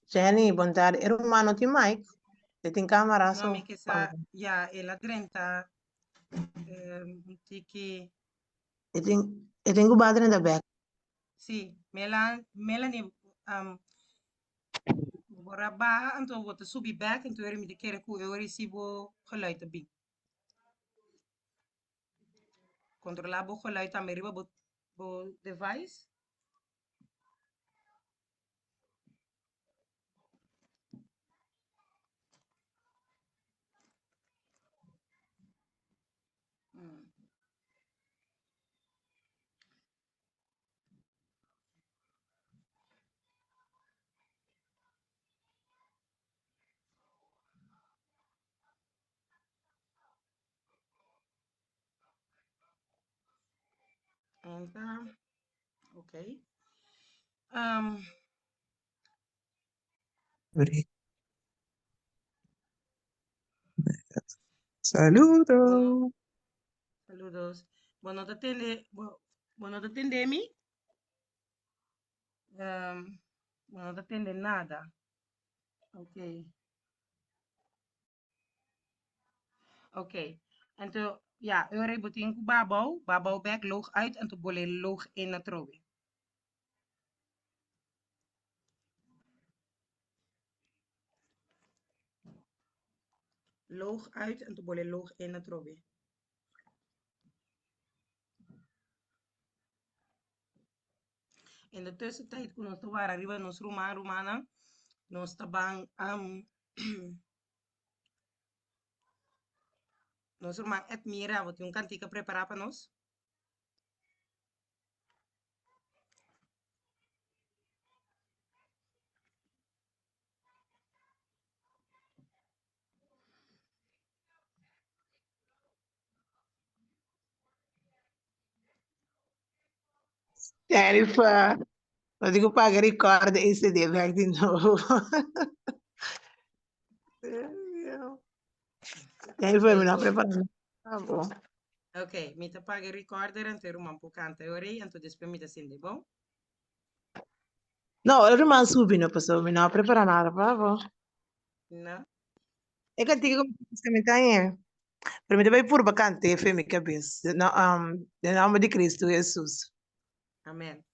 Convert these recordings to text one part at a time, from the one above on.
Jenny, bon tardi. E ruman no tin mic. E tin camera No, so. mi ke sa, ya, el a drenta un tiki. E tin ku ba drenta bek. Sí, Melanie, bo a baha anto bo ta subi bek anto mi ta kere ku e ora si bo geluid ta bin. Kontrolá bo geluid tambe riba bo device. Enta. Ok. Saludo. Saludos. Bo no ta tende, bo no ta tende mi? Bo no ta tende nada. Ok. Ok. Anto, ja, ora bo tin ku babou, babou bek, log uit, anto bole log in atrobe. Log uit, anto bole log in atrobe. In de tussentijd ku nos ta wara riba nos ruman, rumannan, nos ta ban nos ruman Edmira, bo tin un kantika prepará pa nos? Jennifer, no digo paga record e CD back di nobo. Jennifer, mi no prepara nada. Bo. Ok, mi ta paga recorder anto e ruman por canta e ora ei, anto despues mi ta sende, bon? No, e ruman subi no pasobra mi no prepara nada pa bo. No? E cantica cu mi ta e. Pero mi ta bay purba cant'e fe mi cabes. Den nomber di Cristo Jesus. Amen.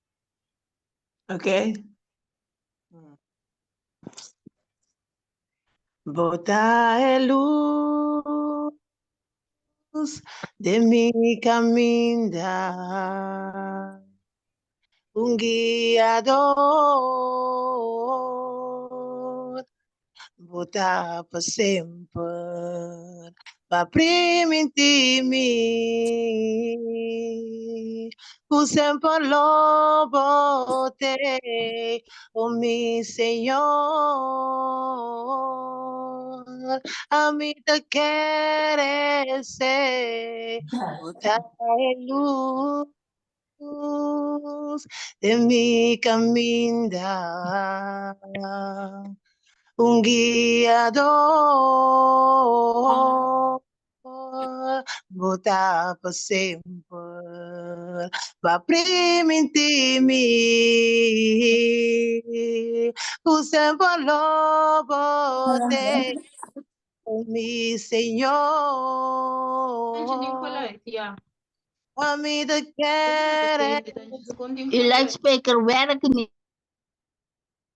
Ok? Bo ta e luz den mi caminda. Un guiador bo ta pa semper pa primintí mi ku semper lo bo t'ei, oh mi Señor. Ami ta kere esei, bo ta e luz. Luz den mi caminda, un guiador bo ta pa semper, pa primintí mi ku semper lo bo t'ei, oh mi Señor. Ami ta kere. Uw luidspreker werkt niet.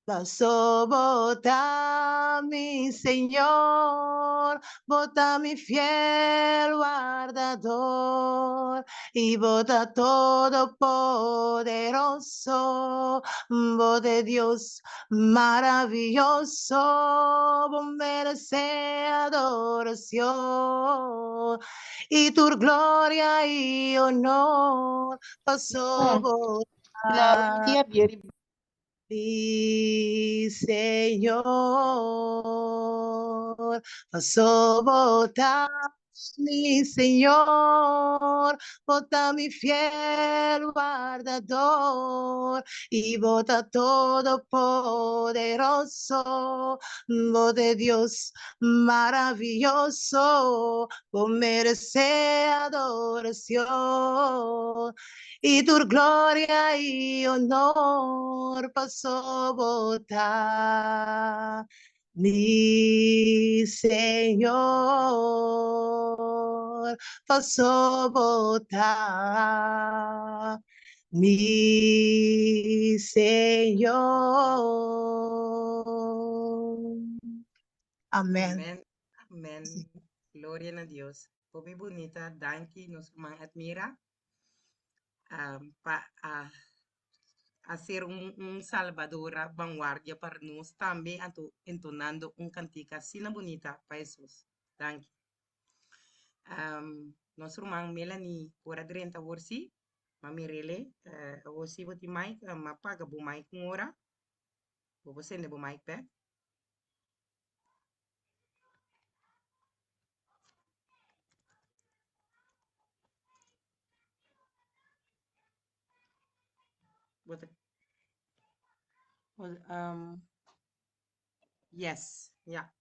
Paso bo ta mi Señor, bo ta mi fiel wardador, i bo ta todopoderoso, bo ta e Dios maraviyoso, bo meresé adoracion. I tur gloria i honor paso bo ta mi Señor, paso bo ta. Mi Señor, bo ta mi fiel wardador i bo ta todopoderoso, bo ta Dios maravioso, bo meresé adorashon i tur gloria i honor paso bo ta Mi Señor, paso bo ta mi Señor. Amen. Amen. Amen. Gloria na Dios. Hopi bunita. Danki nos ruman Admira. Um, pa a a ser un, un salvadora vanguardia para nos tambe anto entonando un cantica asina bunita pa Hesus. Danki. Um, nos ruman Melanie por a drenta awor sí. Ma mirele, uh, awor sí bo tin mic, uh, ma paga bo mic un ora. Bo por sende bo mic back. Bo ta um, yes, ja.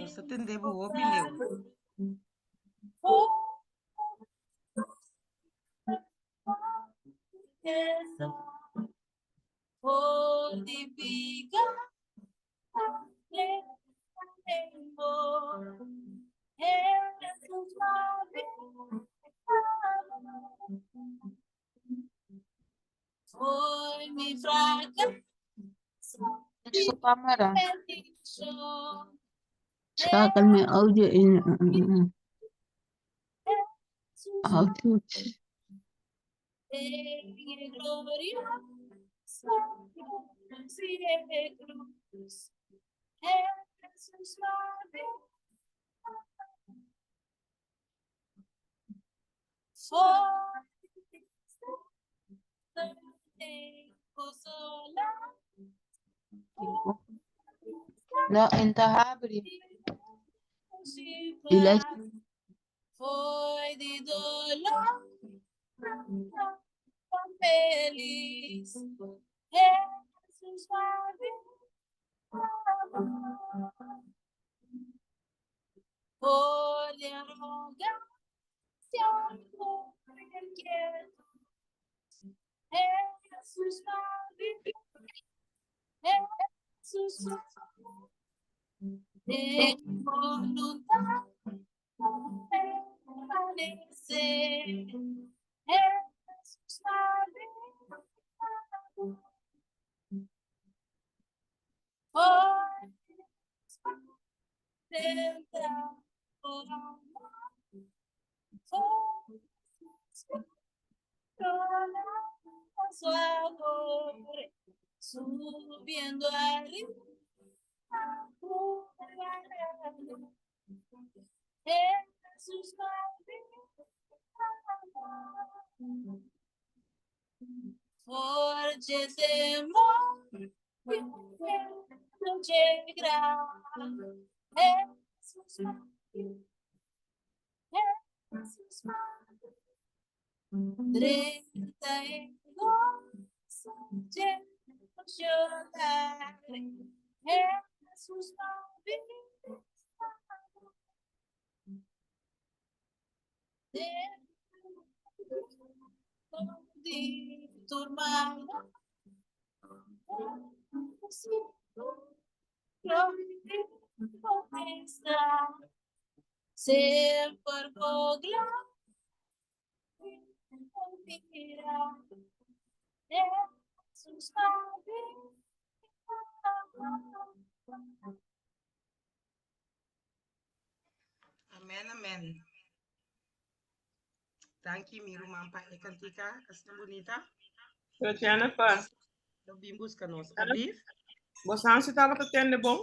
Nos ta tende bo hopi leu. Su cámara. Schakel mijn audio in. Audio. No, enta habri. Y la di tur mal. Semper bo gloria Amen, amen. Danki, mi ruman, pa e kantika asina bunita. Pero Jennifer, Lo bin buska nos. Alblief? bo san si tabata tende bon?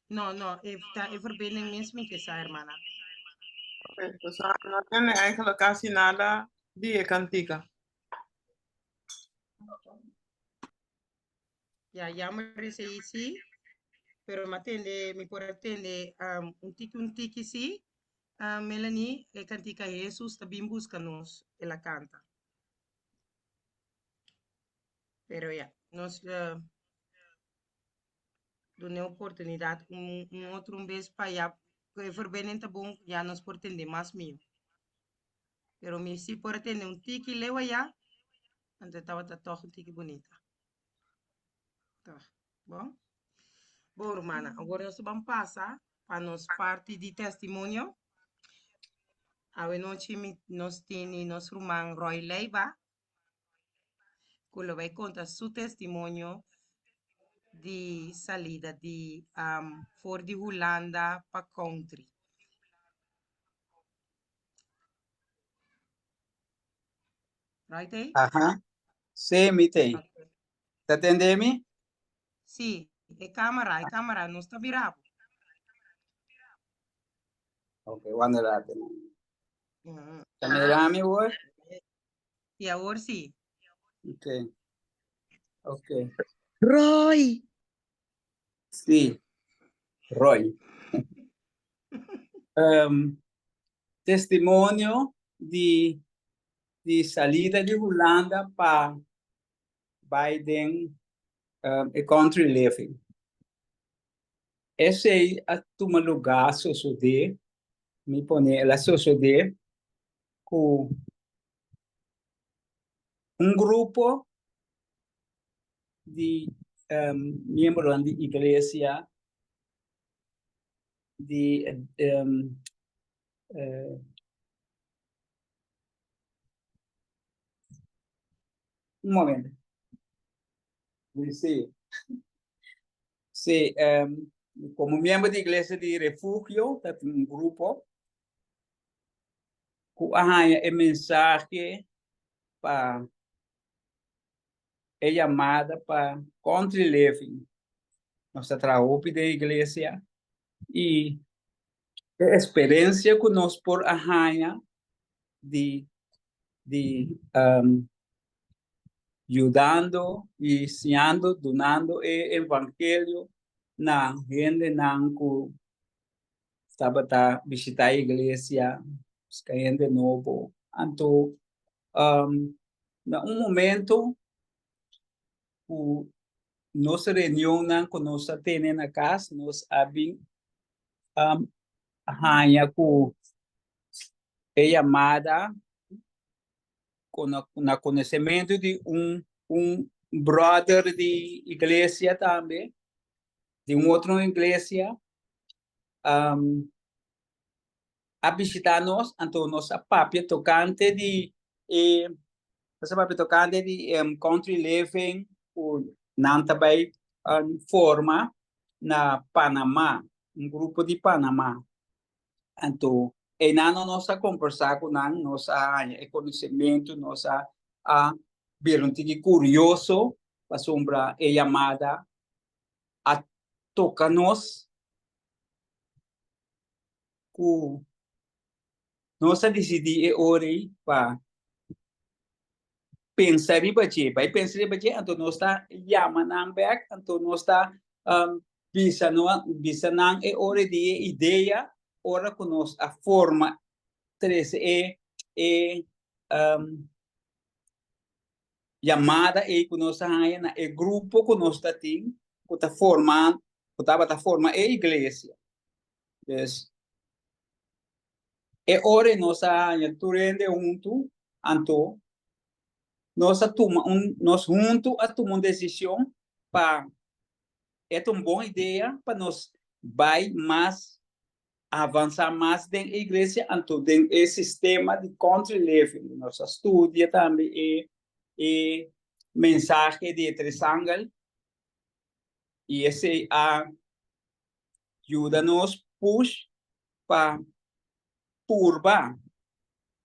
No, no, e ta e verbinding mes mi ke sa, hermana. Ok, bo sa no tende eigenlijk casi nada di e kantika. Ya, jammer esei sí, pero mi a tende, mi por a tende um, un tiki un tiki sí. Uh, Melanie, e kantika Jesus ta bin buska nos, el a kanta. Pero ya, nos uh, duna oportunidad un, un otro un bes pa ya, ku e verbinding ta bon, ya nos por tende mas mihó. Pero mi sí por a tende un tiki leu allá, anto tabata tòg un tiki bunita. Tòg, bon. Bon, rumannan, awor nos ta ban pasa pa nos parti di testimonio. Awe nochi mi, nos tene nos ruman Roy Leiva, ku lo bai konta su testimonio di salida di um, for di Hulanda pa country. Roy tei? Aha. Sí, mi tei. Ok. Ta tende mi? Sí, e cámara no está mirabo. Ok, wanda rato. Ta mira mi hoor? Y ahora sí. Ok. Ok. Roy! Sí. Roy. Testimonio di di salida di Hulanda pa bai den e country living. Esei a tuma lugá sosodé, mi pone el a sosodé ku un grupo di miembronan di iglesia di un momento. Sí. Sí, como miembro di iglesia di Refugio, ta tin un grupo ku a haña e mensahe pa e yamada pa country living. Nos ta traha hopi den iglesia i e eksperensia ku nos por a haña di di yudando i siñando, dunando e evangelio na hendenan ku tabata bishitá e iglesia, buska hende nobo. Anto na un momento ku nos reunionnan ku nos a tene na kas, nos a bin haña ku e yamada na konosementu di un un brother di iglesia tambe, di un otro iglesia, a bishita nos, anto nos a papia tokante di e nos a papia tokante di country living ku nan ta bai forma na Panama, un grupo di Panama. Anto einan nos a kombersá ku nan, nos a haña e konosementu, nos a a bira un tiki kurioso pasobra e yamada a toka nos ku nos a disidí e ora ei pa pensa riba dje, bai pensa riba dje, anto nos ta yama nan bek, anto nos ta bisa no bisa nan e ora di e idea ora ku nos a forma trese e e yamada ei ku nos a haña na e grupo ku nos ta tin ku ta forma ku tabata forma e iglesia. Dus e ora ei nos a haña tur hende huntu, anto. Nos a tuma un, nos huntu a tuma un desishon pa e ta un bon idea pa nos bai mas avansá mas den e iglesia anto den e sistema di country living. Nos a studia tambe e e mensahe di e tres angel i esei a yuda nos push pa purba,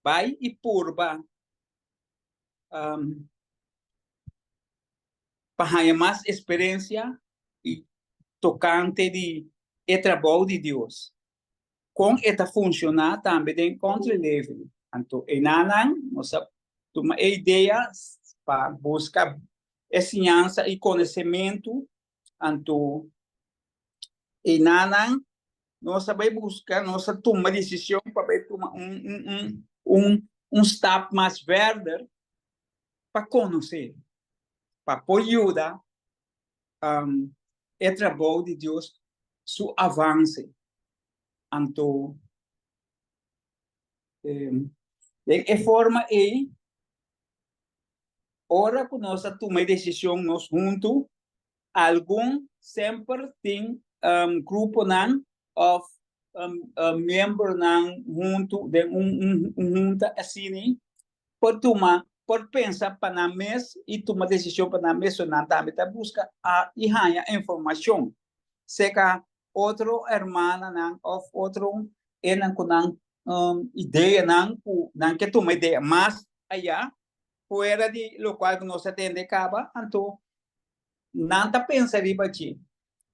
bai i purba pa haña mas eksperensia i tokante di e trabou di Dios, kon e ta funshoná tambe den country living. Anto enanan nos a tuma e idea pa buska e siñansa i konosementu, anto enanan nos a bai buska, nos a tuma desishon pa bai tuma un un un un stap mas verder pa konosé, pa por yuda e trabou di Dios su avanse. Anto den e forma ei, ora ku nos a tuma e desishon nos huntu, Algun semper tin gruponan òf miembronan huntu den un hunta asina por tuma, por pensa pa nan mes i tuma desishon pa nan mes, so nan tambe ta buska i haña informashon serka otro hermananan òf otro enan ku nan ideanan ku nan ke tuma idea mas ayá fuera di lokual ku nos a tende kaba, anto Nan ta pensa riba dje.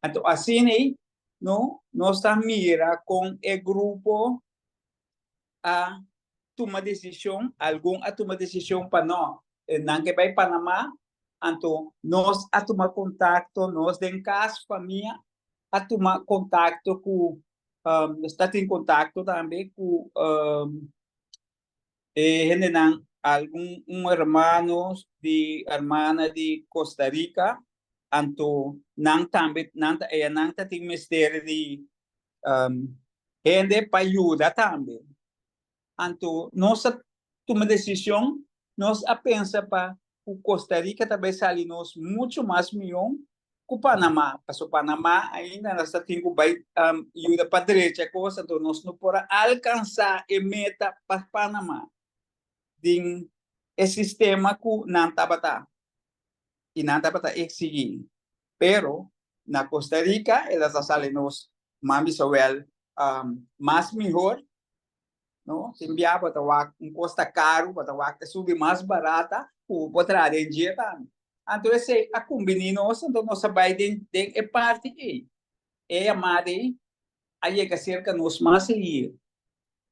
Anto asina ei no nos ta mira kon e grupo a tuma desishon, algun a tuma desishon pa no, nan ke bai Panama, anto nos a tuma kontakto, nos den kas famia a tuma kontakto ku, nos ta tin kontakto tambe ku E hendenan, algun un hermano di hermana di Costa Rica, anto nan tambe nan ta eya nan ta tin mester di hende pa yuda tambe. Anto nos a tuma decision, nos a pensa pa ku Costa Rica ta bai sali nos mucho mas mion ku Panama, pasobra Panama ainda nos ta tin ku bai yuda pa drecha kos, anto nos no por a alkansá e meta pa Panama den e sistema ku nan tabata i nan tabata eksigí. Pero na Costa Rica el a ta sali nos mas bisa wèl mas mihor, no? Tin bia bo ta wak un kos ta karu, bo ta wak ta subi mas barata ku bo traha den dje tambe. Anto esei a kumbiní nos, anto nos a bai den den e parti ei. E yamada ei a yega serka nos mas seguido.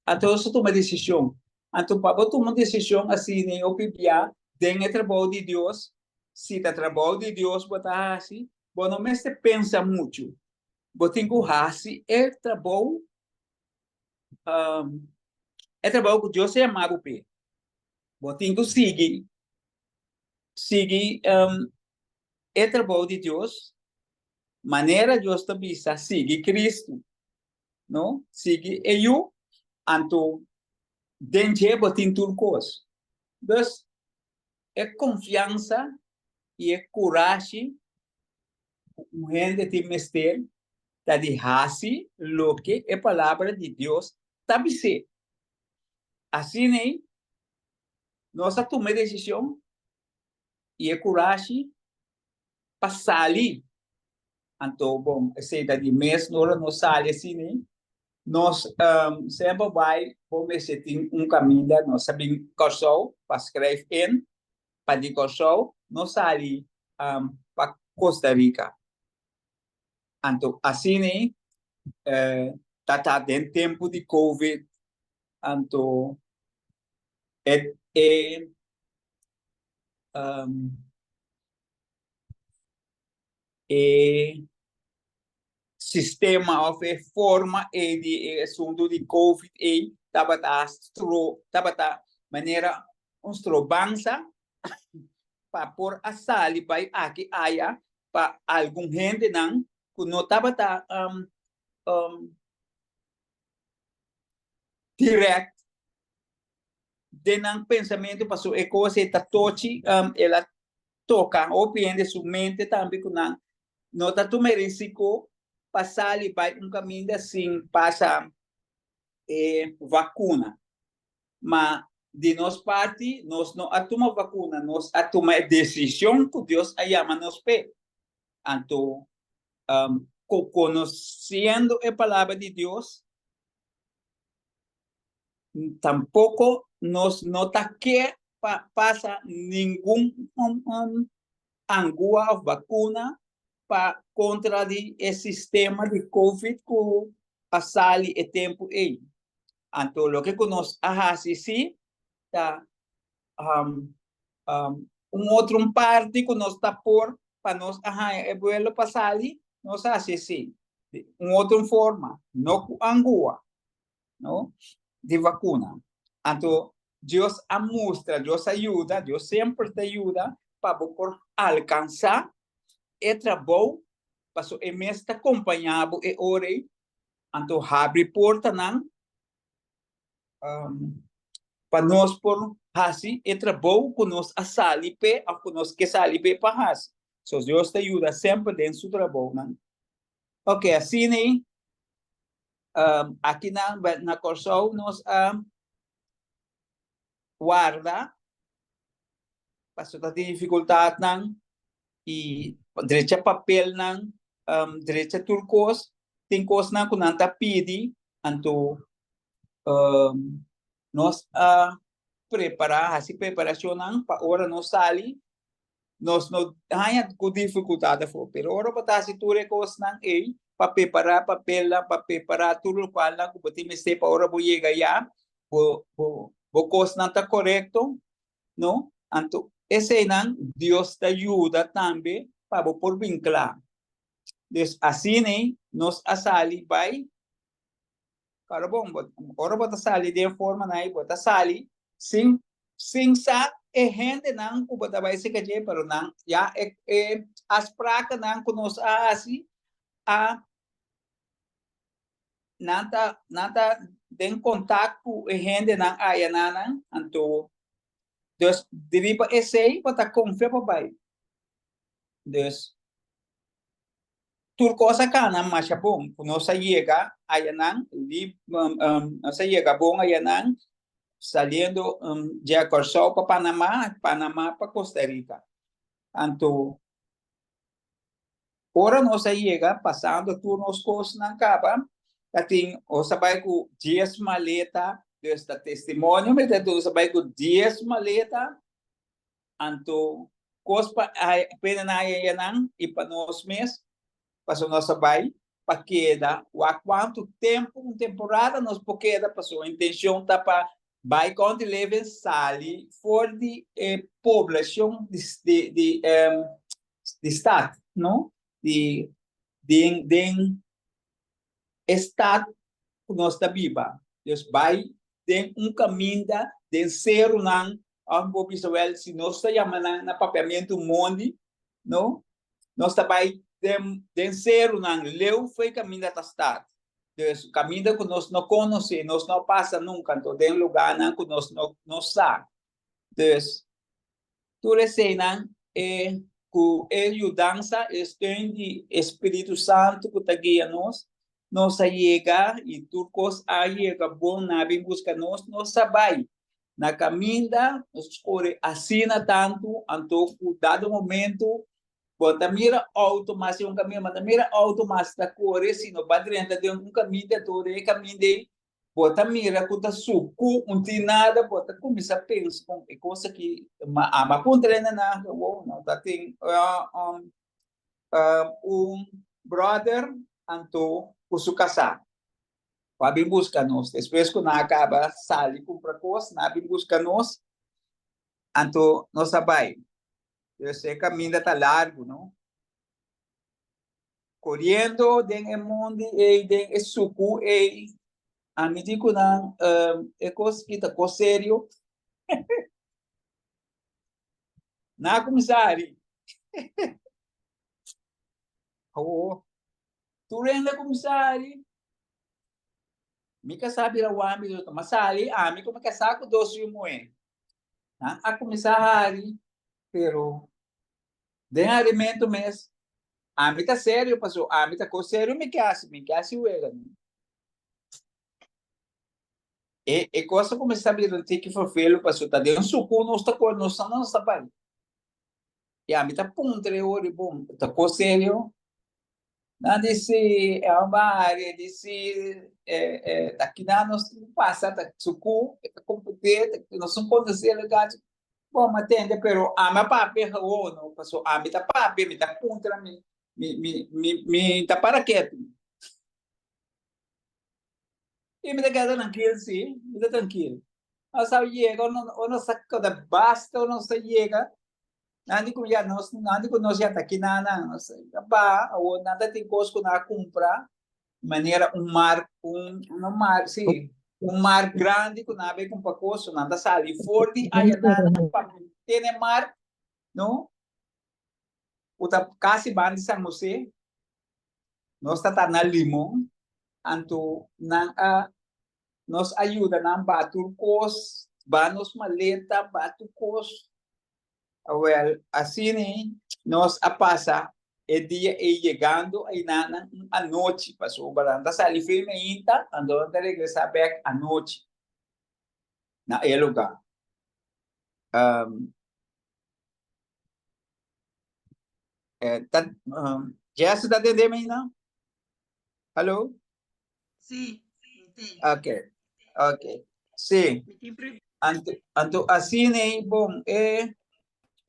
Anto nos a tuma desishon. Anto pa bo tuma un desishon asina ei hopi bia den e trabou di Dios, si ta trabou di Dios bo ta hasi, bo no mester pensa muchu. Bo tin ku hasi e trabou e trabou ku Dios a yama bo p'e. Bo tin ku sigui, sigui e trabou di Dios manera Dios ta bisa sigui Cristo, no? Sigui e Yu, anto den dje bo tin tur kos. Dus e konfiansa i e kurashi ku un hende tin mester ta di hasi loke e Palabra di Dios ta bis'é. Asina ei, nos a tuma e desishon i e kurashi pa sali. Anto, bon, esei ta di mes ora nos sali asina ei, nos semper bai bo mester tin un kaminda, nos a bin Kòrsou pa skrijf in, pa di Kòrsou nos sali pa Costa Rica. Anto asina ei ta ta den tempu di covid, anto e e e sistema of e forma ei di e asuntu di covid ei tabata stro tabata manera un strobansa pa por a sali bai aki aya pa algun hendenan ku no tabata direct. den nan pensamentu paso e kos ei ta tochi, el a toka hopi hende su mente tambe ku nan no ta tuma e risiko pa sali bai un kaminda sin pasa e vakuna. Ma di nos parti nos no a tuma vakuna, nos a tuma e desishon ku Dios a yama nos p'e. Anto konosiendo e palabra di Dios, Tampoco nos no ta ke pa pasa ningun angua of vacuna pa contra di e sistema di covid cu a sali e tempo ey. Anto loke cu nos a haci si ta un otro un parti cu nos ta por pa nos a haña e vuelo pa sali, nos a haci si. Un otro forma, no cu angua. no, di vacuna. Anto Dios a mustra, Dios a yuda, Dios semper ta yuda pa bo por alcansa e trabou, paso e mes ta compaña bo e ora ei, anto habri portanan um, pa nos por hasi e trabou ku nos a sali p'e of ku nos ke sali p'e pa hasi. So Dios ta yuda semper den su trabounan. Ok, asina ei Um, aki na, na Kòrsou nos a warda pasobra ta tin difikultatnan i drecha papelnan, um, drecha tur kos, tin kosnan ku nan ta pidi, anto um, nos a prepará, hasi preparashonnan pa ora nos sali Nos no haña ku difikultat afó, pero ora bo ta hasi tur e kosnan ei pa prepará papelnan, pa prepará tur lokualnan ku bo tin mester pa ora bo yega ya, bo bo bo kosnan ta korekto, no? Anto eseinan Dios ta yuda tambe pa bo por bin kla. Dus asina ei nos a sali bai. Karo bon, bo, ora bo ta sali den formanan ei, bo ta sali sin, sin sa e hendenan ku bo ta bai seka dje, pero nan ya e, e afsprakennan ku nos a hasi a nan ta, nan ta den kontakt ku e hendenan ayananan, anto dus riba esei bo ta konfia pa bai. Dus Tur kos a kana masha bon. Ku nos a yega ayanan, li, nos a yega bon ayanan, saliendo dje Kòrsou pa Panamá, Panamá pa Costa Rica. Anto, ora nos a yega, pasando tur nos kosnan kaba, ta tin, nos a bai ku dies maleta, dus ta testimonio mi ta duna, nos a bai ku dies maleta, Anto kos pa pena nan haya nan i pa nos mes, pasobra nos a bai pa keda wak kuantu tempu, un temporada nos por keda, pasobra intencion ta pa bai Country Living sali for di e poblashon di di di stad, no? Di den den e stad ku nos ta biba. Dus bai den un kaminda den serunan Of bo bisa, wel, si nos ta yama nan na papiamentu mondi, no? Nos ta bai den, den serunan leu fo'i kaminda ta start. Dus, kaminda ku nos no konosé, nos no pasa nunka, anto den lugánan ku nos no, no sa. Dus, tur eseinan e ku e yudansa, e steun di e Spiritu Santu ku ta guia nos, nos a yega i tur kos a yega bon, nan a bin buska nos, nos a bai. Na kaminda nos kore asina tantu, anto ku dado momento bo ta mira outo mas den un kaminda, bo ta mira outo mas ta kore, sino bo a drenta den un kaminda, anto den e kaminda ei bo ta mira ku ta suku, un tin nada, bo ta kuminsá pensa kon e kos aki, ma ami a puntra hende nan, wo no ta tin un brother anto ku su kasá. Ku a bin buska nos. Despues ku nan a kaba sali kumpra kos, nan a bin buska nos, anto nos a bai. Dus e kaminda ta largu, no? Koriendo den e mondi ei, den e suku ei, ami di ku nan, e kos ki ta kos serio. Nan a kuminsá hari. Awor, Tur hende a kuminsá hari. Mi kasá bira wak mi dòkter, m'a sali ami ku mi kasá ku dos yu muhé. Nan a kuminsá hari, pero den harimentu mes ami ta serio pasobra ami ta kos serio mi ke hasi, mi ke hasi wega no. E e kos a kuminsá bira un tiki ferfelu pasobra ta den sukú nos ta kore, nos sa nos ta bai. I ami ta puntra e ora bon, ta kos serio? Nan di si, e homber a hari, e di si, ta kina nos tin ku pasa, ta suku, e ta kompet'é, ta nos no konosé e lugar. Bon, mi a tende, pero ami a papia gewoon, no, pasobra ami ta papia, mi ta puntra, mi mi mi mi mi ta para ketu. I mi ta keda trankil, si, mi ta trankil. Nos a yega, ora nos a keda basta, ora nos a yega, Nan di ku ya nos, nan di ku nos ya ta kina nan. Nos a baha, awor nan ta tin kos ku nan a kumpra, manera un mar, un, no mar, sí, un mar grandi ku nan a bai kumpra kos, so nan ta sali for di ayanan pa tene mar, no? Ku ta kasi banda di San Jose, nos ta ta na Limon, anto nan a, nos a yuda nan baha tur kos, baha nos maleta, baha tur kos. Awel, asina nos a pasa e dia ei yegando einanan un anochi, pasobra nan ta sali firme ainda, anto nan ta regresá bèk anochi na e lugá. Jesse ta tende mi ainda? Hallo? Sí, mi tin. Ok, ok. Sí. Mi tin pre Anto, anto asina ei, bon, e,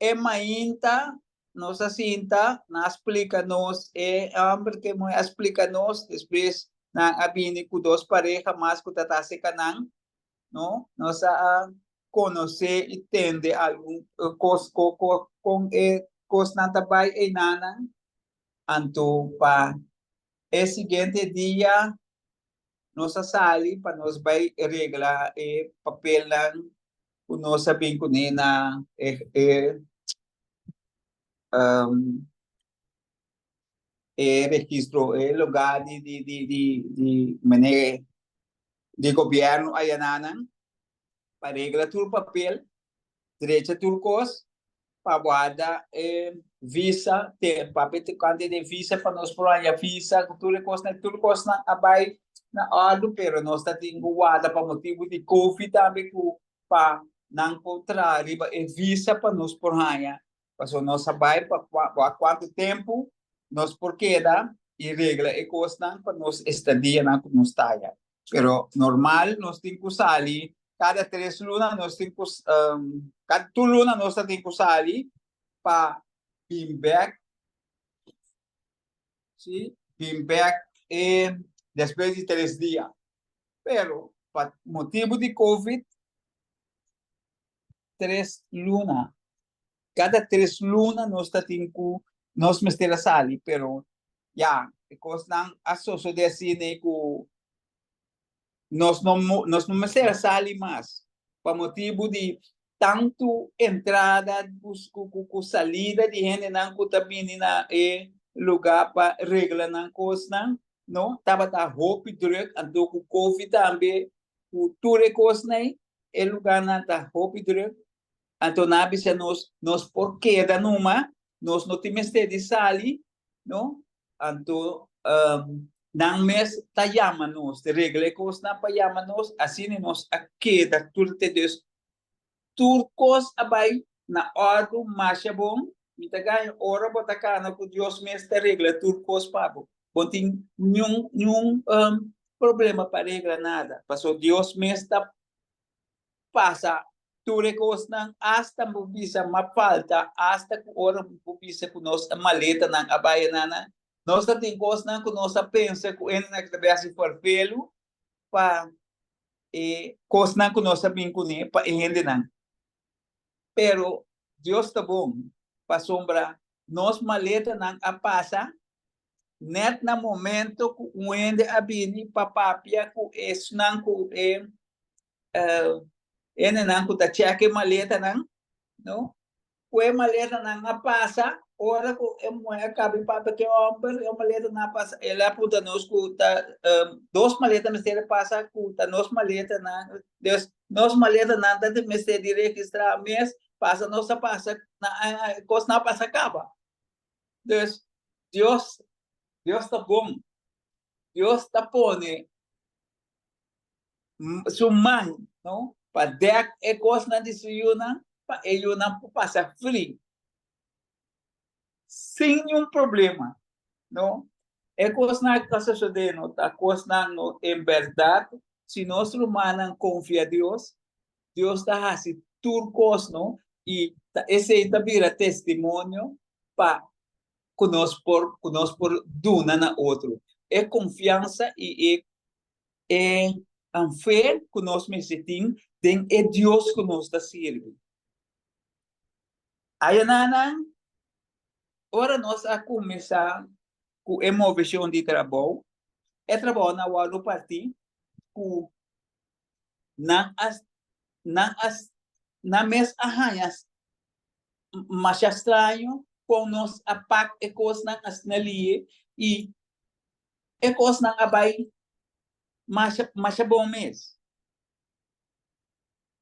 e mainta nos a sinta, nan a splika nos, e homber ku e muhé a splika nos, despues nan a bini ku dos pareha mas ku ta ta seka nan, no? Nos a konosé i tende algun kos, ko, ko, kon e kosnan ta bai einanan, anto pa E siguiente dia nos a sali pa nos bai regla e papelnan ku nos a bin kuné na e e e registro, e lugar di di di di di mene di gobierno ayananan pa regla tur papel, drecha tur kos pa warda e visa, te papia tocante de visa pa nos por haña visa ku tur e kosnan, tur kosnan a bai na òrdu pero nos ta tin ku warda pa motibu di covid tambe ku pa nan por traha riba e visa pa nos por haña, pasobra nos a bai pa pa kuantu tempu nos por keda i regla e kosnan pa nos estadianan ku nos ta haña. Pero normal nos tin ku sali kada tres luna nos tin ku kada tur luna nos ta tin ku sali pa bin bek si bin bek e despues di tres dia. Pero pa motibu di covid tres luna kada tres luna nos ta tin ku nos mester a sali pero ya e kosnan a sosode asina ku nos no nos no mester a sali mas pa motibu di tantu entrada ku ku salida di hendenan ku ta bini na e luga pa regla nan kosnan no tabata hopi druk anto ku covid tambe ku tur e kosnan e luganan ta hopi druk Anto nan a bisa nos, nos por keda numa, nos no tin mester di sali, no? Anto nan mes ta yama nos, ta regla e kosnan pa yama nos, asina nos a keda tur te dus. Tur kos a bai na òrdu masha bon, mi ta gaña ora bo ta kana ku Dios mes ta regla tur kos pa bo. Bo no tin niun niun problema pa regla nada, pasobra Dios mes ta pasa tur e kosnan asta bo bisa ma falta asta ku ora bo bisa ku nos maletanan a bai anana nos ta tin kosnan ku nos a pensa ku hende ta bai hasi farfelu pa e kosnan ku nos a bin kuné pa e hendenan pero Dios ta bon pasobra nos maletanan a pasa net na momento ku un hende a bini pa papia ku esnan ku e hendenan ku ta chèk e maletanan, no? Ku e maletanan a pasa. Ora ku e muhé a kaba di papia ku e hòmber, e maletanan a pasa, el a puntra nos ku ta dos maleta mester a pasa ku ta nos maletanan, dus nos maletanan ta mester di registrá mes, pasa nos a pasa na kosnan a pasa kaba. Dus Dios, Dios ta bon, Dios ta pone su man, no, pa dèk e kosnan di su yunan pa e yunan por pasa free. Sin niun problema, no. E kosnan ku ta sosodé no ta kosnan no en bèrdat, si nos rumannan konfia Dios, Dios ta hasi tur kos no i ta esei ta bira testimonio pa ku nos por ku nos por duna na otro. E konfiansa i e e fe ku nos mester tin den e Dios ku nos ta sirbi. Ayananan, ora nos a kuminsá ku e moveshon di trabou, e trabounan a wòrdu partí ku nan a nan a nan mes a haña masha straño kon nos a pak e kosnan asina lihe i e kosnan a bai masha masha bon mes.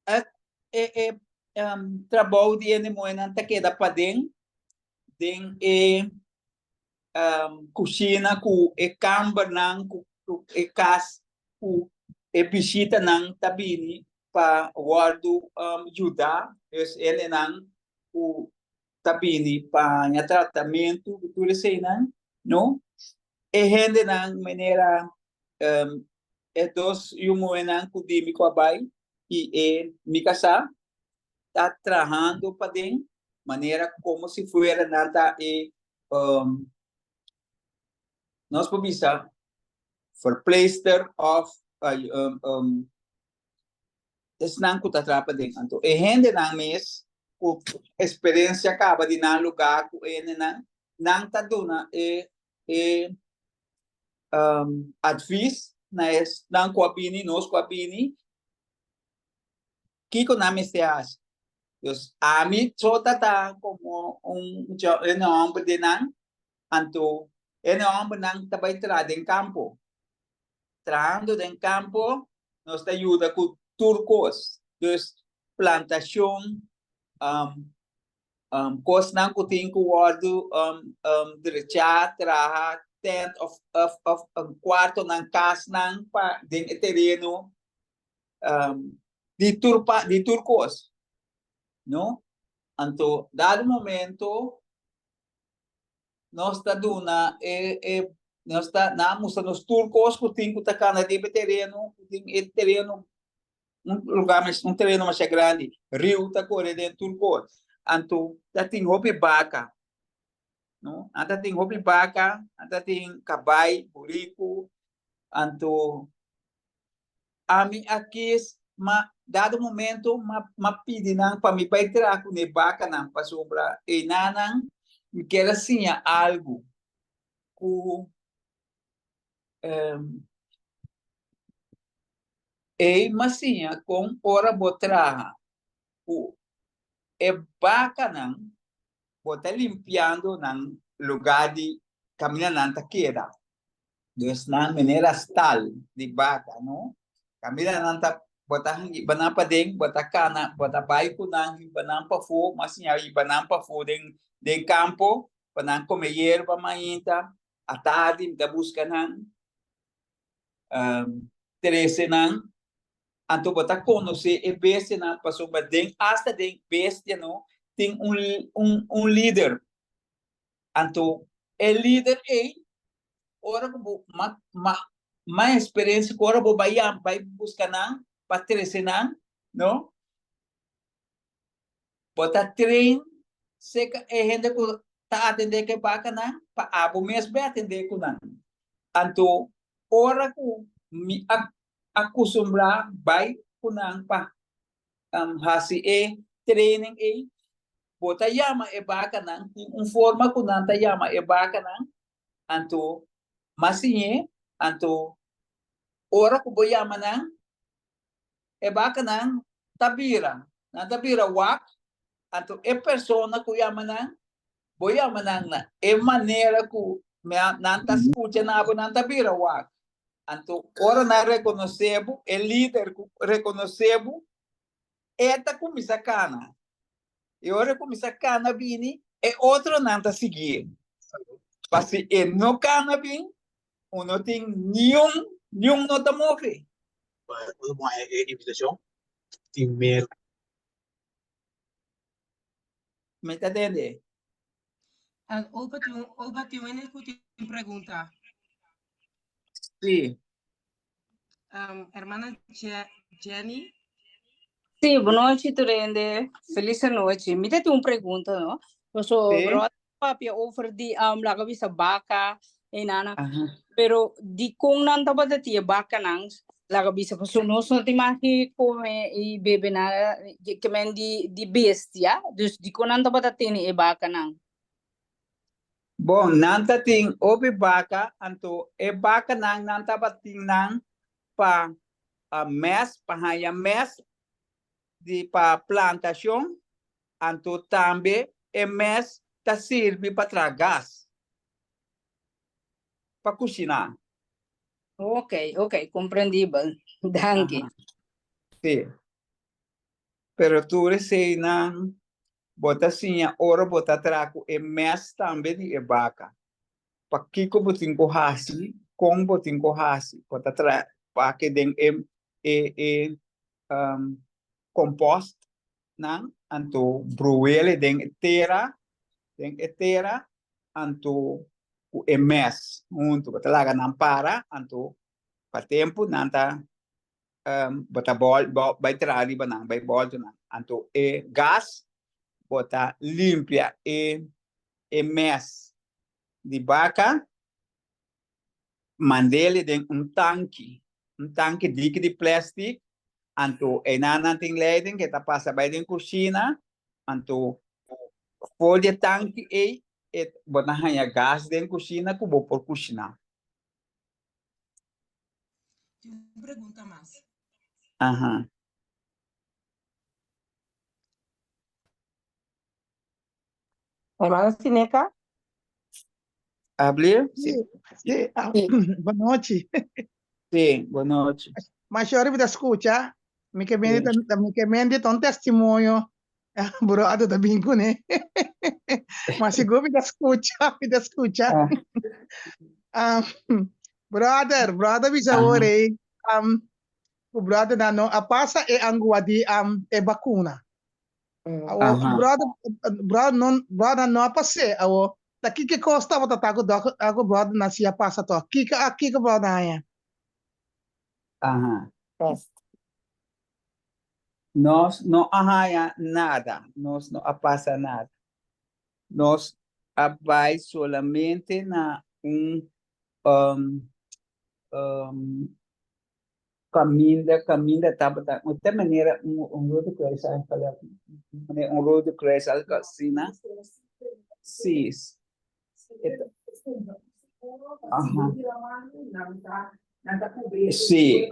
E e e trabou di hende muhénan ta keda paden den e kushina ku e kambernan ku e kas ku e bishitanan ta bini pa wòrdu yuda. Dus hendenan ku ta bini pa haña tratamentu ku tur eseinan, no? E hendenan manera e dos yu muhénan ku di mi ku a bai i e mi kasá ta trahando paden manera komo si fuera nan ta e nos por bisa verpleegster òf esnan ku ta traha paden. Anto e hendenan mes ku eksperensia kaba di nan lugá ku e hendenan, nan ta duna e e advis na esnan ku a bini, nos ku a bini, kiko nan mester hasi. Dus ami so ta ta komo un un hòmber di nan, anto e hòmbernan ta bai traha den kampo. Trahando den kampo nos ta yuda ku tur kos, dus plantashon, Kosnan ku tin ku wòrdu drechá, traha tent òf òf kuartonan, kasnan pa den e tereno di tur pa di tur kos, no. Anto dado momento nos ta duna e e nos ta nan a mustra nos tur kos ku tin ku ta kana riba e tereno, ku tin e tereno un lugar mas un tereno masha grandi riu ta kore den tur kos anto ta tin hopi baka no nan ta tin hopi baka nan ta tin kabai buriku anto ami a kis ma dado momento ma ma pidi nan pa mi bai traha ku ne bakanan pasobra einanan mi kier a siña algu ku Ei m'a siña kon ora bo traha ku e bakanan, bo ta limpiando nan lugá di kaminda nan ta keda. Dus nan manera stal di baka, no? Kaminda nan ta, bo ta hiba nan paden, bo ta kana, bo ta bai ku nan, hiba nan pafó, m'a siña hiba nan pafó den den kampo pa nan kome yerba mainta, atardi mi ta buska nan. trese nan, anto bo ta konosé e bestianan pasobra den asta den bestia no tin un un un lider. Anto e lider ei ora ku bo ma ma ma eksperensia ku ora bo bai yama bai buska nan pa trese nan no bo ta train seka e hende ku ta atendé ku e bakanan pa abo mes bai atendé ku nan. Anto ora ku mi a akustumbrá bai ku nan pa hasi e training ei, bo ta yama e bakanan, tin un forma ku nan ta yama e bakanan, anto mas siñ'é, anto ora ku bo yama nan, E bakanan ta bira, nan ta bira wak, anto e persona ku yama nan Bo yama nan na e manera ku nan ta skucha na bo, nan ta bira wak. Anto ora nan rekonosé bo, e lider ku rekonosé bo, e ta kuminsá kana. I ora e kuminsá kana bini, e otronan ta siguié. Pa si e no kana bin, un no tin niun, niun no ta move. Mi ta tende. Opa tin, opa tin un ku tin pregunta. Sí. Hermana Jenny. Sí, bonochi tur hende. Feliz anochi. Mi ta tin un pregunta, no? Paso, Sí. bro, papia over di laga bisa baka e nana. Aha. Pero di kon nan tabata tin e bakanan, laga bisa paso nos no tin mag di kome i bebe nada ke men di di bestia, dus di kon nan tabata tene e bakanan? Bon, nan ta tin hopi baka, anto e bakanan nan tabatin nan pa mes, pa haña mes di pa plantashon, anto tambe e mes ta sirbi pa traha gas, pa kushiná. Ok, ok, komprendibel. Danki. Aha. Sí. Pero tur eseinan bo ta siña ora bo ta traha ku e mes tambe di e baka. Pakiko bo tin ku hasi, kon bo tin ku hasi. Bo ta traha pake den e e e kompost nan, anto bruele den e tera, den e tera, anto ku e mes huntu. Bo ta laga nan para, anto pa tempu nan ta bo ta bol bai traha riba nan, bai bolto nan. Anto e gas bo ta limpia e e mes di baka, mand'e den un tanki, un tanki diki di plastic, anto einan nan tin leiding ke ta pasa bai den kushina, anto for di e tanki ei e bo ta haña gas den kushina ku bo por kushiná. Tin un pregunta mas. Aha. Hermana Sineca? Ablir? Sí, sí. Ah, bon nochi. Sí, bon nochi. Mas yo arriba escucha, mi ke mendi ta mi ke mendi ta un testimonio, brother ta bin kuné. Ma sigur mi ta escucha, mi ta escucha. Ah. Brother, brother bisa awor ei, um, ku brother nan no a pasa e angua di um, e bakuna. Awo, brother, brother no, brother no a pas'é. Awo, ta kiko kos tabata ta ku dòk, ku brother nan si a pasa tòg? Kiko a kiko brother haña? Aha. Test. Nos no a haña nada, nos no a pasa nada. Nos a bai solamente na un um, um, Caminda, caminda tabata un te manera un un Rode Kruis eigenlijk, manera un Rode Kruis algo asina. Sí. Aha. Sí.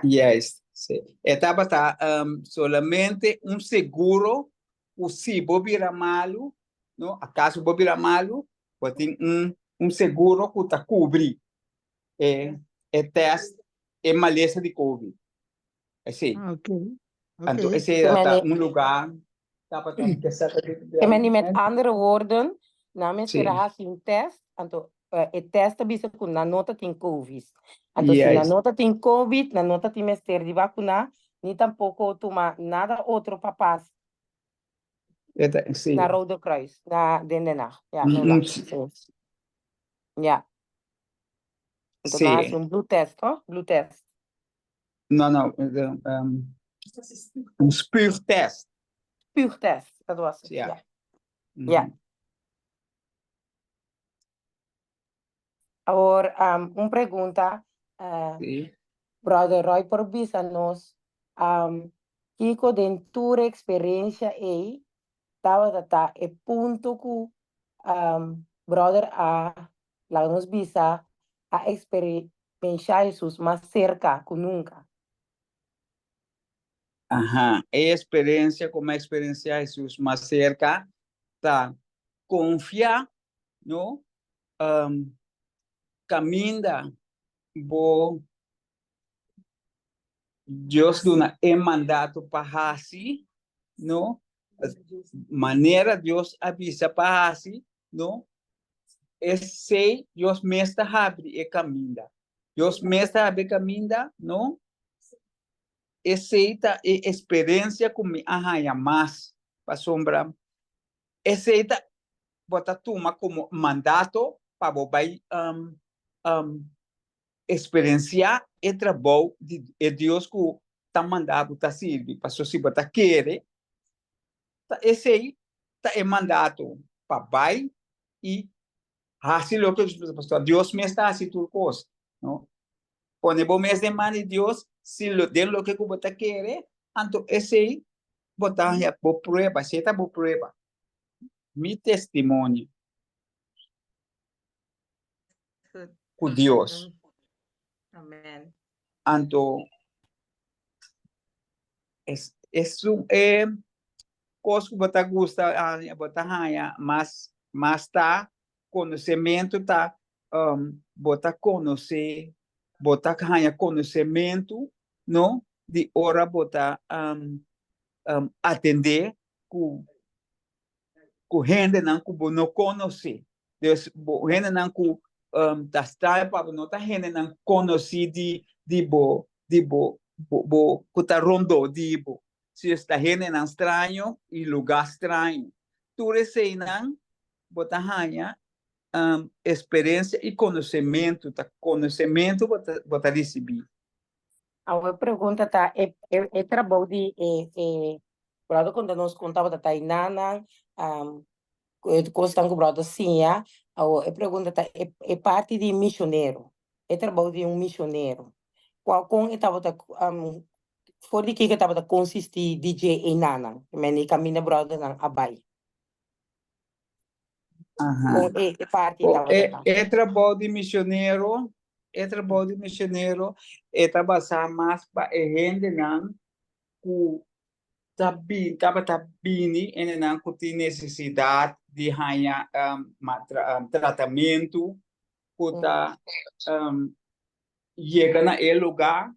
Juist, sí. E tabata um, solamente un seguro ku si bo bira malu, no, acaso bo bira malu, bo tin un un seguro ku ta kubri e e test e malesa di covid. Esei. Ok, Anto ok. esei Ke ta meni, un lugá tabata ke sa ta ke meni met andere woorden, nan mester Sí. a hasi un test, anto e test ta bisa ku nan no ta tin covid. Anto si nan Juist. no ta tin covid, nan no ta tin mester di vakuná, ni tampoko tuma nada otro pa pas E ta, sí. Na Rode Kruis, na den Den Haag. Ja, Mm, no, mm, sí. Ja. Entonces, Sí. nan hasi un bloedtest, toch? Bloedtest. No, no, um, un spuugtest. Spuugtest, dat was het. Ja. Ja. Mhm. Ja. Awor, um, un pregunta. Uh, Sí. Brother Roy por bisa nos um, kiko den tur experiencia ei tabata ta e punto ku um, brother a laga nos bisa a experienciar Jesus mas cerca ku nunca. Aha, e eksperensia ku mi a eksperensiá Hesus mas serka ta konfia, no, kaminda bo Dios duna e mandato pa hasi, no, manera Dios a bisa pa hasi, no, esei Dios mes ta habri e kaminda. Dios mes ta habri e kaminda, no, Esei ta e eksperensia ku mi a haña mas, pasobra esei ta bo ta tuma komo mandato pa bo bai eksperensiá e trabou di e Dios ku ta manda bo ta sirbi. Pasobra si bo ta kere, ta esei ta e mandato pa bai i hasi loke pasobra Dios mes ta hasi tur kos, no? Pone bo mes den man di Dios, si lo den loke ku bo ta kere, anto esei bo ta haña bo prueba, esei ta bo prueba. Mi testimonio ku Dios. Amen. Anto es esun e kos ku bo ta gusta bo ta haña mas mas ta konosementu ta bo ta konosé, bo ta haña konosementu, no, di ora bo ta atendé ku ku hendenan ku bo no konosé. Dus bo hendenan ku ta straño pa bo no ta hendenan konosí di di bo di bo bo ku ta rondó di bo. Si es ta hendenan straño i lugá straño. Tur eseinan bo ta haña experiencia y conocemento, ta conocemento bo ta, bo ta ricibi. Awor e pregunta ta, e, e, e trabou di e, e brother konta nos kon tabata ta enanan, um, ku e kosnan ku brother siña. Awor e pregunta ta, e, e parti di misionero, e trabou di un misionero, kua kon e tabata, um, for di kiko e tabata konsistí di dje enanan, meni kaminda brothernan a bai? Aha. Kon e, e parti Bo, tabata e, ta? e trabou di misionero, e trabou di misionero, e ta basá mas pa e hendenan ku ta bin, tabata bini, hendenan ku tin nesesidat di haña um, ma, tra, um, tratamentu, ku ta um, yega na e lugá,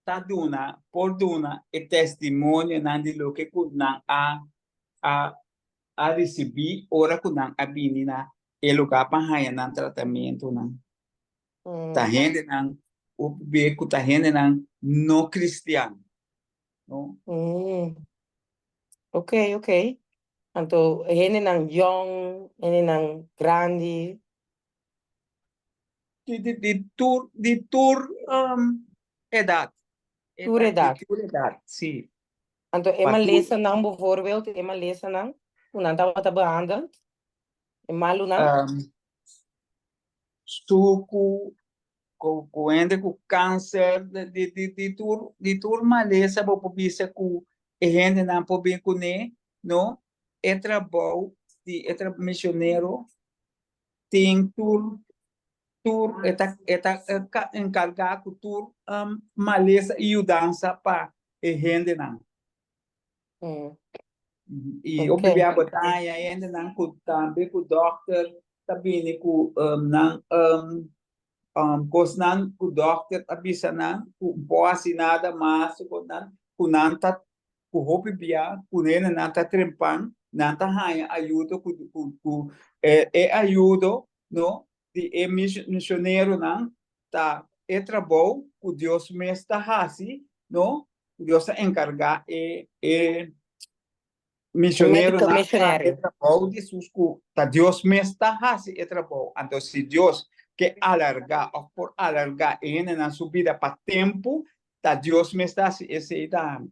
ta duna, por duna e testimonionan di loke ku nan a, a a risibí ora ku nan a bini na e lugá pa haña nan tratamentunan. Ta hendenan ku be ku ta hendenan no kristian, no? Ok, ok. Anto hendenan yòn, hendenan grandi. Di, di, di tur, di tur um, edat. Tur edat. Di tur edat, sí. Anto e malesanan bijvoorbeeld, e malesanan ku nan tabata behandeld, e malunan? Um, suku, ku, ku hende ku kanser, di, di, di tur, di tur malesa bo por bisa ku e hendenan por bin kuné, no? E trabou di e tra misionero tin tur tur e ta e ta enkargá ku tur malesa i yudansa pa e hendenan. I hopi bia bo ta haña hendenan ku tambe ku dòkter ta bini ku nan kosnan ku dòkter a bisa nan ku no por hasi nada mas ku nan ta ku hopi bia ku hendenan ta trempan, nan ta haña ayudo ku ku ku e e ayudo no di e misioneronan ta e trabou ku Dios mes ta hasi no, ku Dios ta enkargá e e misioneronan pa e trabou di Hesus ku ta Dios mes ta hasi e trabou. Anto si Dios ke alargá òf por alargá e hendenan su bida pa tempu, Ta Dios mes ta hasi esei tambe.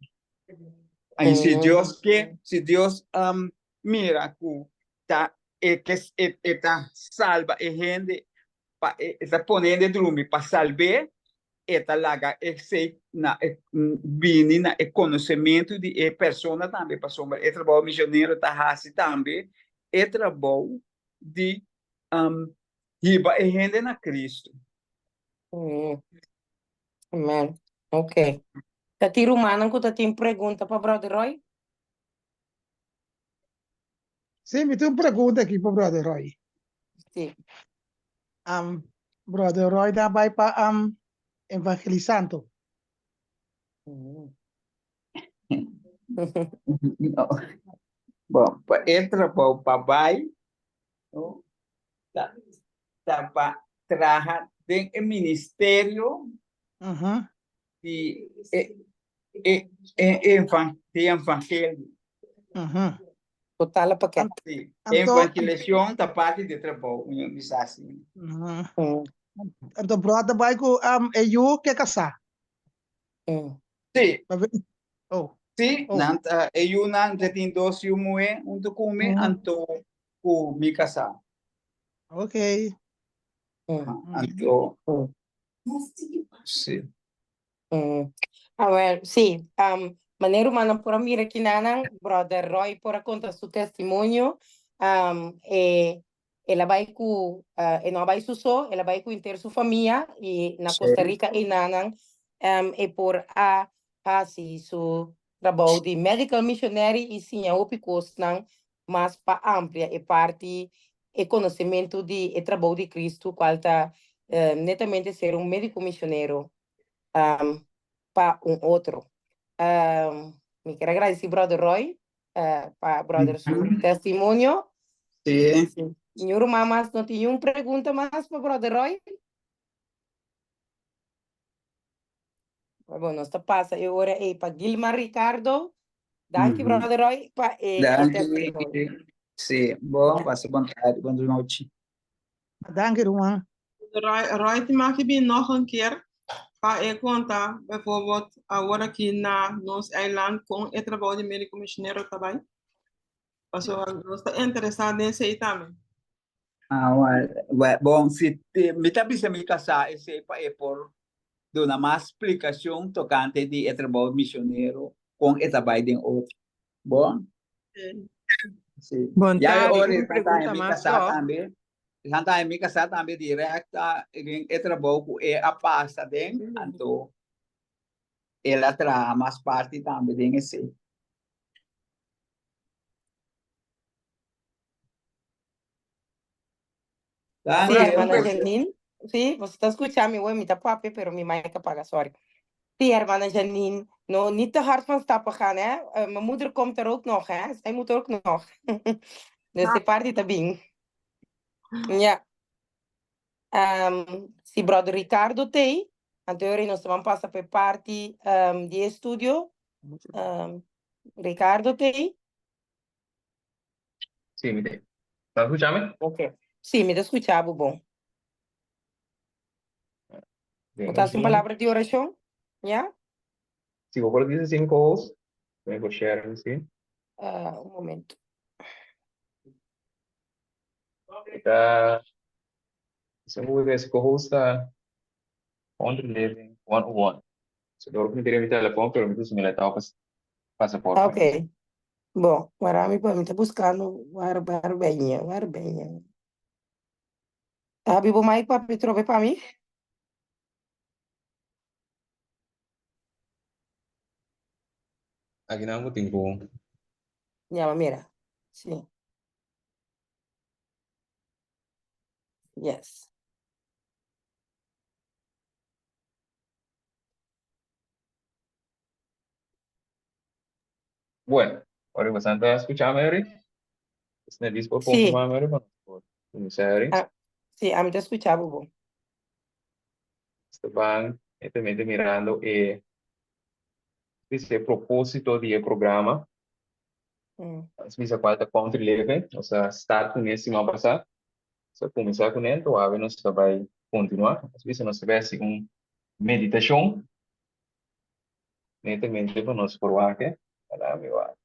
I si Dios ke, si Dios um, mira ku ta e ke e, e ta salba e hende pa e, e ta pone hende drumi pa salb'é, e ta laga esei na e bini na e konosementu di e persona tambe, pasobra e trabou misionero ta hasi tambe e trabou di um, hiba e hende na Cristo. Amen. Ok. Ta tin rumannan ku ta tin pregunta pa Brother Roy? Sí, mi tin un pregunta aki pa Brother Roy. Sí. Brother Roy ta bai pa evangelisando. No. Bon, pa e trabou pa bai, no, ta, ta pa traha den e ministerio di e, e, e, di evangelio. Totale pakket. Sí. Evangelisacion ta parti di e trabou, mi a bisa asina. Anto brother bai ku e yu ke kasá. Sí. Oh. Sí, nan ta, e yunan ta tin dos yu muhé huntu ku mi, anto ku mi kasá. Ok. Anto, sí. A wer, sí, manera rumannan por a mira kinanan, brother Roy por a konta su testimonio, e el a bai ku, e no a bai su so, el a bai ku henter su famia i na Costa Rica einanan e por a hasi su trabou di medical missionary i siña hopi kosnan mas pa amplia e parti e konosementu di e trabou di Cristo kual ta netamente ser un médiko misionero pa un otro. Mi kier a gradisí Brother Roy pa brother su testimonio. Sí. Señor ruman mas no tin un pregunta mas pa Brother Roy? Bueno, nos ta pasa e ora ei pa Gilmar Ricardo. Danki, Brother Roy, pa e Danki. testimonio. Sí, bon, pasa bon tarde, bon nochi. Danki, ruman. Roy, Roy tin mag bin nog een keer pa e konta bijvoorbeeld awor aki na nos eiland kon e trabou di médiko misionero ta bai. Pasobra nos ta interesá den esei tambe. Ah, wel, bon, si mi ta bisa mi kasá esei pa e por duna mas splikashon tokante di e trabou misionero kon e ta bai den otro. Bon? Sí. Bon Ya e tardi, ora un e ta pregunta mi mas kasá tòg. tambe. Santa mi kasá tambe direct den e trabou ku e a pasa den, anto el a traha mas parti tambe den esei. Sí, hermana Janine. Sí, vos ta skucha mi, mi ta papia, pero mi mic apaga, sorry. Sí, hermana Janine. No, niet te hard van stapel gaan, hè. Mijn moeder komt er ook nog, hè. Zij moet ook nog. Dus e parti ta bin. Ja. Si brother Ricardo t'ei, anto e ora nos ta ban pasa pa e parti di e estudio. Ricardo t'ei? Sí, mi t'ei. Ta skucha mi? Ok. Sí, mi ta skucha bo bon. Bo ta hasi un palabra di orashon? Ya? Si bo por bisa sin co-host, mi por share sí. Un momento. Ta, si bo por co-host ta Country Living 101. So dor ku mi tene mi telefon, pero mi ta usa mi laptop pa pasa por. Ok. Bon, wara mi pa mi ta buskando waar waar ben je, waar ben je? Abi bo mic papi trobe pa mi? Aki nan bo tin ku. Ya, ma mira. Sí. Yes. Bueno, ora bo santa skucha Mary? Esne dis por Sí. konfirmá Mary pa nos por kuminsá Mary. Ah, sí, ami ta skucha bo bon. Esteban netamente mirando e dice e propósito di e programa. Nos bisa cual ta Country Living, nos a start kuné siman pasá. Nos a kuminsá kuné, enton awe nos ta bai kontinuá. Nos bisa nos ta bai hasi un meditashon netamente pa nos por wak e. Ala mi wak.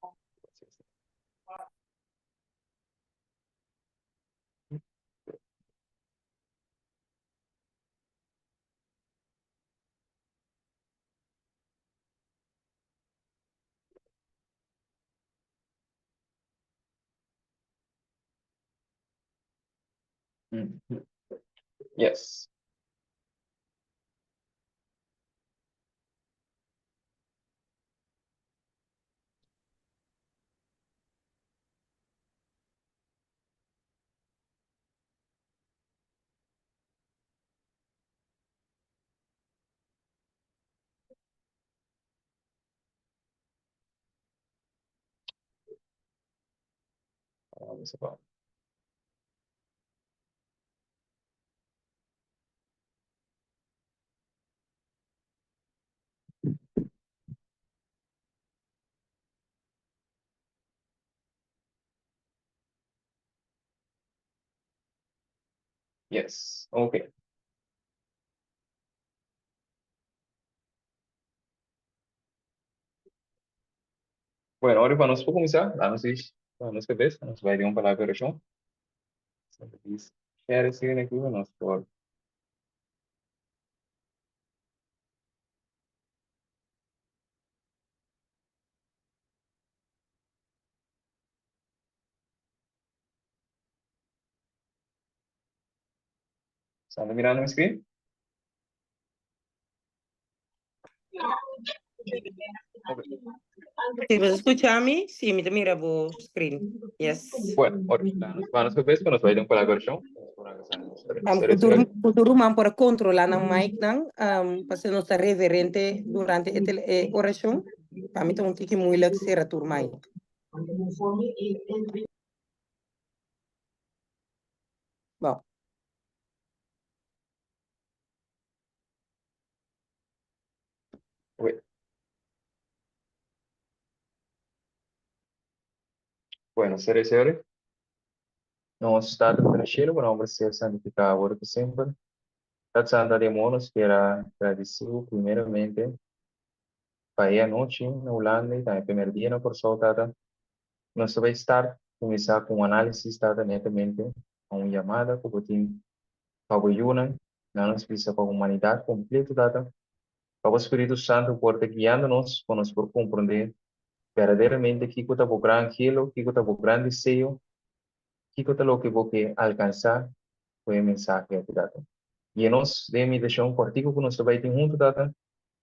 Yes. Un secondo. Yes, ok. Bueno, ahora para nos comenzar, danos is, danos cabeza, nos vai de un palabra de oración. Share esse aqui, nos por Estão mirando mi screen? Si bo ta skucha mi, si, mi ta mira bo screen. Yes. Bueno, ora, danos cabeza, nos vai de un palabra de oración. Ku tur ruman por a kontrolá nan mic nan, pasobra nos ta reverente durante e e orashon. Pa mi ta un tiki moeilijk sera tur mic. Bon. Oké. Bueno, señores y señores, nos Tata ku ta na shelu, bo nomber sea santifiká awor i pa semper. Tata Santa di amor, nos kier a gradisí bo primeramente pa e anochi na Hulanda i tambe primer dia na Kòrsou, Tata. Nos ta bai start kuminsá ku un análisis, Tata, netamente pa un yamada ku bo tin pa bo yunan. Nan nos bisa pa humanidat kompleto, Tata. Pa bo Spiritu Santu por ta guiando nos pa nos por komprondé berdaderamente kiko ta bo gran anhelo, kiko ta bo gran deseo, kiko ta loke bo ke alkansá ku e mensahe aki, Tata. Guia nos den e meditashon kòrtiku ku nos ta bai tin huntu, Tata.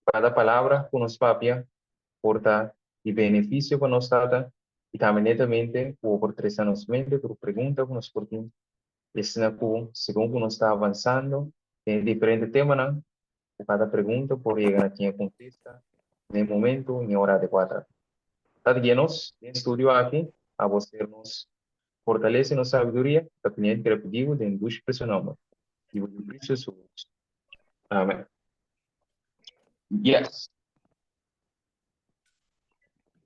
Kada palabra ku nos papia por ta di benefisio pa nos, Tata, i tambe netamente ku bo por trese na nos mente tur pregunta ku nos por tin, i asina ku segun ku nos ta avansando den e diferente temanan, ku kada pregunta por yega na tin e kontesta na e momento i e ora adekuá. Tata, ta guia nos den e studio aki, abo ser nos fortalesa i nos sabiduria, ta pidiendo i kere pidi bo den dushi precio nomber di bo Yu Cristo Jesus. Amen. Yes.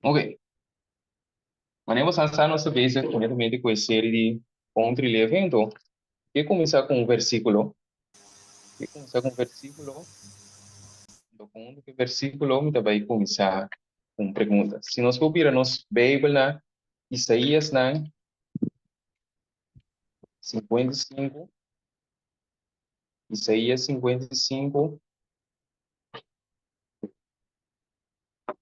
Ok. Manera bo sa nos ta bezig netamente ku e seri di Country Living, anto ke kuminsá ku un versíkulo. Ke kuminsá ku un versíkulo, anto ku un versíkulo mi ta bai kuminsá ku un pregunta. Si nos por bira nos Beibel na Isaías nan 55, Isaías 55,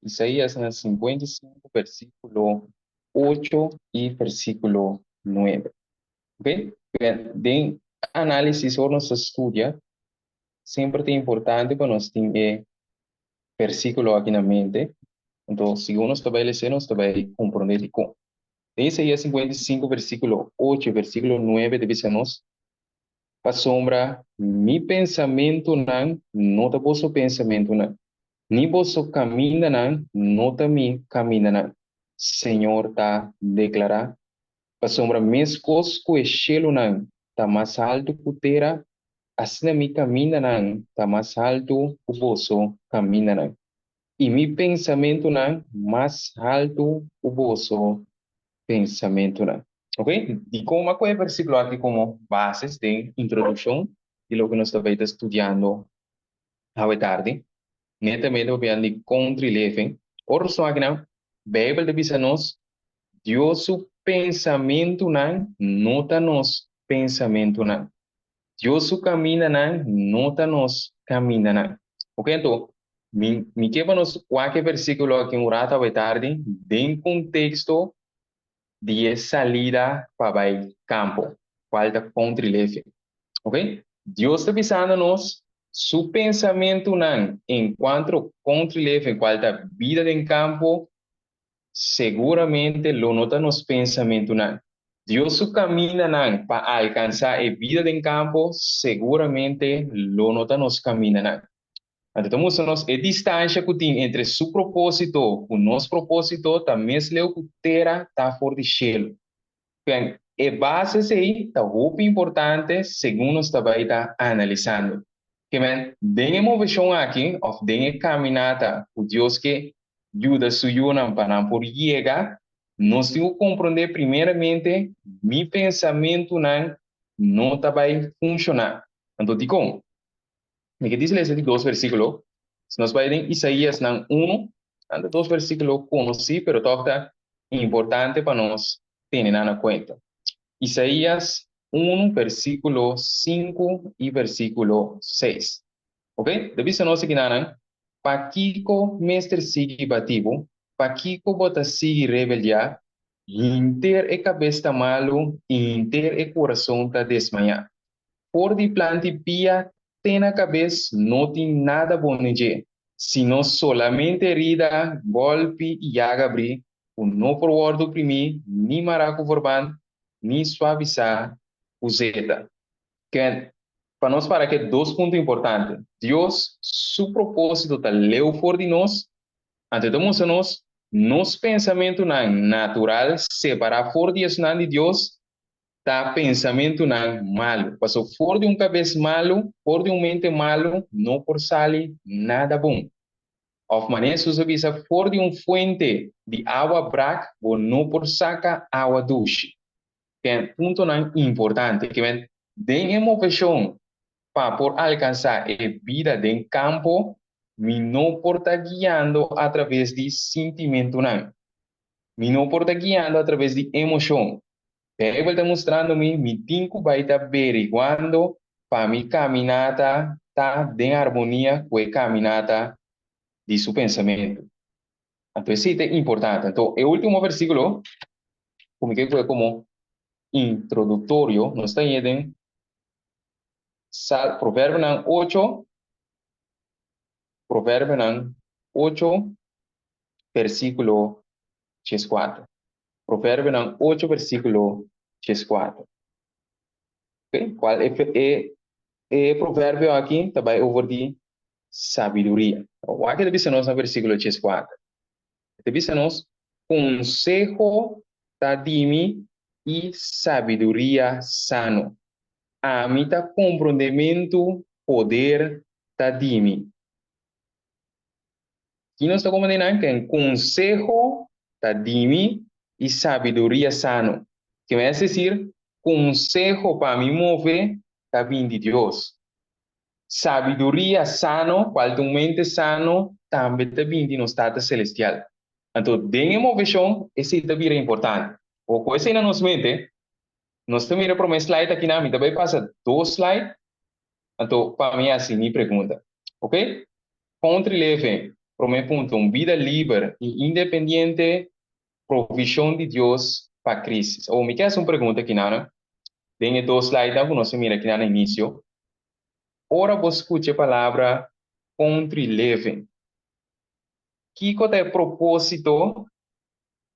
Isaías na 55 versículo 8 y versículo 9. Ok? Den análisis ora nos ta studia, semper ta importante pa nos tin e versículo aki na mente. Entonces, segun nos ta bai lese, nos ta bai comprende dikon. Den Isaías 55 versículo 8 y versículo 9 ta bisa nos, Pasobra mi pensamentunan no ta boso pensamentunan, ni boso kamindanan no ta mi kamindanan, Señor ta deklará. Pasobra meskos ku e shelunan ta mas haltu ku tera, asina mi kamindanan ta mas haltu ku boso kamindanan, i mi pensamentunan mas haltu ku boso pensamentunan. Ok, dikon a kohe e versíkulo aki komo bases den introdukshon di loke nos ta bai ta studiando awe tardi? Netamente papiando di country living. Otro suakinan, Beibel ta bisa nos, Dios su pensamentunan no ta nos pensamentunan. Dios su kamindanan no ta nos kamindanan. Ok, anto, mi, mi ke pa nos wak e versíkulo aki un rato awe tardi den konteksto di e salida pa bai kampo, kual ta country living. Ok? Dios ta bisando nos su pensamentunan en cuanto country living, kual ta bida den kampo, seguramente lo no ta nos pensamentunan. Dios su kamindanan pa alkansá e bida den kampo seguramente lo no ta nos kamindanan. Anto ta mustra nos e distansha ku tin entre su propósito ku nos propósito ta mes leu ku tera ta for di shelu. Bien, e base esei ta hopi importante segun nos ta bai ta analisando. Ke men, den e moveshon aki òf den e kaminata ku Dios ke yuda su yunan pa nan por yega, nos tin ku komprondé primeramente mi pensamentunan no ta bai funshoná. Anto dikon? Mi ke disi lesa di dos versíkulo. Si nos bai den Isaías nan unu, nan ta dos versíkulo konosí pero tòg ta importante pa nos tene nan na kuenta. Isaías unu versíkulo sinku i versíkulo seis. Oke, ta bisa nos akinanan, Pakiko mester sigui bati bo? Pakiko bo ta sigui rebeldiá? Hinter e kabes ta malu i hinter e kurason ta desmayá. For di planti pia te na kabes no tin nada bon den dje, sino solamente herida, gòlpi i yaga abrí ku no por wòrdu primí ni mará ku verband ni suavisá ku zeta. Ken, pa nos para ke dos punto importante, Dios su propósito ta leu for di nos, anto e ta mustra nos nos pensamentunan natural separá for di esnan di Dios ta pensamentunan malu. Paso for di un kabes malu, for di un mente malu, no por sali nada bon. Òf manera Hesus a bisa, for di un fuente di awa brak bo no por saka awa dushi. Ten puntonan importante ke men den e moveshon pa por alkansá e bida den kampo, mi no por ta guiando atraves di sintimentunan. Mi no por ta guiando atraves di emoshon. Bijbel ta mustrando mi, mi tin cu bay ta beriguando pa mi caminata ta den armonia cu e caminata di su pensamento. Anto esey ta importante. Anto e ultimo versiculo cu mi ke coge como introductorio, nos ta haña den Sal, Proverbionan ocho, Proverbionan ocho, versiculo dieskuater. Proverbionan ocho versíkulo dieskuater. Ok, kual e, e, e proverbio aki ta bai over di sabiduria. Wak e ta bisa nos na versíkulo dieskuater. E ta bisa nos, Konseho ta di mi i sabiduria sano. Ami ta komprondementu, poder ta di mi. Ki nos ta komprendé nan? Ken konseho ta di mi i sabiduria sano. Ke mester desir, konseho pa mi move ta bin di Dios. Sabiduria sano, kual ta un mente sano, tambe ta bin di nos Tata Selestial. Anto, den e moveshon, esei ta bira importante. Bo ku esei na nos mente, nos ta mira promé slide akinan, mi ta bai pasa dos slide, anto pa mi hasi mi pregunta. Ok? Country living, promé punto, un bida liber i independiente, provishon di Dios pa crisis. Awor mi ke hasi un pregunta kinan, den e dos slidenan ku nos a mira kinan na inisio, ora bo skucha e palabra country living, kiko ta e propósito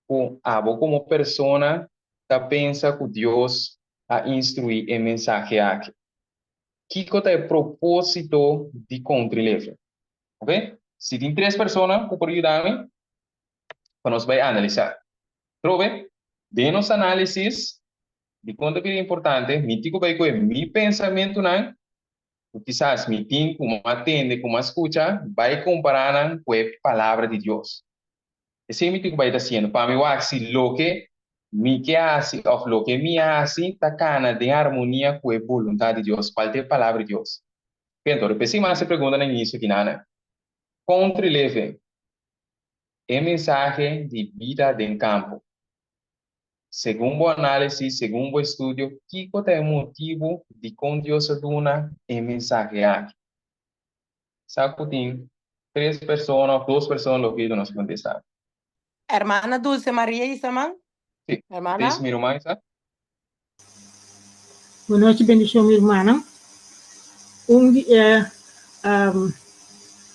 ku abo komo persona ta pensa ku Dios a instruí e mensahe aki? Kiko ta e propósito di Country Living? Ok, si tin tres persona ku por yuda mi pa nos bai analisá. Trobe, den nos análisis dikon ta bira importante, mi tin ku bai ku e mi pensamentunan ku kisas mi tin ku mas tende, ku mas skucha, bai kompará nan ku e Palabra di Dios. Esei mi tin ku bai ta hasiendo pa mi wak si loke mi ke hasi òf loke mi a hasi ta kana den armonia ku e boluntat di Dios, kual ta e Palabra di Dios. P'enton, repesí mas e pregunta na inisio kinana, Kon trileve e mensahe di bida den kampo? Segun bo análisis, segun bo estudio, kiko ta e motibu dikon Dios a duna e mensahe aki? Sa ku tin tres persona of dos persona lo pidi nos kontestá. Hermana Dulce Maria Isaman. Sí. Hermana. Des mi ruman Isa. Buenochi bendishon mi rumannan. Un di e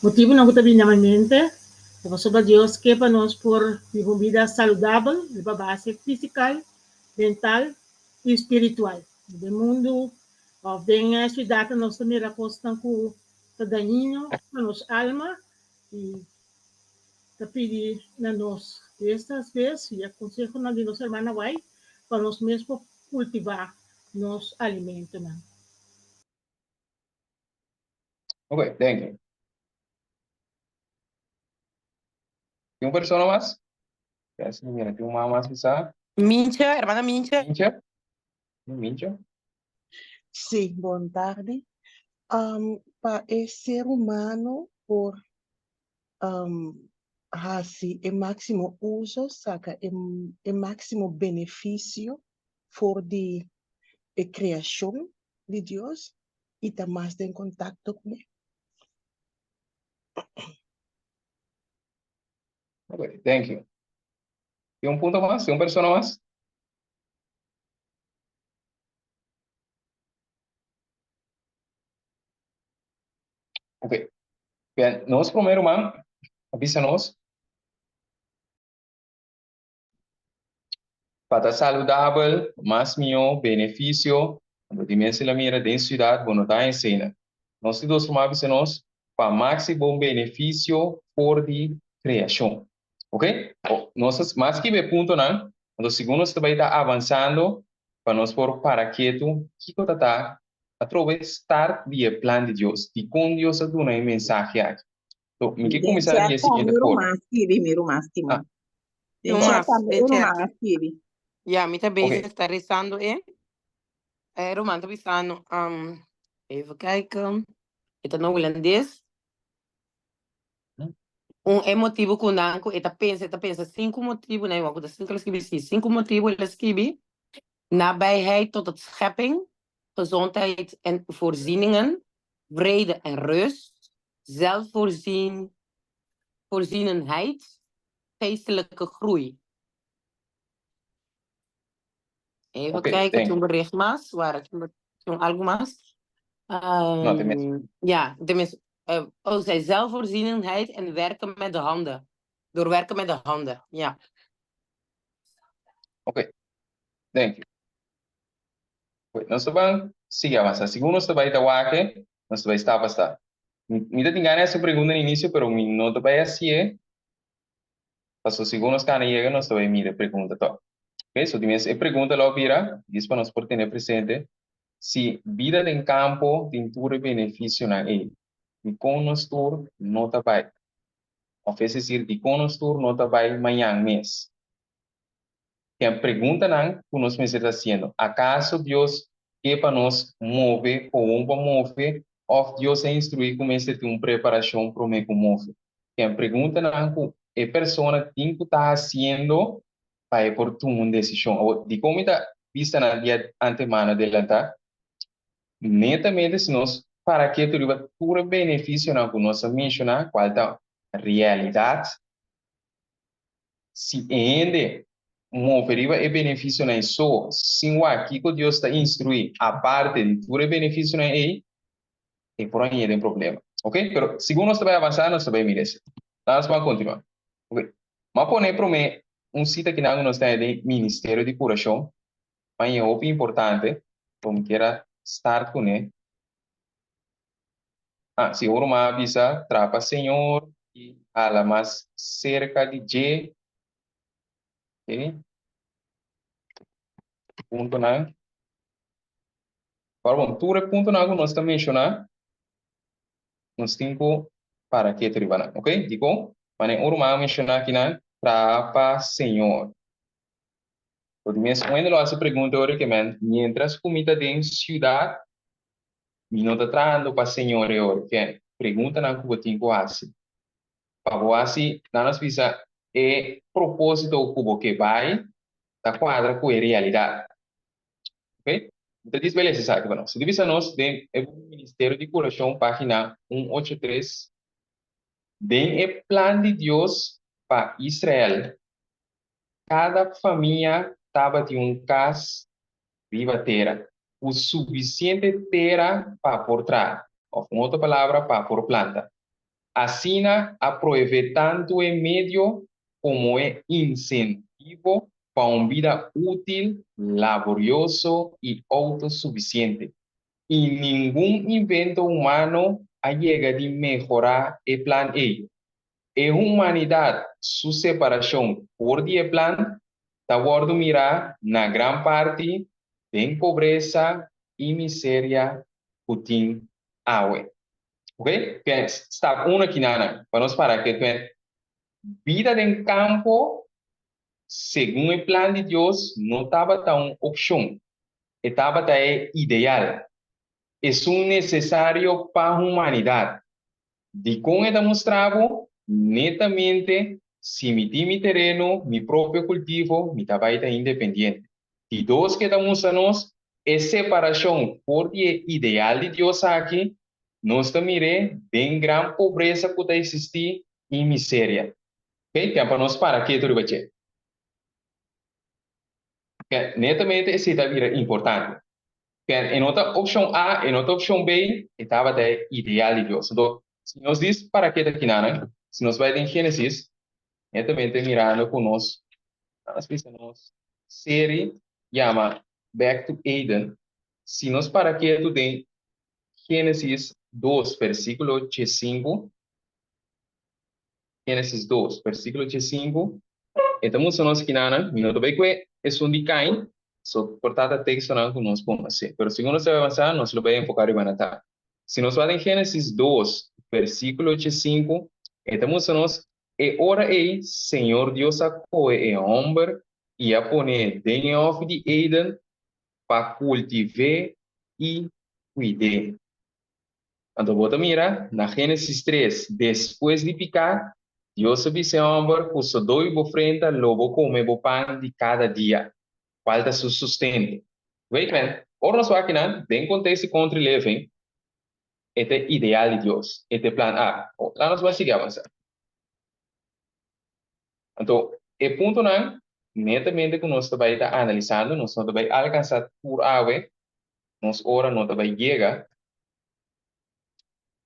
motibunan ku ta bini na mi mente ta pasobra Dios ke pa nos por biba un bida saludabel riba base fisikal, mental i spiritual. Den mundu Of den e siudatnan nos ta mira kosnan ku ta dañino pa nos alma i ta pidi na nos estas bes i e konsehonan di nos hermana White. pa nos mes por kultivá nos alimentonan. Ok, thank you. Tin un persona mas? Yes, mira, tin un man mas bisa. Mincha, hermana Mincha. Mincha? Mincha? Sí, bon tardi. Um, pa e ser humano por um, hasi e máximo uso, saca e, e máximo beneficio for di e creacion di Dios y ta mas den contacto cu ne. Ok, thank you. Tin un punto mas? Tin un persona mas? Ok. Bien, nos promé ruman a bisa nos pa ta saludabel, mas mihó, benefisio, anto di mes el a mira den siudat bo no ta esena. Nos di dos ruman a bisa nos pa máksimo benefisio for di kreashon. Ok? Nos a mas kiba e puntonan, anto segun nos ta bai ta avansando pa nos por para ketu kiko ta ta atrobe start di e plan di Dios, dikon Dios a duna e mensahe aki. So, mi ke Den kuminsá chat di e tambe siguiente un forma. ruman a skibi, mi ruman stima. Ah. Den Un chat mas, tambe den un chat. ruman a skibi. Ya, mi ta Ok. bezig ta rezando e. E ruman ta bisando, um, even kijken. E ta na hulandes. Un e motibu ku nan ku e ta pensa, e ta pensa sinku motibu, nan ku ta sinku el a skibi, si, sinku motibu el a skibi, nabijheid tot het schepping, gezondheid en voorzieningen, vrede en rust, zelfvoorzien, voorzienendheid, geestelijke groei. Even Oké, kijken, thank tin un you. bericht mas, waar, tin tin algu mas. No, te mes. Ja, tenminste, oh, zei zelfvoorzienendheid en werken met de handen. Door werken met de handen, ja. Oké, thank you. Oké, nos ta ban sigui avansa. Segun nos ta bai ta wak, nos ta bai stap pa stap. Mi, mi ta tin gana di hasi un pregunta na inicio, pero mi no ta bai hasié. Paso segun nos kana yega nos ta bai mira e pregunta tòg. Oké, so di mes e pregunta lo bira, dis pa nos por tene presente, si bida den kampo tin tur e benefisionan ei, dikon nos tur no ta bai? Òf es desir, dikon nos tur no ta bai mañan mes? Ken preguntanan ku nos mester ta hasiendo, Akaso Dios ke pa nos move kowon pa move òf Dios a instruí ku mester tin un preparashon promé ku move? Ken preguntanan ku e persona tin ku ta hasiendo pa e por tuma un desishon. Awor, dikon mi ta bisa nan di antemano adelantá? Netamente si nos para ketu riba tur e benefisionan ku nos a menshoná, kual ta realidat, Si e hende move riba e benefisionan ei so, sin wak kiko Dios ta instruí aparte di tur e benefisionan ei, e por hañ'é den problema. Ok? Pero segun nos ta bai avansá, nos ta bai mira esei. Nos ban kontinuá. Ok. M'a pone promé un sita kinan ku nos ta haña den Ministerio di Kurashon. M'a hañ'é hopi importante, bo mi kier a start kuné. Ah, si un ruman a bisa, Trapa Señor i hala mas serka di dje. Ok. Puntonan. Awor bon, tur e puntonan ku nos ta menshoná, nos tin ku para ketu riba nan. Ok, dikon? Manera un ruman a menshoná akinan, Trapa Señor. Por mes un hende lo hasi pregunta ora ke men, mientras ku mi ta den siudat, Mi no ta trahando pa Señor e ora. Ken? Preguntanan ku bo tin ku hasi. Pa bo hasi, nan nos bisa e propósito ku bo ke bai ta kuadra ku e realidat. Ok? Mi ta disbelesa esaki pa nos. Si ta bisa nos den e buki Ministerio di Kurashon, página un ocho tres, Den e plan di Dios pa Israel, kada famia tabatin un kas riba tera, ku sufisiente tera pa por traha, òf un otro palabra, pa por planta. Asina a prohibé tantu e medio komo e insentivo pa un bida útil, laborioso i outosufisiente. I ningun invento humano a yega di mehorá e plan ei. E humanidat su separashon for di e plan. ta wòrdu mirá na gran parti den pobresa i miseria ku tin awe. Ok, ke stap uno kinanan pa nos para ke tuen bida den kampo segun e plan di Dios no tabata un opshon, e tabata e ideal, esun nesesario pa humanidat. Dikon e ta mustra bo? Netamente, si mi tin mi tereno, mi propio kultivo, mi ta bai ta independiente. Di dos ke ta mustra nos e separashon for di e ideal di Dios aki, nos ta mir'é den gran pobresa ku ta eksistí i miseria. Oke, ten pa nos para ketu riba dje. Netamente esei ta bira importante. Ken e no ta opshon A, e no ta opshon B, e tabata e ideal di Dios. Anto, si nos dis para ke ta kinanan, si nos bai den Génesis, netamente mirando ku nos, nos bisa nos seri yama Back to Eden, si nos para ketu den Génesis dos versíkulo diesinku, Génesis dos, versíkulo diesinku, e ta mustra nos kinanan, mi no ta bai kue esun di Kain, so por ta ta tekstonan ku nos konosé. Pero segun nos ta bai avansá, nos lo bai enfoká riba nan ta. Si nos wak den Génesis dos, versíkulo diesinku, e ta mustra nos, E ora ei Señor Dios a kohe e hòmber i a pon'é den e hòfi di Eden pa kultiv'é i kuid'é. Anto bo ta mira na Génesis tres, despues di piká, Dios a bisa e hòmber, Ku sodó i bo frenta lo bo kome bo pan di kada dia, kual ta su sustento. Wait man, ora nos wak akinan, den kontekst di country living, e ta e ideal di Dios, e ta e plan A. Laat nos bai sigui avansá. Anto, e puntonan netamente ku nos ta bai ta analisando, nos no ta bai alkansá tur awe, nos ora no ta bai yega.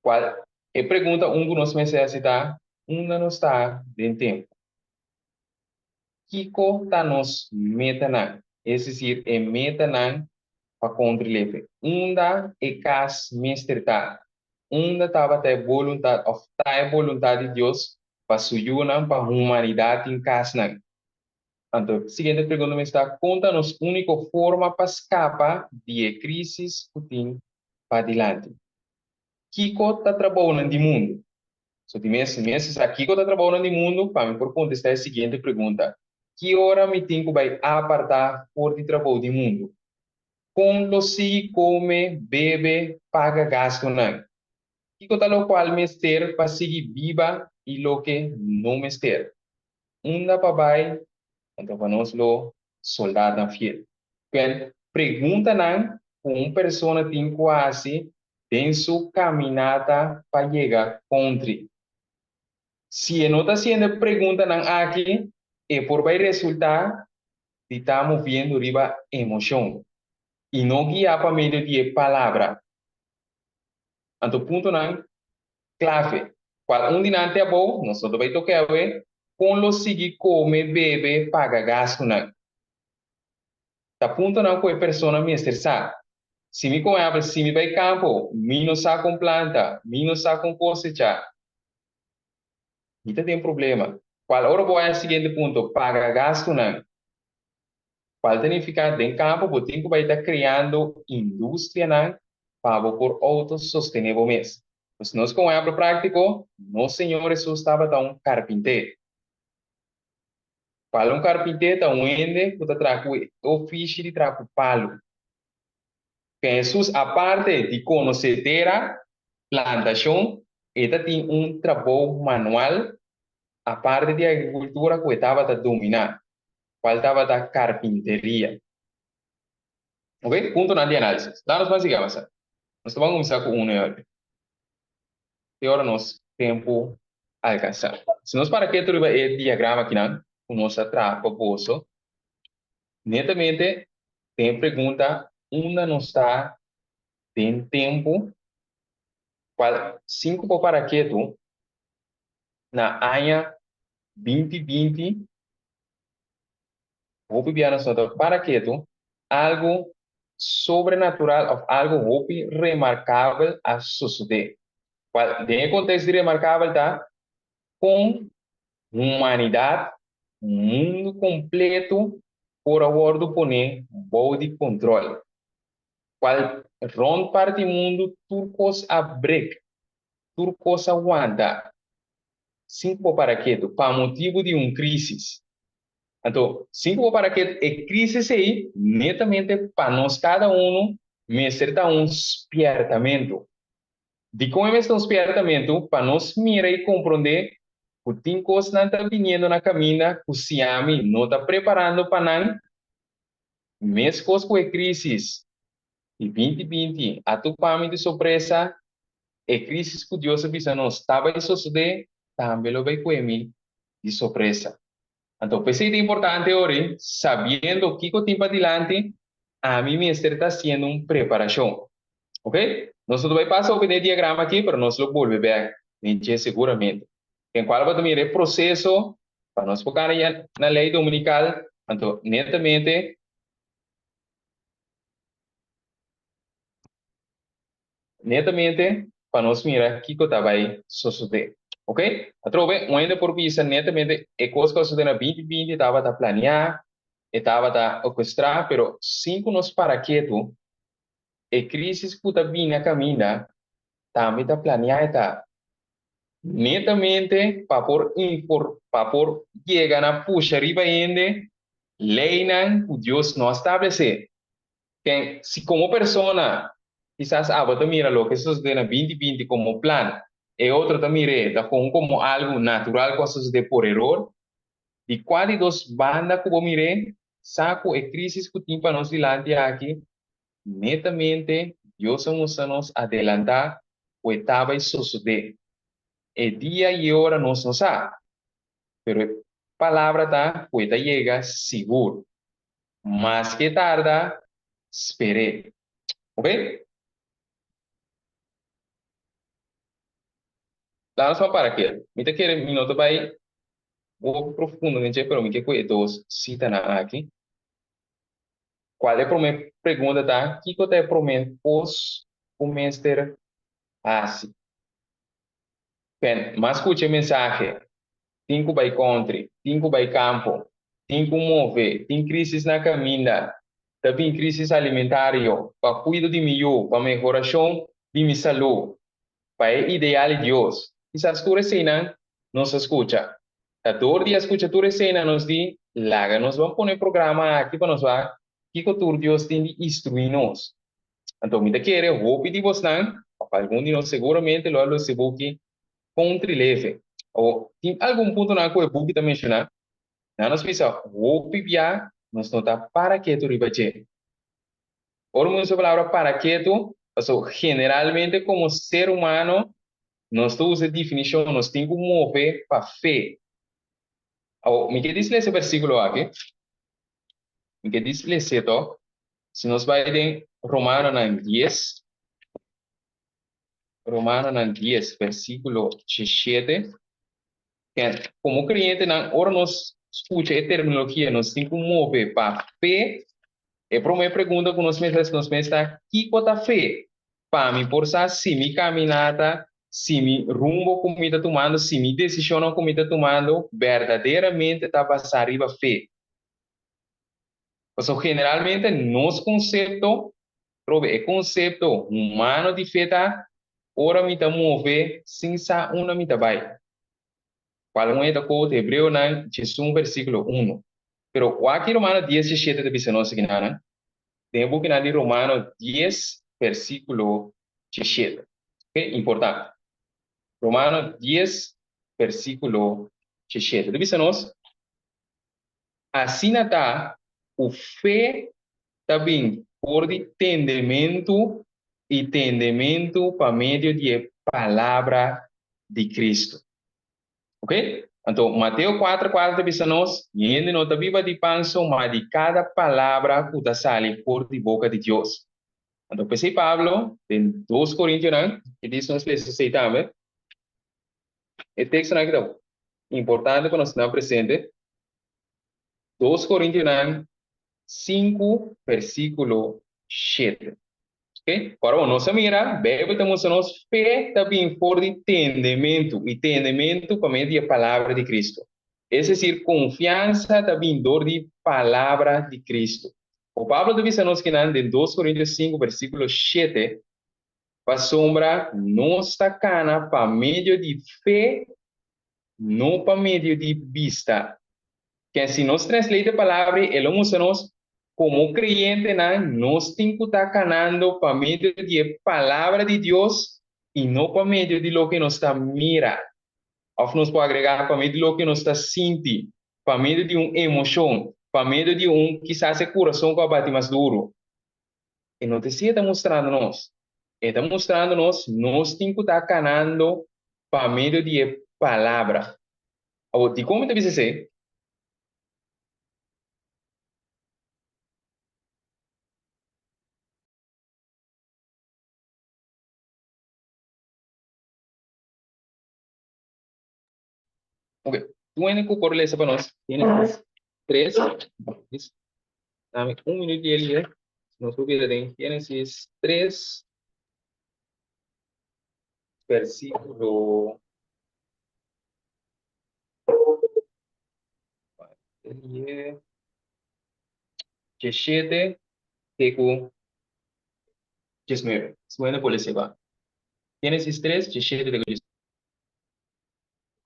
Cual e pregunta un cu nos mester haci ta, unda nos ta den tempo? Kico ta nos metanan? Es decir, e metanan pa Country Living. Unda e cas mester ta? Unda tabata e boluntad of ta e boluntad di Dios pa su yunan, pa humanidad tin casnan? Anto, siguiente pregunta mester ta, kon ta nos úniko forma pa skapa di e krísis ku tin padilanti? Kiko ta trabounan di mundu? So di mes, mi mester sa kiko ta trabounan di mundu pa mi por kontestá e siguiente pregunta, Ki ora mi tin ku bai apartá for di trabou di mundu? Kon lo sigui kome, bebe, paga gastunan? Kiko ta lokual mester pa sigui biba i loke no mester? Unda pa bai, anto pa nos lo soldatnan fiel. Kuen preguntanan ku un persona tin ku hasi den su kaminata pa yega country? Si e no ta hasiendo e preguntanan aki, e por bai resultá di ta moviendo riba emoshon i no guiá pa medio di e Palabra. Anto puntonan Clave, Cual un di nan te abou, nos no ta bay toca awe, con lo sigui come, bebe, paga gastunan. Ta puntonan cu e persona mester sa. Si mi con ehempel, si mi bay campo, mi no sa con planta, mi no sa con cosecha, mi ta den problema. Cual ora bo haya siguiente punto, paga gastunan. Cual ta nifica den campo bo tin cu bay ta creando industrianan pa bo por autosostene bo mes. Pues nos con ehemplo practico, nos Señor Jesus tabata un carpinter. Cual un carpinter ta un hende cu ta traha cu e ofishi di traha cu palu. Cu Jesus aparte di conoce tera, plantacion, e ta tin un trabou manual aparte di agricultura cu e tabata domina, cual tabata carpinteria. Ok, puntonan di análisis. Laat nos ban sigui avansa. Nos ta ban kuminsá ku unu e ora. Te ora nos tempu alkansá. Si nos para ketu riba e diagrama akinan ku nos a traha pa boso, netamente den e pregunta unda nos ta den tempu, kual sin ku por para ketu na aña 2020, hopi bia nos no ta para ketu, algu sobrenatural of algu hopi remarkabel a sosodé. Cual den e contexto di remarkabel ta con humanidad, mundu completo. por a wòrdu poné bou di kontròl. Kual rònt parti mundu tur kos a brek, tur kos a wanta, sin ku bo para ketu, pa motibu di un krísis. Anto, sin ku bo para ketu, e krísis ei netamente pa nos kada unu mester ta un spièrtamentu. Dikon e mester ta un spièrtamentu? Pa nos mira i komprondé ku tin kosnan ta biniendo na kaminda ku si ami no ta preparando pa nan, meskos ku e krísis di 2020 a tupa mi di sorpresa, e krísis ku Dios a bisa nos ta bai sosodé tambe lo bai kue mi di sorpresa. Anto p'esei ta importante ori, sabiendo kiko tin padilanti, ami mester ta hasiendo un preparashon. Ok? Nos no ta bai pasa hopi den e diagrama aki, pero nos lo bolbe bek den dje seguramente. Den kual bo ta mira e proseso pa nos por gana ya na lei dominikal, anto netamente netamente pa nos mira kiko ta bai sosodé. Ok? Atrobe, un hende por bisa netamente e kos ku a sosodé na 2020 tabata planeá, e tabata orkestrá, pero sin ku nos para ketu, e krísis ku ta bini a kaminda tambe ta planeá e ta netamente pa por infor pa por yega na pusha riba hende leinan ku Dios no a stablesé. Ken si komo persona kisas abo ta mira loke sosodé na 2020 komo plan, e otro ta mir'é ta kon komo algu natural ku a sosodé por eror, di kua di dos banda ku bo mir'é, sa ku e krísis ku tin pa nos dilanti aki Netamente Dios a mustra nos adelantá ku e ta bai sosodé. E dia i e ora nos no sa, pero e palabra ta ku e ta yega sigur. Maske e tarda, sper'é. Ok? Laat nos ban para kel. Mi ta kere mi no ta bai hopi profundo den dje, pero mi ke ku e dos sitanan aki. Cual e prome pregunta ta, kico ta e prome cos cu mester haci? Pen, mas scucha e mensahe, tin cu bay country, tin cu bay campo, tin cu move, tin crisis na caminda, ta bin crisis alimentario, pa cuido di mi yu, pa mehoracion di mi salud, pa e ideal di Dios. Kisas tur eseinan nos a scucha. Ta dor di a scucha tur eseinan nos di, Laga nos ban pone programa aki pa nos wak kico tur Dios tin di instrui nos. Anto mi ta kere hopi di bosnan, of algun di nos seguramente lo a los e buki Country Living. Awor, tin algun puntonan cu e buki ta menciona, nan nos bisa hopi bia nos no ta para ketu riba dje. Ora mi usa e palabra para ketu, pasobra generalmente como ser humano nos ta usa e definicion nos tin cu move pa fe. Awor, mi ke dislesa e versiculo aki, mi ke disles'e tok, si nos bai den Romanonan dies, Romanonan dies versiculo diesshete, ken como creyentenan ora nos scucha e terminologia nos tin cu move pa fe, e prome pregunta cu nos mester haci nos mes ta, kico ta fe? Pa mi por sa si mi caminata, si mi rumbo cu mi ta tumando, si mi decisionnan cu mi ta tumando berdaderamente ta basa riba fe. Pasobra generalmente nos concepto, trobe e concepto humano di fe ta ora mi ta move sin sa unda mi ta bay. Cual un e ta quote Hebreonan 11 versiculo 1. Pero wak Romano 10 17 ta bisa nos aki nan? Den e bukinan di Romano 10 versiculo 17. Ok, importante. Romano 10 versiculo 17 ta bisa nos, Asina ta ku fe ta bin for di tendementu i tendementu pa medio di e palabra di Cristo. Ok? Anto, Mateo 4, 4 ta bisa nos, Hende no ta biba di pan so, ma di kada palabra ku ta sali for di boka di Dios. Anto, p'esei Pablo, den 2 Korintionan, e dice nos lesa esei tambe, e tekstonan aki ta importante pa nos tene presente, 2 Korintionan 5 versíkulo 7. Ok? Ora bo nos a mira, Bijbel ta mustra nos fe ta bin for di tendementu, i tendementu pa medio di e palabra di Cristo. Es desir, konfiansa ta bin dor di palabra di Kristu. O Pablo ta bisa nos kinan den dos Korintios sinku versíkulo shete, Pasobra nos ta kana pa medio di fe, no pa medio di bista. Ken si nos translate e palabra ei, e lo mustra nos komo kreyentenan nos tin ku ta kanando pa medio di e palabra di Dios i no pa medio di loke nos ta mira. Òf nos por agregá pa medio di loke nos ta sinti, pa medio di un emoshon, pa medio di un kisas e kurason ku a bati mas duru. E no ta esei e ta mustrando nos. E ta mustrando nos, nos tin ku ta kanando pa medio di e palabra. Awor, dikon mi ta bisa esei? Ok, tur hende ku por lesa pa nos Génesis 3. Dame un minuut di Elie. Nos por bira den Génesis 3, versículo. Elie. 17 te ku 19. Su hende por lesa ba. Génesis 3, 17 te ku 19.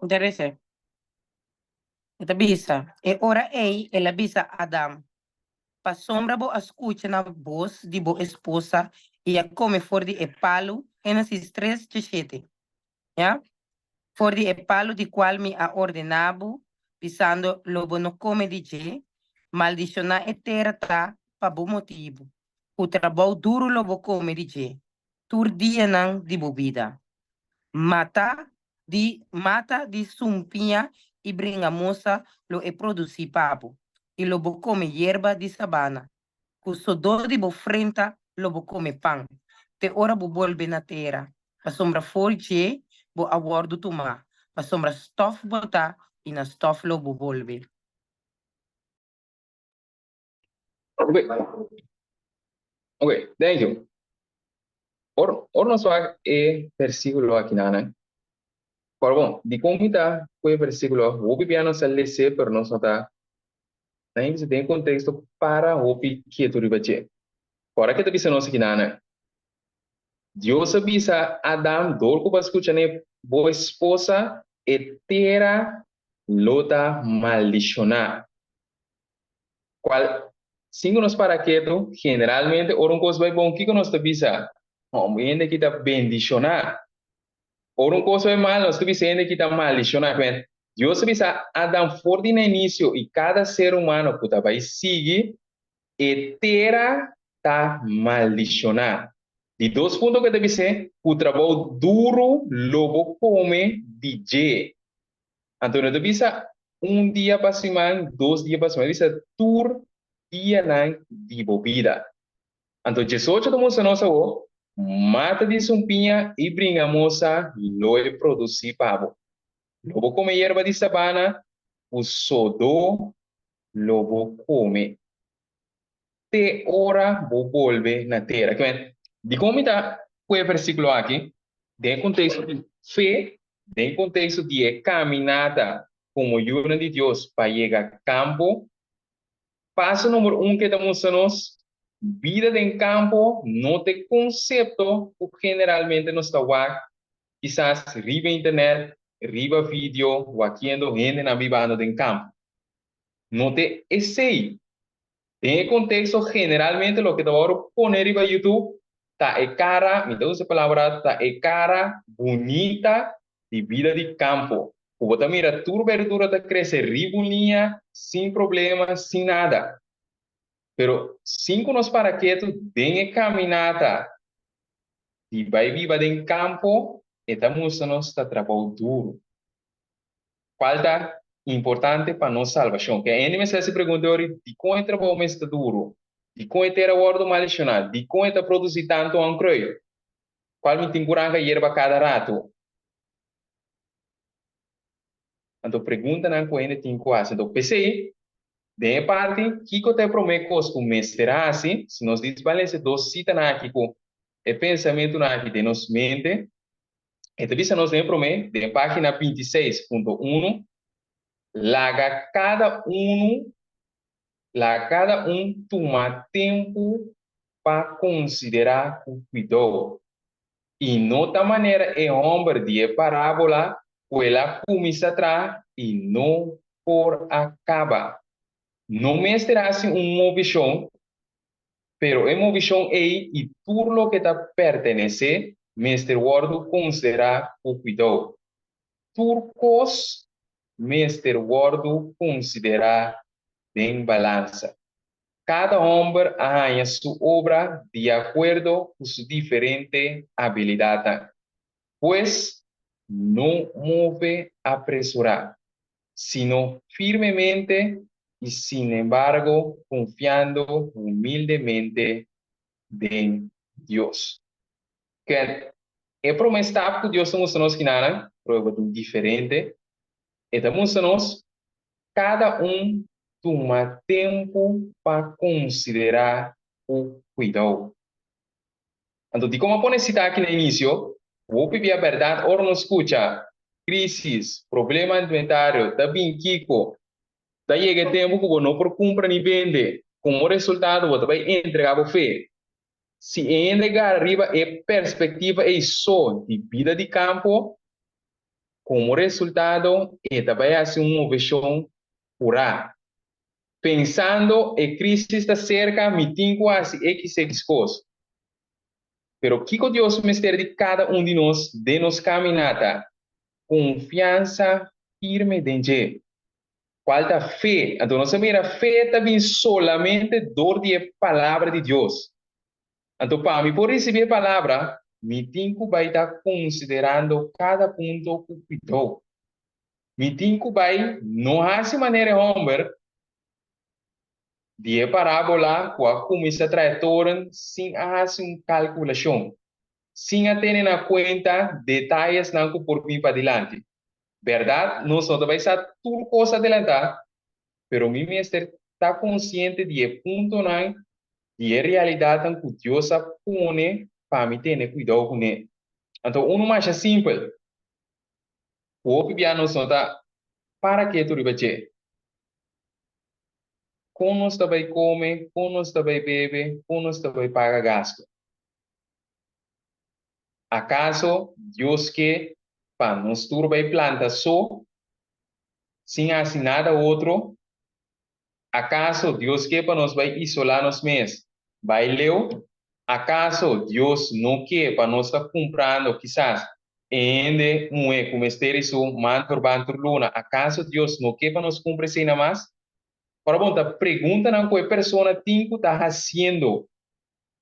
Interesé. E ta bisa, E ora ei el a bisa Adam, Pasobra bo a skucha na bos di bo esposa i a kome for di e palu, Génesis tres, djeshete, ya, for di e palu di kual mi a ordená bo, bisando, Lo bo no kome di dje, maldishoná e tera ta pa bo motibu, ku trabou duru lo bo kome di dje, tur dianan di bo bida. Mata di mata di sumpiña i bringamosa lo e produsí pa bo, i lo bo kome yerba di sabana. Ku sodó di bo frenta lo bo kome pan, te ora bo bolbe na tera, pasobra for dje bo a wòrdu tumá, pasobra stòf bo ta i na stòf lo bo bolbe. Ok, ok, thank you. Or, or nos wak e versículo aki nanan. Por bon, dikon mi ta ku e versículo? Hopi bia nos a les'é, pero nos no ta na hende den konteksto para hopi ketu riba dje. Ora ke ta bisa nos aki nanan, Dios a bisa Adam, dor ku bo a skucha n'e bo esposa, e tera lo ta maldishoná. Cual, sin cu nos para ketu, generalmente ora un cos bay bon, kico nos ta bisa? Hombre, hende aki ta bendiciona. Ora un cos bay mal, nos ta bisa hende aki ta maldiciona. Kwen, Dios a bisa Adam for di na inicio y cada ser humano cu ta bay sigui, e tera ta maldiciona. Di dos punto cu e ta bis'é, cu trabou duro lo bo come di dje. Anto no ta bisa un dia pa siman, dos dia pa siman, e bisa tur dianan di bo bida. Anto diesocho ta mustra nos awor, mata di sumpiña i bringa mosa lo e produsí pa bo. Lo bo kome yerba di sabana, ku sodó lo bo kome te ora bo bolbe na tera. Kimen, dikon mi ta ku e versíkulo aki? Den e konteksto di fe, den konteksto di e kaminata komo yunan di Dios pa yega kampo, paso number un ke ta mustra nos, bida den kampo no ta e konsepto ku generalmente nos ta wak kisas riba internet, riba video, wakiendo hendenan bibando den kampo. No ta esei. Den e konteksto generalmente loke ta wòrdu pone riba YouTube ta e kara, mi ta usa e palabra, ta e kara bunita di bida di kampo, ku bo ta mira tur berdura ta krese riba un liña sin problema, sin nada. Pero sin ku nos para ketu den e kaminata di bai biba den kampo, e ta mustra nos ta trabou duru. Cual ta importante pa nos salvacion? Ke hende mester haci pregunta ori, dicon e trabou mes ta duro? Dicon e tera wordo maldicioná? Dicon e ta produci tanto onkruid? Cual mi tin cu ranca yerba cada rato? Anto preguntanan cu hende tin cu haci. Anto p'esey, den e parti, kico ta e prome cos cu mester haci? Si nos disbalence dos citanan aki cu e pensamentonan aki den nos mente, E ta bisa nos den e promé, den e página 26.1. Laga kada unu, laga kada un tuma tempu pa konsiderá ku kuidou. I no ta manera e hòmber di e parábola ku el a kuminsá traha i no por a kaba. No mester hasi un movishon, pero e movishon ei i tur loke ta pertenesé mester wòrdu konsiderá ku kuidou. Tur kos mester wòrdu konsiderá den balansa. Kada hòmber a haña su obra di akuerdo ku su diferente abilidatnan. Pues, no move apresurá, sino firmemente i sinembargo konfiando humildemente den Dios. Ken e promé stap ku Dios ta mustra nos kinanan, prueba tin diferente, e ta mustra nos Kada un tuma tempu pa konsiderá ku kuidou. Anto dikon a pone sita aki na inisio? Hopi bia bèrdat ora nos skucha krísis, problema alimentario, ta bin kiko, ta yega e tempu ku bo no por kumpra ni bende, komo resultado bo ta bai entregá bo fe. Si e hende gara riba e perspektiva ei so di bida di kampo, Komo resultado, e ta bai hasi un moveshon purá. Pensando e krísis ta serka, mi tin ku hasi xx kos. Pero kiko Dios mester di kada un di nos den nos kaminata? Konfiansa firme den dje, kual ta fe. Anto nos a mira fe ta bin solamente dor di e Palabra di Dios. Anto pa mi por risibí e palabra, mi tin ku bai ta konsiderando kada punto ku kuidou. Mi tin ku bai no hasi manera e hòmber di e parábola ku a kuminsá traha e toren sin a hasi un kalkulashon, sin a tene na kuenta detayesnan ku por bin padilanti. Bèrdat, nos no ta bai sa tur kos adelantá, pero mi mester ta konsiente di e puntonan di e realidatnan ku Dios a pone pa mi tene kuidou kuné. Anto unu masha simpel, ku hopi bia nos no ta para ketu riba dje. Kon nos ta bai kome, kon nos ta bai bebe, kon nos ta bai paga gastu? Akaso Dios ke pa nos tur bai planta so, sin hasi nada otro? Akaso Dios ke pa nos bai isolá nos mes, bai leu? Akaso Dios no ke pa nos ta kumprando kisas e hende muhé ku mester di su man turban tur luna? Akaso Dios no ke pa nos kumpra esei namas? Ora bon, ta preguntanan ku e persona tin ku ta hasiendo.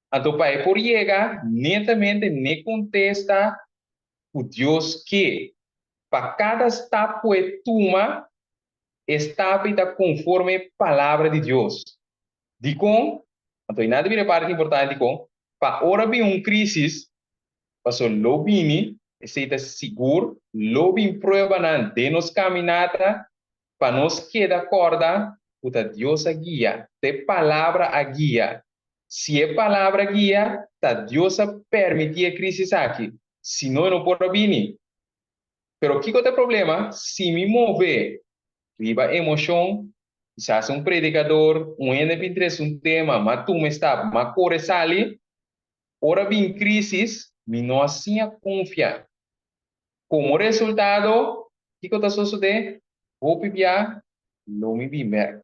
Anto pa e por yega netamente n'e kontesta ku Dios ke. Pa kada stap ku e tuma, E stap ei ta konforme Palabra di Dios. Dikon? Anto i nan ta bira e parti importante dikon, pa ora bin un krísis, pasobra lo bini, esei ta sigur, lo bin pruebanan den nos kaminata pa nos keda kòrda ku ta Dios a guia, ta e Palabra a guia. Si e Palabra guia, ta Dios a permití e krísis aki, si no e no por a bini. Pero kiko ta e problema? Si mi move riba emocion, kisas un predicador, un hende bin trece un tema, m'a tuma e stap, m'a core sali, ora bin crisis, mi no a siña confia. Como resultado, kiko ta sosode? Hopi bia lo mi bin bek.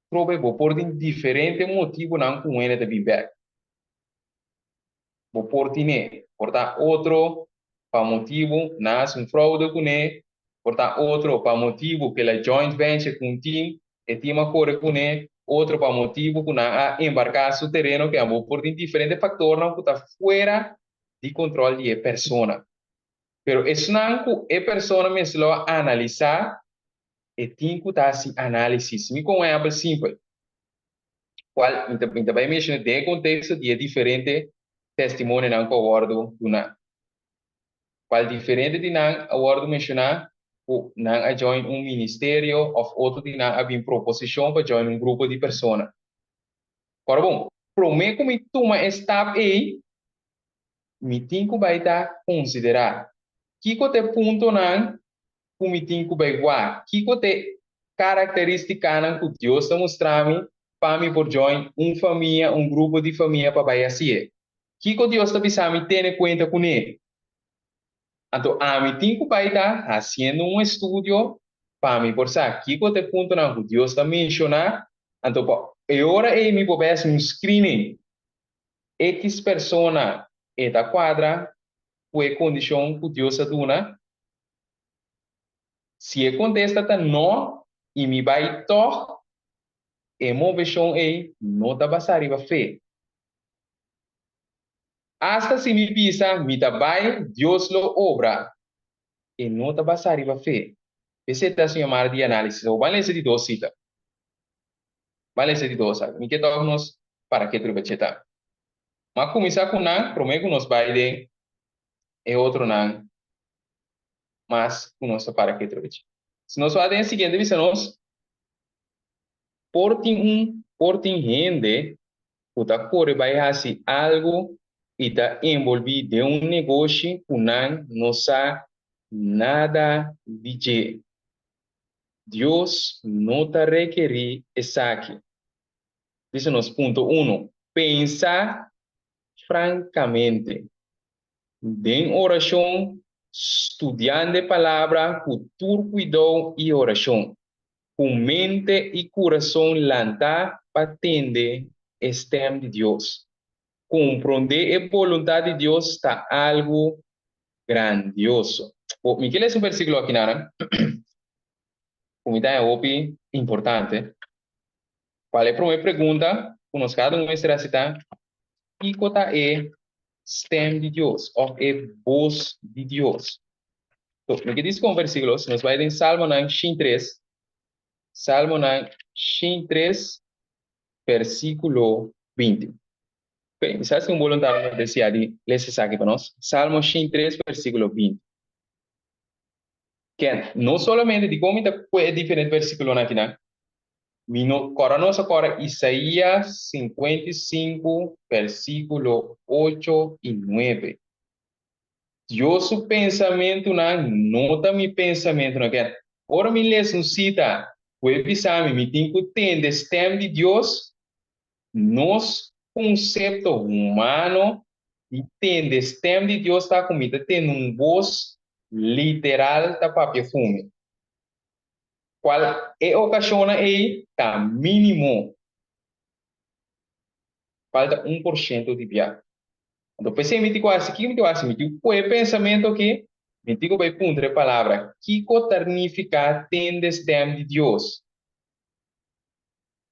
Trobe bo por tin diferente motibonan cu un hende ta bin bek. Bo por tine, por ta otro pa motibu nan hasi un fraude kuné, por ta otro pa motibu ku el a joint venture ku un team, e team a kore kuné, otro pa motibu ku nan a embarká su tereno ke abo por tin diferente faktornan ku ta fuera di kontrol di e persona. Pero esnan ku e persona mester lo a analisá, e tin ku ta hasi análisis. Mi kon un ehèmpel simpel. Cual mi ta mi ta bay menciona den e contexto di e diferente testimonionan cu a wordo duna. Cual diferente di nan a wordo menciona cu nan a join un ministerio of otro di nan a bin proposicion pa join un grupo di persona. Ora bon, prome cu mi tuma e stap ey, mi tin cu bay ta considera kico ta e puntonan. ku mi tin ku bai wak? Kiko ta e karakteristikanan ku Dios ta mustra mi pa mi por join un famia, un grupo di famia pa bai hasié? Kiko Dios ta bisa mi tene kuenta kuné? Anto ami tin ku bai ta hasiendo un estudio pa mi por sa kiko ta e puntonan ku Dios ta menshoná, anto pa e ora ei mi por bai hasi un screening. X persona e ta kuadra ku e kondishon ku Dios a duna? Si e kontesta ta no i mi bai tòg, e moveshon ei no ta basá riba fe. Asta si mi bisa mi ta bai, Dios lo obra. E no ta basá riba fe. Esei ta su yamada di análisis. Awor ban lesa di dos sita. Ban lesa di dos. Mi ke tòg nos para ketu riba dje ta. Ma kuminsá ku nan promé ku nos bai den e otronan mas ku nos ta para ketu riba dje. Si nos wak den e siguiente bisa nos, por tin un, por tin hende ku ta kore bai hasi algu i ta enbolbí den un negoshi ku nan no sa nada di dje. Dios no ta rekerí esaki. Bisa nos punto uno, pensa frankamente. Den orashon, studiando e Palabra ku tur kuidou i orashon, ku mente i kurason lantá pa tende e stèm di Dios. Komprondé e boluntat di Dios ta algu grandioso. Bo, mi ke lesa un versíkulo aki nana, ku mi ta haña hopi importante. Kual e promé pregunta ku nos kada un mester hasi ta, Kiko ta e stem di Dios òf e bos di Dios? So, mi ke diskon versíkulo, si nos bai den Salmonan 103, Salmonan 103, versíkulo 20. Ok, mi sa si un boluntario lo deseá di lesa esaki pa nos. Salmo 103, versíkulo 20. Ken, no solamente dikon mi ta kue e diferente versíkulonan akinan, Mi no kòrda nos a kòrda Isaías 55 versíkulo 8 i 9. Dios su pensamentunan no ta mi pensamentunan. Ken, ora mi lesa un sita ku e bisa mi mi tin ku tende stèm di Dios, nos konsepto humano di tende stèm di Dios ta ku mi ta tende un bos literal ta papia ku mi. Cual e ocasionnan ey ta minimo. Falta 1% di bia. Anto p'esey mi tin cu haci, kico mi tin cu haci? Mi tin cu pue e pensamento aki, mi tin cu bay puntra e palabra, kico ta nifica tende stem di Dios?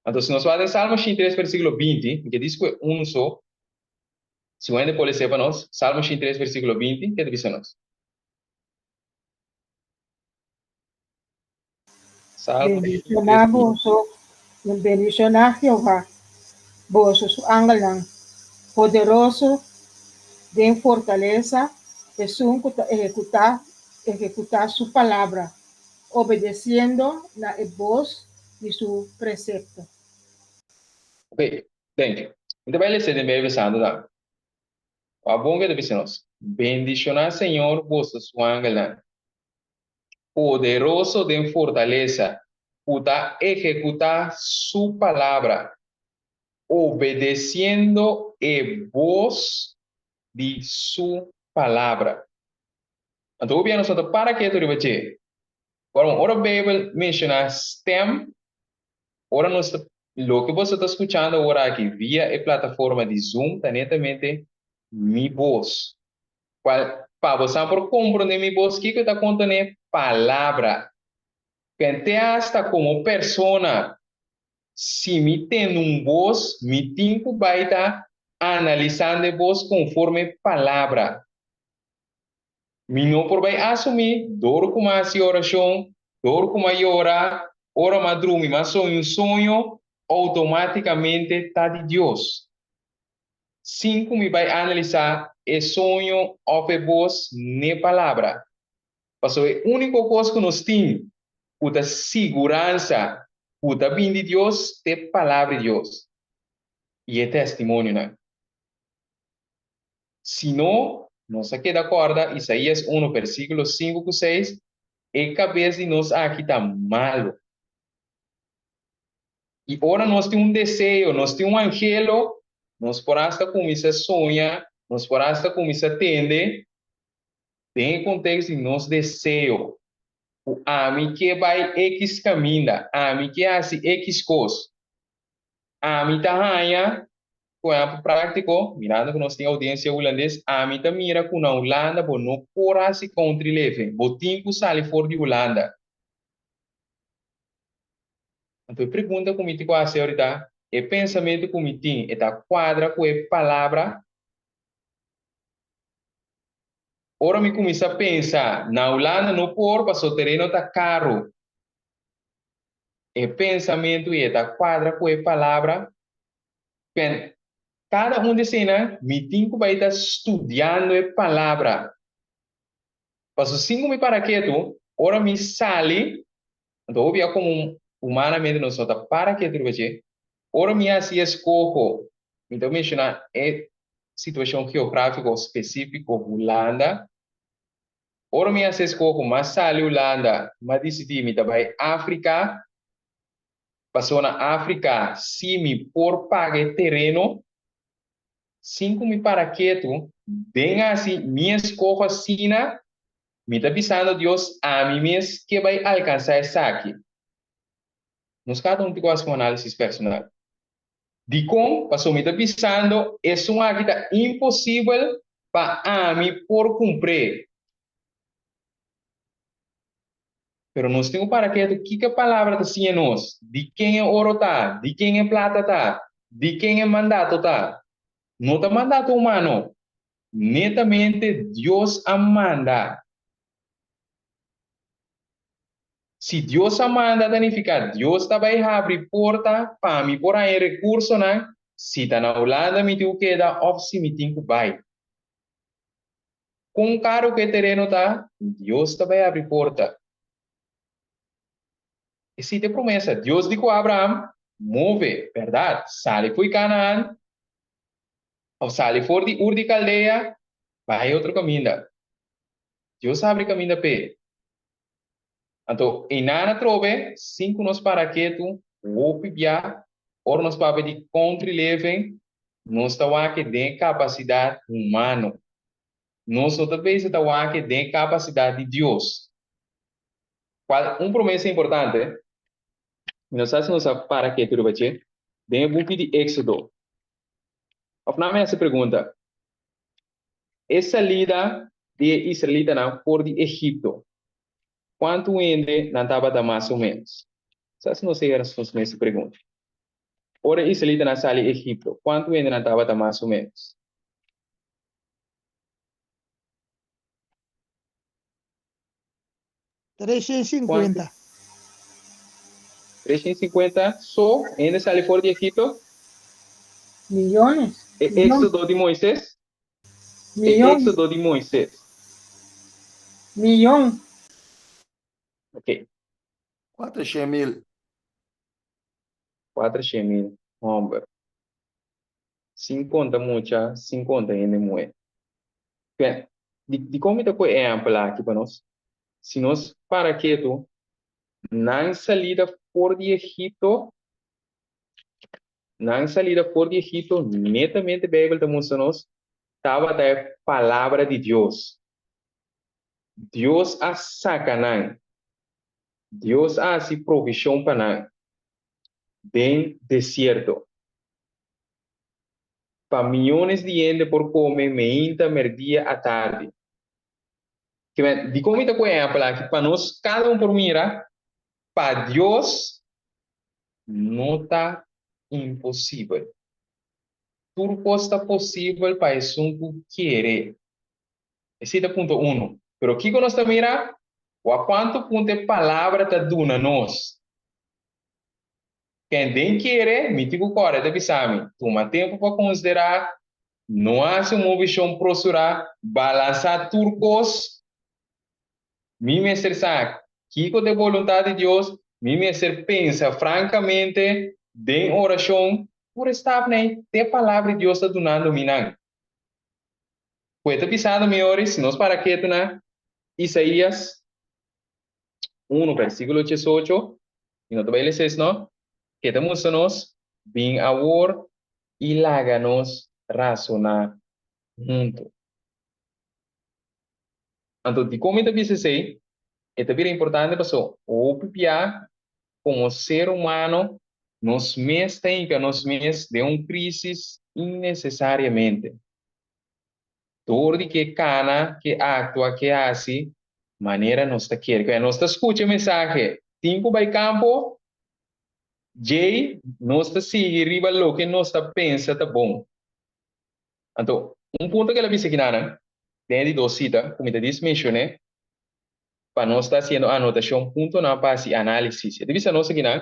Anto si nos wak den Salmo 103 versiculo 20, mi ke dici cu e un so, si un hende por lese pa nos, Salmo 103 versiculo 20, ke ta bisa nos? Salmo Bendishoná boso, bendishoná Jehová, boso su angelnan, poderoso den fortalesa, esun ku ta ehekutá ehekutá su palabra, obedesiendo na e bos di su presepto. Ok, thank you. Mi ta bai lesa den Bijbel Santu tambe. Wak bon ke ta bisa nos, Bendishoná Señor boso su angelnan, poderoso den fortalesa, ku ta ehekutá su palabra, obedesiendo e bos di su palabra. Anto hopi nos no ta para ketu riba dje. Ora ora Beibel menshoná stèm, ora nos ta loke boso ta skuchando awor aki via e plataforma di Zoom ta netamente mi bos. Cual pa bosan por comprende mi bos kico ta contene palabra. Pente hasta como persona si mi tende un bos mi tin cu bay ta analisando e bos conforme palabra. Mi no por bay asumi door cu mi a haci oracion, door cu mi a yora, ora mi a drumi mi a soña un soño automaticamente ta di Dios. Sin ku mi bai analisá e soño òf e bos n'e palabra. Pasobra e úniko kos ku nos tin ku ta siguransa ku ta bin di Dios ta e Palabra di Dios i e testimonionan. Si no, nos a keda kòrda Isaías unu versíkulo sinku ku seis. E kabes di nos aki ta malu. I ora nos tin un deseo, nos tin un anhelo, nos por hasta kuminsá soña, nos por hasta kuminsá tende den e kontekst di nos deseo, ku ami ke bai ekis kaminda, ami ke hasi ekis kos. Ami ta haña, ku ehèmpel práktiko, mirando ku nos tin oudiensia hulandes, ami ta mira ku na Hulanda bo no por hasi country living, bo tin ku sali for di Hulanda. Anto e pregunta ku mi tin ku hasi ahorita, e pensamentu ku mi tin e ta kuadra ku e palabra? Ora mi kuminsá pensa, na Hulanda no por pasobra tereno ta karu. E pensamentu i e ta kuadra ku e palabra? Pen, kada un di eseinan mi tin ku bai ta studiando e palabra. Pasobra sin ku mi para ketu, ora mi sali, anto hopi a komo humanamente nos no ta para ketu riba dje, ora mi hasi eskoho, mi ta menshoná e situashon geográfiko spesífiko Hulanda, ora mi hasi eskoho mas sali Hulanda, m'a disidí mi ta bai Afrika, pasobra na Afrika si mi por paga e tereno, Sin ku mi para ketu den hasi mi eskoho asina, mi ta bisando Dios ami mes ke bai alkansá esaki. Nos kada un tin ku hasi un análisis personal. Dikon? Pasobra mi ta bisando esun aki ta imposibel pa ami por kumpr'é. Pero nos tin ku para ketu kiko e palabra ta siña nos, di ken e oro ta, di ken e plata ta, di ken e mandato ta. No ta mandato humano, netamente Dios a manda. Si Dios a manda ta nifiká Dios ta bai habri porta pa mi por haña e rekursonan, si ta na Hulanda mi tin ku keda òf si mi tin ku bai. Kon karu ku e tereno ta, Dios ta bai abri porta. Esei ta e promesa. Dios di ku Abraham, Move, bèrdat, sali fo'i Kanaan, òf sali for di Ur di Kaldea, bai otro kaminda. Dios a abri kaminda p'e. Anto, einan atrobe, sin ku nos para ketu, hopi bia, ora nos papia di country living, nos ta wak den e kapasidat humano. Nos no ta bisa ta wak den e kapasidat di Dios. Kual un promesa importante, mi no sa si nos a para ketu riba dje, den e buki di Éksodo. Òf nan mi hasi pregunta, E salida di e israelitanan for di Egipto, kuantu hende nan tabata mas o ménos? Sa si nos a yega nos mes e pregunta. Ora e israelitanan sali Egipto, kuantu hende nan tabata mas o ménos? 350. 350 so hende sali for di Egipto? Millones. E éxodo di Moises? E éxodo di Moises. Miyon. Ok. 400 mil. 400 mil hòmber. Sin konta mucha, sin konta hende muhé. Bien, di dikon mi ta pue ehèmpel aki pa nos? Si nos para ketu, nan salida for di Egipto, nan salida for di Egipto, netamente Beibel ta mustra nos, tabata e palabra di Dios. Dios a saka nan. Dios a hasi provishon pa nan den desierto. Pa miyones di hende por come meinta, merdia, atardi. Kimen, dikon mi ta ku e ehempel aki? Pa nos kada un por mira, pa Dios no ta imposibel. Tur kos ta posibel pa esun ku kere. Esei ta punto uno. Pero kiko nos ta mira? Wak kuantu punto e palabra ta duna nos. Ken den kere, mi tin ku kòrda ta bisa mi, tuma tempu pa konsiderá, no hasi un movishon prosurá, balansá tur kos. Mi mester sa kiko ta e boluntat di Dios, mi mester pensa frankamente den orashon, tur e stapnan ei ta e Palabra di Dios ta dunando mi nan. Ku e ta bisando mi ora, si nos para ketu na Isaías. 1 versíkulo 18, i no ta bai lesa es no, ke ta mustra nos, Bin awor i laga nos rasoná huntu. Anto, dikon mi ta bisa esei? E ta bira importante pasobra hopi bia komo ser humano nos mes ta hinka nos mes den un krísis innesesariamente. Dor di ke kana, ke aktua, ke hasi manera nos ta kere. Kua nos ta skucha e mensahe, tin ku bai kampo, djei nos ta sigui riba loke nos ta pensa ta bon. Anto, un punto ku el a bisa kinanan, den e di dos sita ku mi ta dis menshoné, pa nos ta hasiendo anotashon puntonan pa hasi análisis. E ta bisa nos akinan,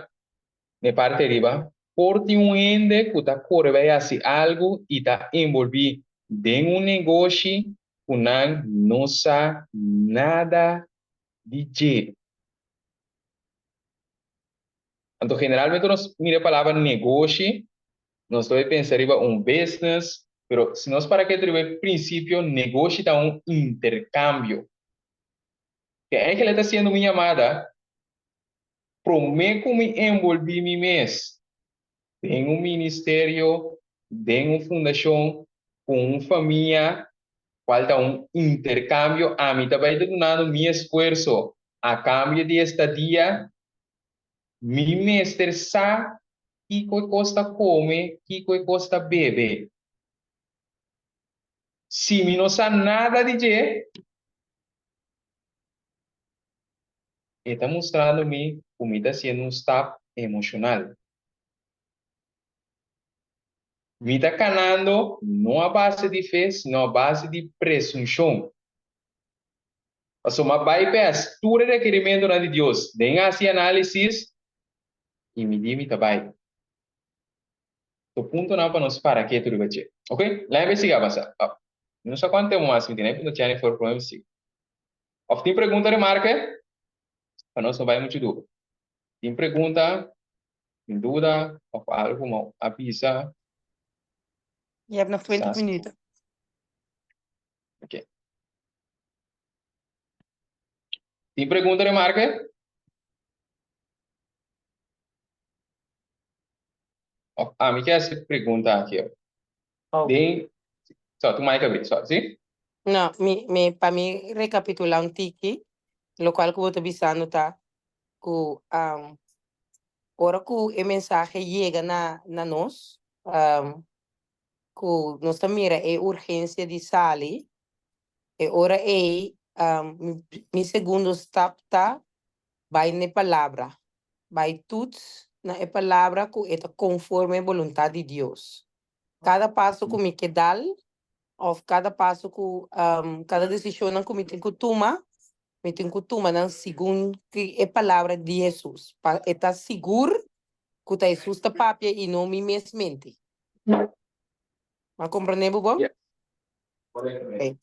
na e parti ariba, por tin un hende ku ta kore bai hasi algu i ta enbolbí den un negoshi ku nan no sa nada di dje. Anto generalmente nos mira e palabra negoshi, nos ta bai pensa riba un business, pero si nos para ketu riba e prinsipio, negoshi ta un interkambio. Ke Angela ta hasiendo mi yamada, promé ku mi enbolbí mi mes den un ministerio, den un fundashon, ku un famia, kual ta un interkambio, ami ta bai ta dunando mi esfuerso a kambio di estadia, mi mester sa kiko e kos ta kome, kiko e kos ta bebe. Si mi no sa nada di dje, e ta mustrando mi ku mi ta hasiendo un stap emoshonal. Mi ta kanando no a base di fe, sino a base di presunshon. Pasobra mi a bypass tur e rekerimentonan di Dios den hasi análisis i mi di mi ta bai. So puntonan pa nos para ketu riba dje. Ok, laga investiga basa. Mi no sa kuantu tempu mas mi tin, e punto Jennifer prome investiga. Of tin pregunta remarke? Pa nos no bai muchu duru. Tin pregunta, tin duda of algu ku mi a bisa? Je hebt nog 20 minuten. Ok. Tin pregunta remarke? Of ami ke hasi pregunta aki. Oh. Den, so, tu mic abri, so, si? No, mi, mi, pa mi recapitula un tiki, locual cu bo ta bisando ta cu um, ora cu e mensahe yega na, na nos, um, cu nos ta mira e urgencia di sali, e ora ei um, mi, mi segundo stap ta bai na e palabra, bai toets na e palabra cu e ta conforme e boluntad di Dios. Cada paso cu mi ke dal of cada paso cu cada decisionnan cu mi tin cu tuma, mi tin cu tuma nan segun e palabra di Jesus, pa e ta sigur cu ta Jesus ta papia y no mi mes mente. M'a comprende bo bon? Yeah. Correctamente. Okay.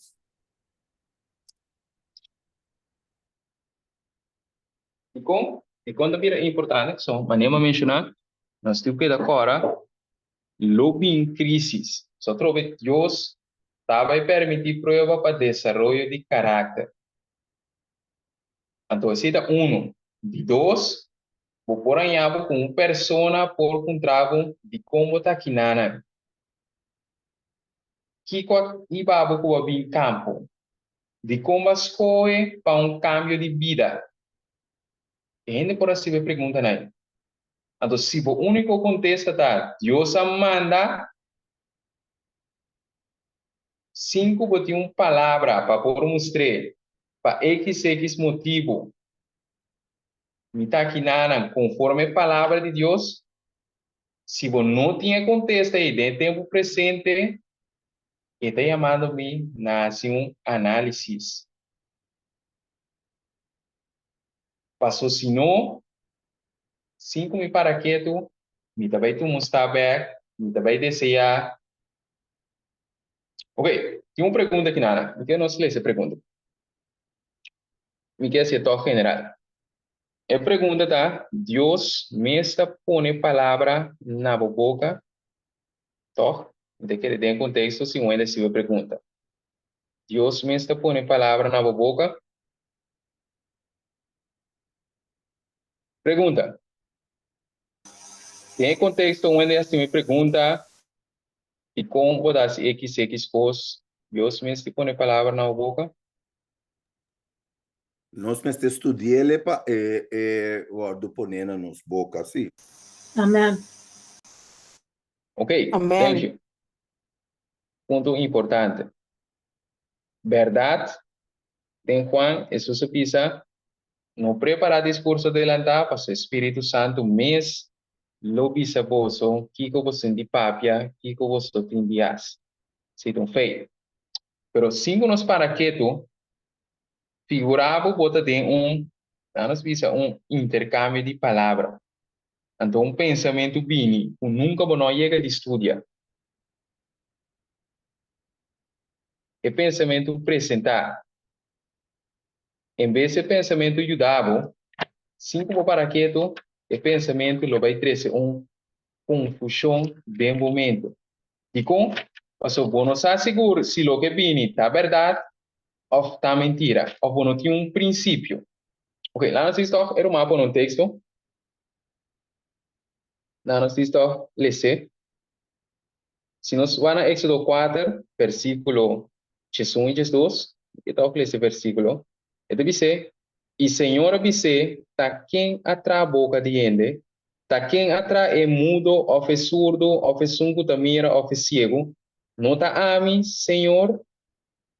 Dikon? Dikon ta bira importante? So, manera mi a menshoná, nos tin ku keda kòrda lo bin krísis. So atrobe Dios ta bai permití prueba pa desaroyo di karakter. Anto esei ta unu. Di dos, bo por haña bo ku un persona por puntra bo dikon bo ta akinanan. Kiko a hiba bo ku bo a bin kampo? Dikon bo a skohe pa un kambio di bida? E hende por hasiba e preguntanan ei. Anto si bo úniko kontesta ta Dios a manda, sin ku bo tin un palabra pa por mustr'é pa xx motibu mi ta akinanan konforme e palabra di Dios, si bo no tin e kontesta ei den e tempu presente, E ta yamando mi na hasi un análisis. Paso si no, sin ku mi para ketu, mi ta bai tuma un stap bèk, mi ta bai deseá. Ok, tin un pregunta aki nana. Mi ke nos lesa e pregunta. Mi ke hasi e tòg general. E pregunta ta, Dios mes ta pone palabra na bo boka? Tòg, mi ta kere den konteksto si un hende hasiba e pregunta. Dios mes ta pone palabra na bo boka? Pregunta. Den e konteksto un hende hasi mi pregunta dikon bo ta hasi XX kos, Dios mes di pone palabra na bo boka? Nos mester studi'el pa e e wòrdu poné na nos boka, sí. Amen. Ok, thank you. Punto importante. Bèrdat, den Juan, Hesus a bisa, No prepará diskurso delantá, pasobra e Spiritu Santu mes lo bisa boso kiko boso tin di papia, kiko boso tin di hasi. Esei ta un feit. Pero sin ku nos para ketu, figurá bo bo ta den un, laga nos bisa, un interkambio di palabra. Anto un pensamentu bini ku nunka bo no a yega di studia. E pensamentu presentá. En bes e pensamentu yuda bo, sin ku bo para ketu, e pensamentu lo bai trese un konfushon den bo mente. Dikon? Pasobra bo no sa sigur si loke bini ta bèrdat òf ta mentira, òf bo no tin un prinsipio. Oke, laga nos disi tòg e ruman a pone un teksto. Laga nos disi tòg les'é. Si nos wak na Éxodo kuater, versíkulo diesun i diesdos, e ta ofrece versíkulo, e ta bis'é, I Señor a bis'é, Ta ken a traha boka di hende? Ta ken a traha e mudo òf e surdu òf esun ku ta mira òf e siegu? No ta ami, Señor?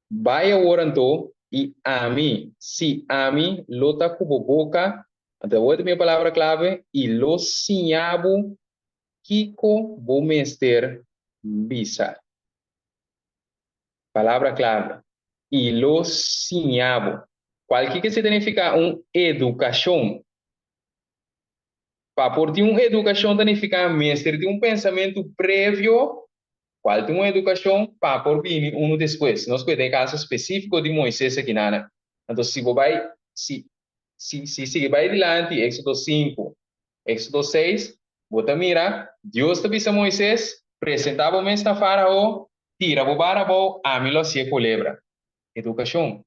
Bai awor anto, i ami, sí, ami, lo ta ku bo boka, anto awor ta mi e palabra klave, i lo siña bo Kiko bo mester bisa? Palabra clave, I lo siña bo. Cualke ke significa un educacion. Pa por tin un educacion ta nifica mester tin un pensamento previo cual tin un educacion pa por bini uno despues. Nos cu e den caso specifico di Moises akinana. Anto si bo bay si si si sigui bay dilanti Exodo sinku Éxodo seis, Bo ta mira, Dios ta bisa Moises, Presentá bo mes na Fárao, tira bo bara abou, ami lo hasié kolebra. Edukashon.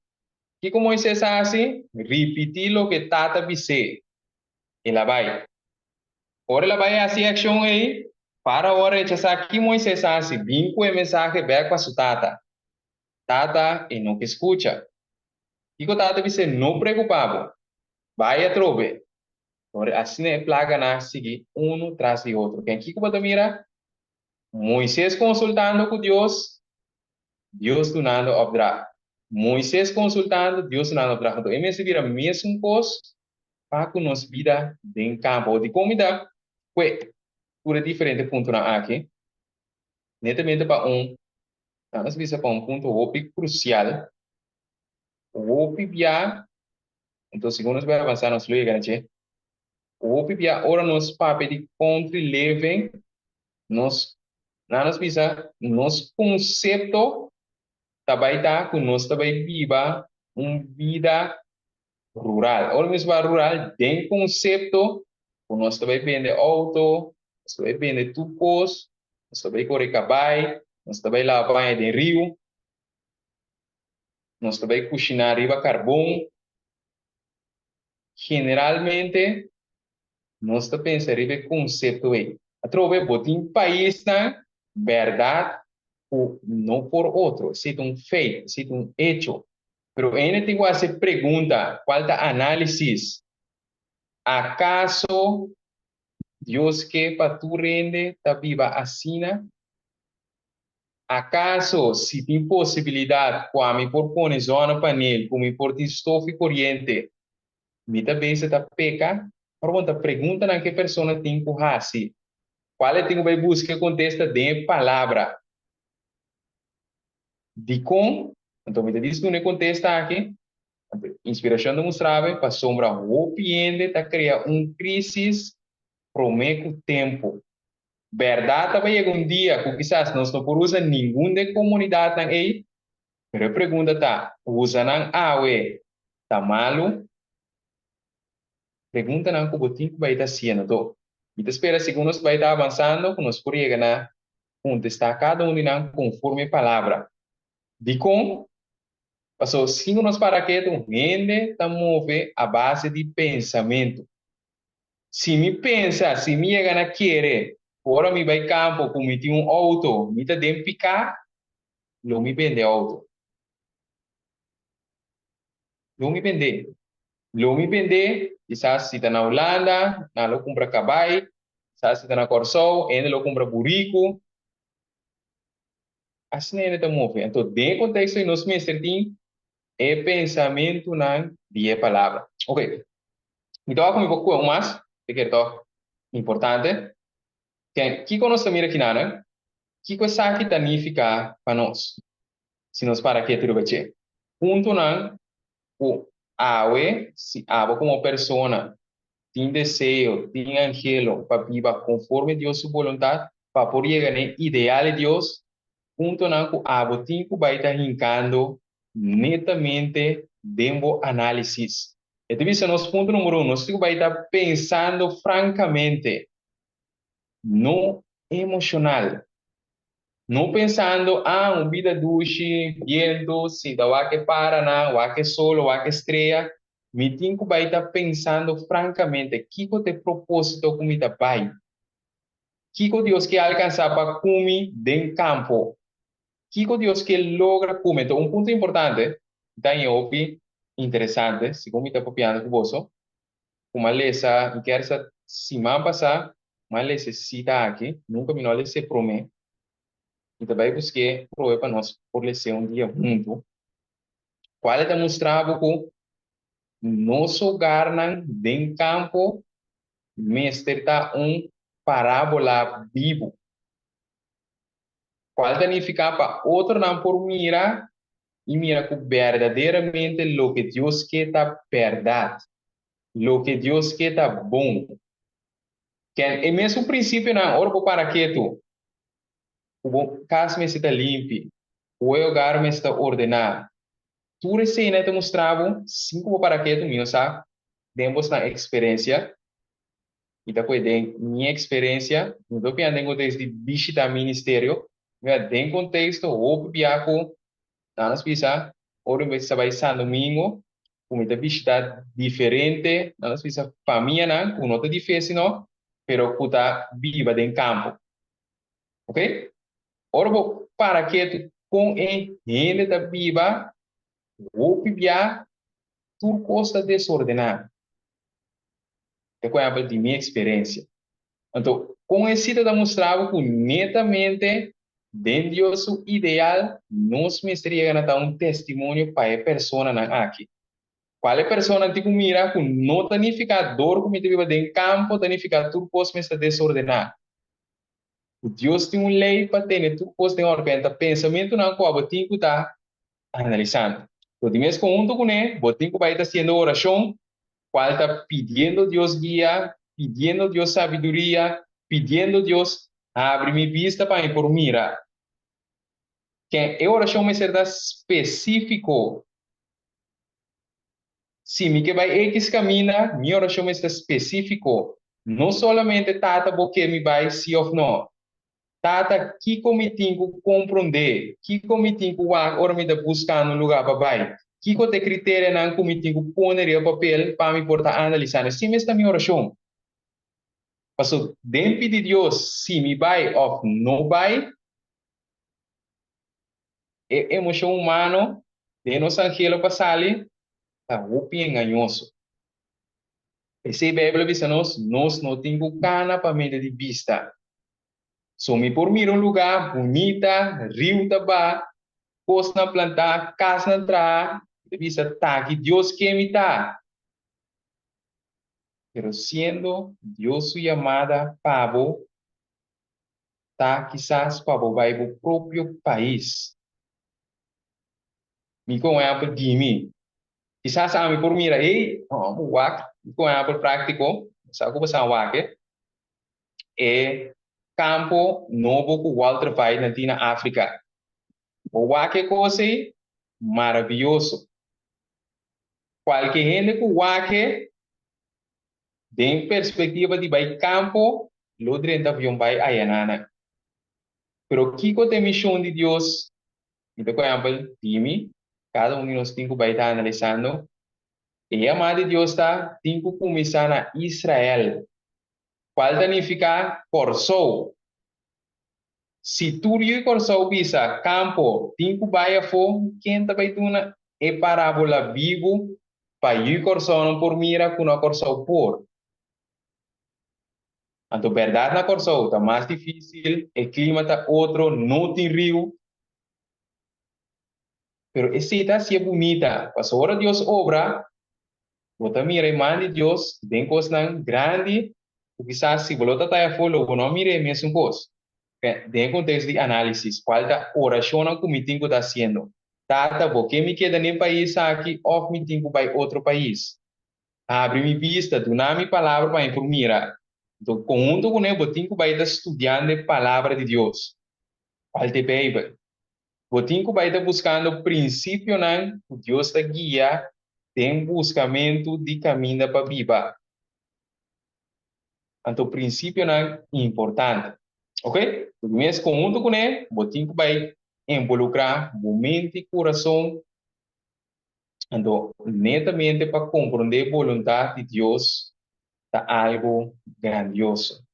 Kiko Moises a hasi? Ripití loke Tata bis'é. El a bai. Ora el a bai hasi e akshon ei, Fárao a rechasá ki Moises a hasi, bin ku e mensahe bèk pa su tata. Tata, e no ke skucha. Kiko Tata bis'é? No preokupá bo. Bai atrobe. Ora asina e plaganan a sigui unu tras di otro. Ken kiko bo ta mira? Moises konsultando ku Dios, Dios dunando opdracht. Moises konsultando, Dios dunando opdracht. Anto e mester bira mesun kos pa ku nos bida den kampo. Dikon mi ta kue tur e diferente puntonan aki? Netamente pa un, nos bisa pa un punto hopi krusial, hopi bia Enton segun nos bai avansá nos lo yega na dje. Hopi bia ora nos papia di country living nos nan nos bisa nos konsepto ta bai ta ku nos ta bai biba un bida rural. Ora nos bai rural den konsepto ku nos ta bai bende outo, nos ta bai bende tur kos, nos ta bai kore kabai, nos ta bai laba baña den riu. Nos ta bai kushiná riba karbon. Generalmente nos ta pensa riba e konsepto ei. Atrobe bo tin paisnan bèrdat ku no por otro. Esei ta un feit, esei ta un echo. Pero hende tin ku hasi e pregunta, kual ta análisis? Akaso Dios ke pa tur hende ta biba asina? Akaso si tin posibilidat ku ami por pone zònepanel ku mi por tin stof i koriente, mi ta bese ta peka? Ora bo ta preguntanan ku e persona tin ku hasi, kual e tin ku bai buska e kontesta den e Palabra. Dikon? Anto mi ta dis duna e kontesta aki, anto inspirashon ta mustra mi pasobra hopi hende ta krea un krisis promé ku tempu. Bèrdat ta bai yega un dia ku kisas nos no por usa ningun den komunidatnan ei, pero e pregunta ta, usa nan awe ta malu? Preguntanan ku bo tin ku bai ta hasiendo. Anto, mi ta spera segun nos bai ta avansando ku nos por yega na kontestá kada un di nan konforme e Palabra. Dikon? Pasobra sin ku nos para ketu, hende ta move a base di pensamentu. Si mi pensa, si mi yega na kere, ku ora mi bai kampo ku mi tin un outo, mi ta den piká, lo mi bende outo. Lo mi bend'é. Lo mi bend'é, kisas si ta na Hulanda, nan lo kumpra kabai, kisas si ta na Kòrsou, hende lo kumpra buriku. Asina hende ta move. Anto den e konteksto ei nos mester tin e pensamentunan di e palabra. Ok, mi ta wak ku mi por kohe un mas, te kere tòg importante. Ken, kiko nos ta mira kinanan? Kiko esaki ta nifiká pa nos? Si nos para ketu riba dje. Puntonan ku awe, si abo komo persona tin deseo, tin anhelo pa biba konforme Dios su boluntat, pa por yega n'e ideal di Dios, puntonan ku abo tin ku bai ta hinkando netamente den bo análisis. E ta bisa nos punto numero uno, nos tin ku bai ta pensando frankamente, no emoshonal. No pensando, ah, un bida dushi, bientu, sinta wak e paranan, wak e solo, wak e strea. Mi tin ku bai ta pensando frankamente, kiko ta e propósito ku mi ta bai? Kiko Dios ke alkansá pa ku mi den kampo? Kiko Dios ke logra ku mi? Enton, un punto importante, ta e hopi interesante, segun mi ta papiando ku boso, ku mi a lesa, mi kier sa siman pasá, mi a lesa e sita aki, nunka mi no a lesa e promé, mi ta bai busk'é probe pa nos por les'é un dia huntu, kual e ta mustra bo ku nos hogarnan den kampo mester ta un parábola bibu, kual ta nifiká pa otronan por mira i mira ku berdaderamente loke Dios ke ta bèrdat, loke Dios ke ta bon. Ken e mesun prinsipionan ora bo para ketu, ku bo kas mester ta limpi, ku e hogar mester ta ordená. Tur eseinan ta mustra bo, sin ku bo para ketu, mi no sa den bosnan eksperensia, mi ta kohe den mi eksperensia, mi no ta opiná den konteksto di bishitá ministerio, mi ta den konteksto hopi bia ku nan nos bisa ora mi ta bai San Domingo ku mi ta bishitá diferente nan nos bisa famianan ku no ta di fe sino pero ku ta biba den kampo. Ok, ora bo para ketu kon e hende ta biba hopi bia tur kos ta desordená. Ta ku ehèmpel di mi eksperensia. Anto, kon e sita ta mustra bo ku netamente den Dios su ideal nos mester yega na ta un testimonio pa e personanan aki? Kual e personanan tin ku mira ku no ta nifiká dor ku mi ta biba den kampo ta nifiká tur kos mester desordená? Ku Dios tin un lei pa tene tur kos den órden ta pensamentunan ku abo tin ku ta analisando. Lo di mes konhunto kuné bo tin ku bai ta hasiendo orashon cual ta pidiendo Dios guia, pidiendo Dios sabiduria, pidiendo Dios habri mi bista pa mi por mira. Ken e oracion mester ta specifico. Si mi ke bai X caminda, mi oracion mester ta specifico. No solamente Tata bo ke mi bai si of no. Tata, kiko mi tin ku komprondé? Kiko mi tin ku wak ora mi ta buskando un lugá pa bai? Kiko ta e kriterianan ku mi tin ku pone riba papel pa mi por ta analisando? Esei mes ta mi orashon. Pasobra den pidi Dios si mi bai òf no bai, e emoshon humano den nos anhelo pa sali ta hopi engañoso. P'esei Beibel a bisa nos, nos no tin ku kana pa medio di bista. So mi por mira un lugá bunita, riu ta ba, kosnan plantá, kasnan traha, mi ta bisa, Taki Dios ke mi ta. Pero siendo Dios su yamada pa bo ta kisas pa bo bai bo propio pais. Mi kon ehèmpel di mi. Kisas ami por mira, hey, bo wak, mi kon ehèmpel práktiko, bo sa ku bo sa wak e, e kampo nobo ku Walter Veith nan tin na Afrika. Bo wak e kos ei, maravioso. Kualke hende ku wak e, den perspektiva di bai kampo, lo drenta avion bai ayananan. Pero kiko ta e mishon di Dios? Mi ta ku ehèmpel di mi, kada un di nos tin ku bai ta analisando, e yamada di Dios ta tin ku kuminsá na Israel. Kual ta nifiká Kòrsou. Si tur yu di Kòrsou bisa kampo tin ku bai afó, ken ta bai duna e parábola bibu pa yu di Kòrsounan por mira ku na Kòrsou por? Anto bèrdat na Kòrsou ta mas difísil, e klima ta otro, no tin riu. Pero esei ta hasié bunita, pasobra ora Dios obra, Bo ta mira e man di Dios den kosnan grandi ku kisas si bo lo ta taya afó lo bo no a mira e mesun kos. Den e konteksto di análisis, kual ta orashonnan ku mi tin ku ta hasiendo? Tata, bo ke mi keda n'e pais aki òf mi tin ku bai otro pais? Habri mi bista, duna mi palabra pa mi por mira. Anto, konhunto kuné bo tin ku bai ta studiando e Palabra di Dios, kual ta e Beibel. Bo tin ku bai ta buskando prinsipionan ku Dios ta guia den buskamentu di kaminda pa biba. Anto prinsipionan importante. Ok? Di mes konhunto kuné, bo tin ku bai involukrá bo mente i kurason, anto netamente pa komprondé boluntat di Dios ta algu grandioso.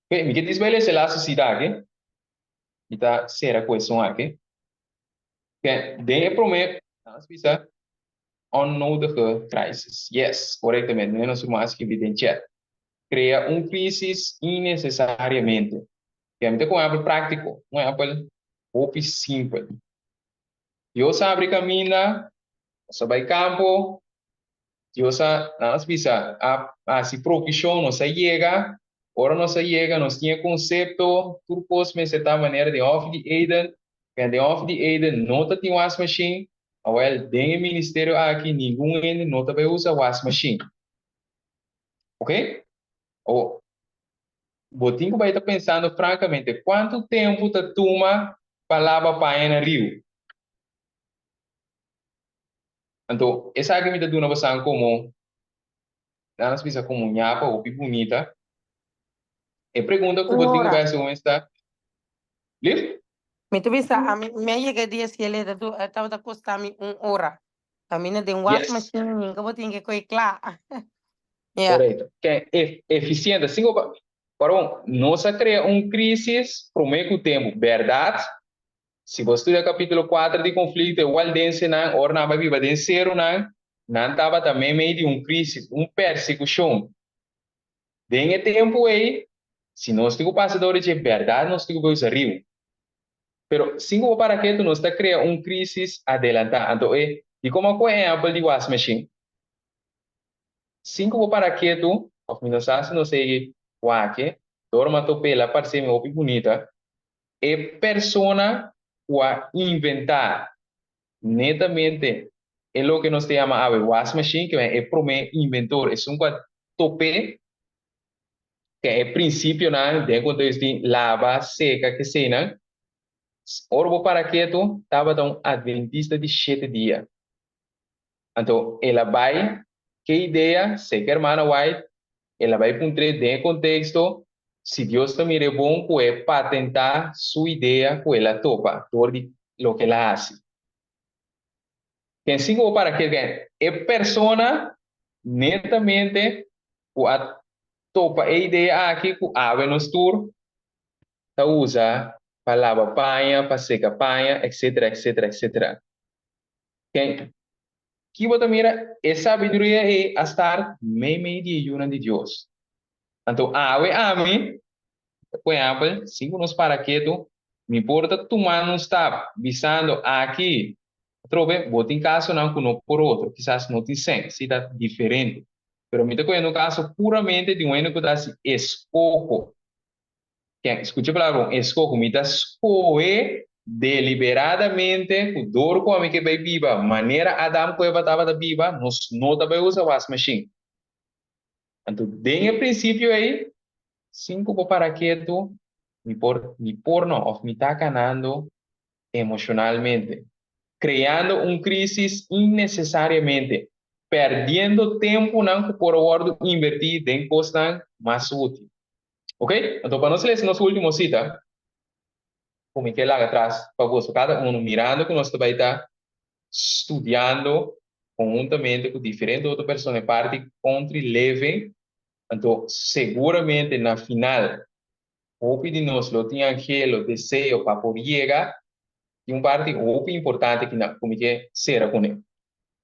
Ok, mi ke disba e lesa e lastu sita aki. Mi ta sera ku esun aki. Ke den e prome, nos bisa onnodige crisis. Yes, korektamente. Mira nos ruman a skibi den chat. Krea un crisis innesesariamente. Ke mi ta ku un ehèmpel práktiko, un ehèmpel hopi simpel. Dios a abri kaminda, nos a bai kampo, Dios a, nan a bisa, a hasi provishon, nos a yega. Ora nos a yega, nos tin e konsepto, tur kos mester ta manera den Hof di Eden. Ken den Hof di Eden no ta tin wasmashin, awel den e ministerio aki ningun hende no ta bai usa wasmashin. Ok? Awor, bo tin ku bai ta pensando frankamente, kuantu tempu ta tuma pa laba paña na riu? Anto, esaki mi ta duna bosan komo, nan nos bisa komo ñapa hopi bunita. E pregunta ku Un bo tin ku ora. bai hasi hopi ta, Lif? Mi ta bisa, ami, mi a yega di hasi el e ta e tabata kosta mi un ora. Kaminda den was Yes. machine ninka bo tin ke koe kla. Ja. Korekto. Ke e efisiente. Sin ku Paron, nos a krea un krisis promé ku tempu, bèrdat? Si bo studia capítulo 4 di Conflicto, e waldensenan, ora nan a bai biba den serunan, nan tabata meimei di un crisis, un persecucion. Den e tempu ei, si nos tin cu pasa dor di dje, berdad nos tin cu bai usa riu. Pero sin cu bo para ketu, nos ta crea un crisis adelantá. Anto e, di como a coge ehempel di wasmachine? Sin cu bo para ketu, of mi no sa si nos ei wak-e, dor mi a top'é, el a parse mi hopi bunita, E persona ku a inventá netamente e loke nos ta yama awe wasmachine, ke e promé inventor, esun ku a top'é, ke e prinsipionan den konteksto di laba, seka, keseinan, ora bo para ketu, tabata un adventista di shete dia. Anto el a bai ke idea, seka hermana White, El a bai puntr'é den e konteksto si Dios ta mir'é bon ku e patentá su idea ku el a topa dor di loke el a hasi. Ken si ku bo para kel ken e persona netamente ku a topa e idea aki ku awe nos tur ta usa pa laba paña, pa seka paña, etcetera, etcetera, etcetera. Ken Ki bo ta mira? E sabiduria ei a start meimei di e yunan di Dios. Anto awe ami, por ehèmpel, sin ku nos para ketu, mi por ta tumando un stap bisando aki, atrobe, bo tin kasonan ku no por otro, kisas no tin sèn, si ta diferente. Pero mi ta kohe un kaso puramente di un hende ku ta hasi eskoho. Ken, skucha e palabra bon, eskoho. Mi ta skohe deliberadamente ku dor ku ami ke bai biba manera Adam ku Eva tabata biba, nos no ta bai usa wasmashin. Anto den e prinsipio ei, sin ku bo para ketu, mi por, mi por no, òf mi ta kanando emoshonalmente, kreando un krísis innesesariamente, pèrdiendo tempunan ku por a wòrdu invertí den kosnan mas útil. Ok, anto pa nos lesa nos ultimo cita, cu mi ke laga atras pa boso cada uno, mirando cu nos ta bay ta studiando conhuntamente cu diferente otro persona e parti Country Living. Anto seguramente na final hopi di nos lo tin anhelo, deseo pa por yega. Tin un parti hopi importante ki ku mi ke sera kuné.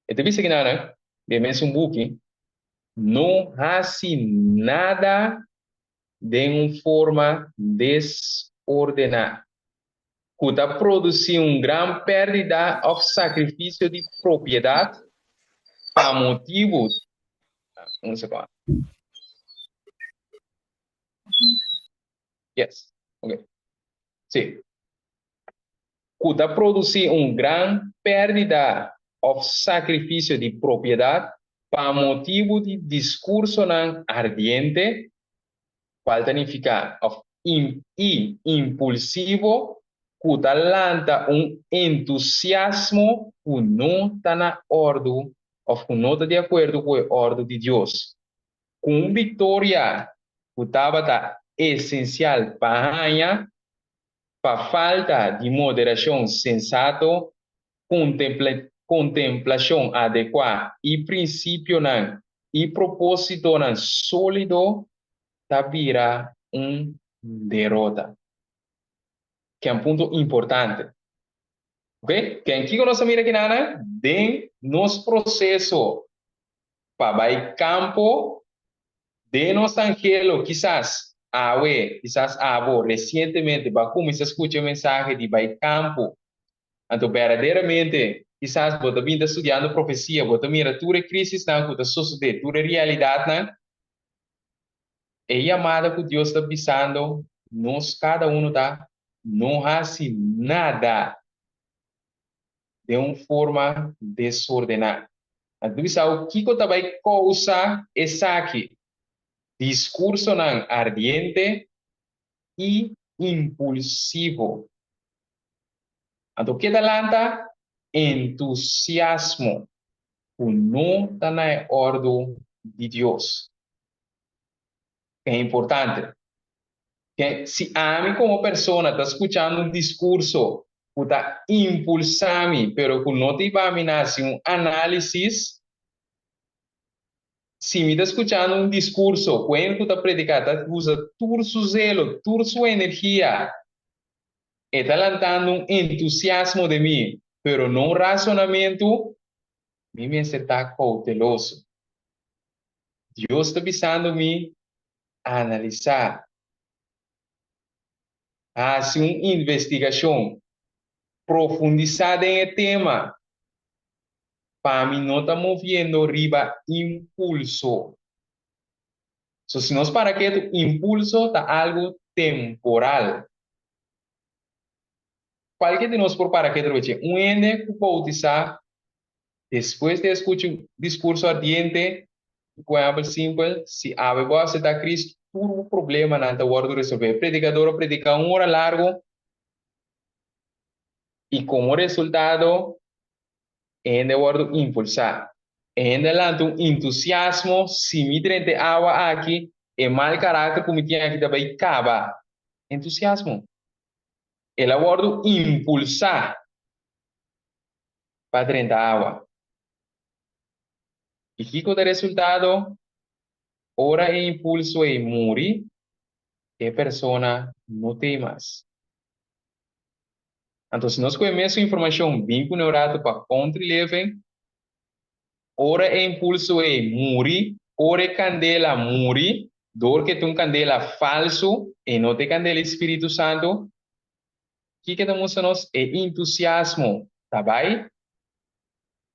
E ta bisa kinanan den mesun buki, No hasi nada den un forma desordená, ku ta produsí un gran pèrdida òf sakrifisio di propiedat pa motibu Un sekondo. Yes, ok. Sí. Ku ta produsí un gran pèrdida òf sakrifisio di propiedat pa motibu di diskursonan ardiente, kual ta nifiká òf i impulsivo ku ta lanta un entusiasmo ku no ta na òrdu òf ku no ta di akuerdo ku e òrdu di Dios. Ku un viktoria ku tabata esensial pa haña, pa falta di moderashon sensato, kontemplashon adekuá i prinsipionan i propósitonan sólido ta bira un derota. Ken punto importante. Ok, ken kiko nos a mira kinanan? Den nos proseso pa bai kampo den nos anhelo, kisas awe, kisas abo resientemente bo a kuminsá skucha e mensahe di bai kampo. Anto berdaderamente kisas bo ta bin ta studiando profesia, bo ta mira tur e krisisnan ku ta sosodé, tur e realidatnan. E yamada ku Dios ta bisando nos kada uno ta, no hasi nada den un forma desordená. Anto bisa bo kiko ta bai kousa esaki, diskursonan ardiente i impulsivo. Anto ke ta lanta? Entusiasmo ku no ta na e òrdu di Dios. E importante. Ke si ami komo persona ta skuchando un diskurso ku ta impulsá mi pero ku no ta hiba mi na hasi un análisis, si mi ta skuchando un diskurso ku hende ku ta prediká ta usa tur su zelo, tur su energia, e ta lantando un entusiasmo den mi pero no un rasonamentu, mi mester ta kouteloso. Dios ta bisando mi analisá, hasi un investigashon, profundisá den e tema, pa mi no ta moviendo riba impulso. So si nos para ketu, impulso ta algu temporal. Kualke di nos por para ketu riba dje? Un hende ku boutisá Despues di a skucha un diskurso ardiente i ku ehèmpel simpel, si awe bo aseptá Kristu, tur bo problemanan ta wòrdu resolvé. E predikador a prediká un ora largu i komo resultado e hende a wòrdu impulsá. E hende a lanta un entusiasmo, Si mi drenta e awa aki, e mal karakter ku mi tin aki ta bai kaba. Entusiasmo. El a wòrdu impulsá. pa drenta awa. I kiko ta resultado? Ora e impulso ei muri, e persona no t'ei mas. Anto si nos ku e mesun informashon bin ku Neurato pa Country Living, ora e impulso ei muri, ora e kandela muri, dor ku e ta un kandela falsu, e no ta e kandela di Spiritu Santu, Kiko ta mustra nos e entusiasmo ta bai,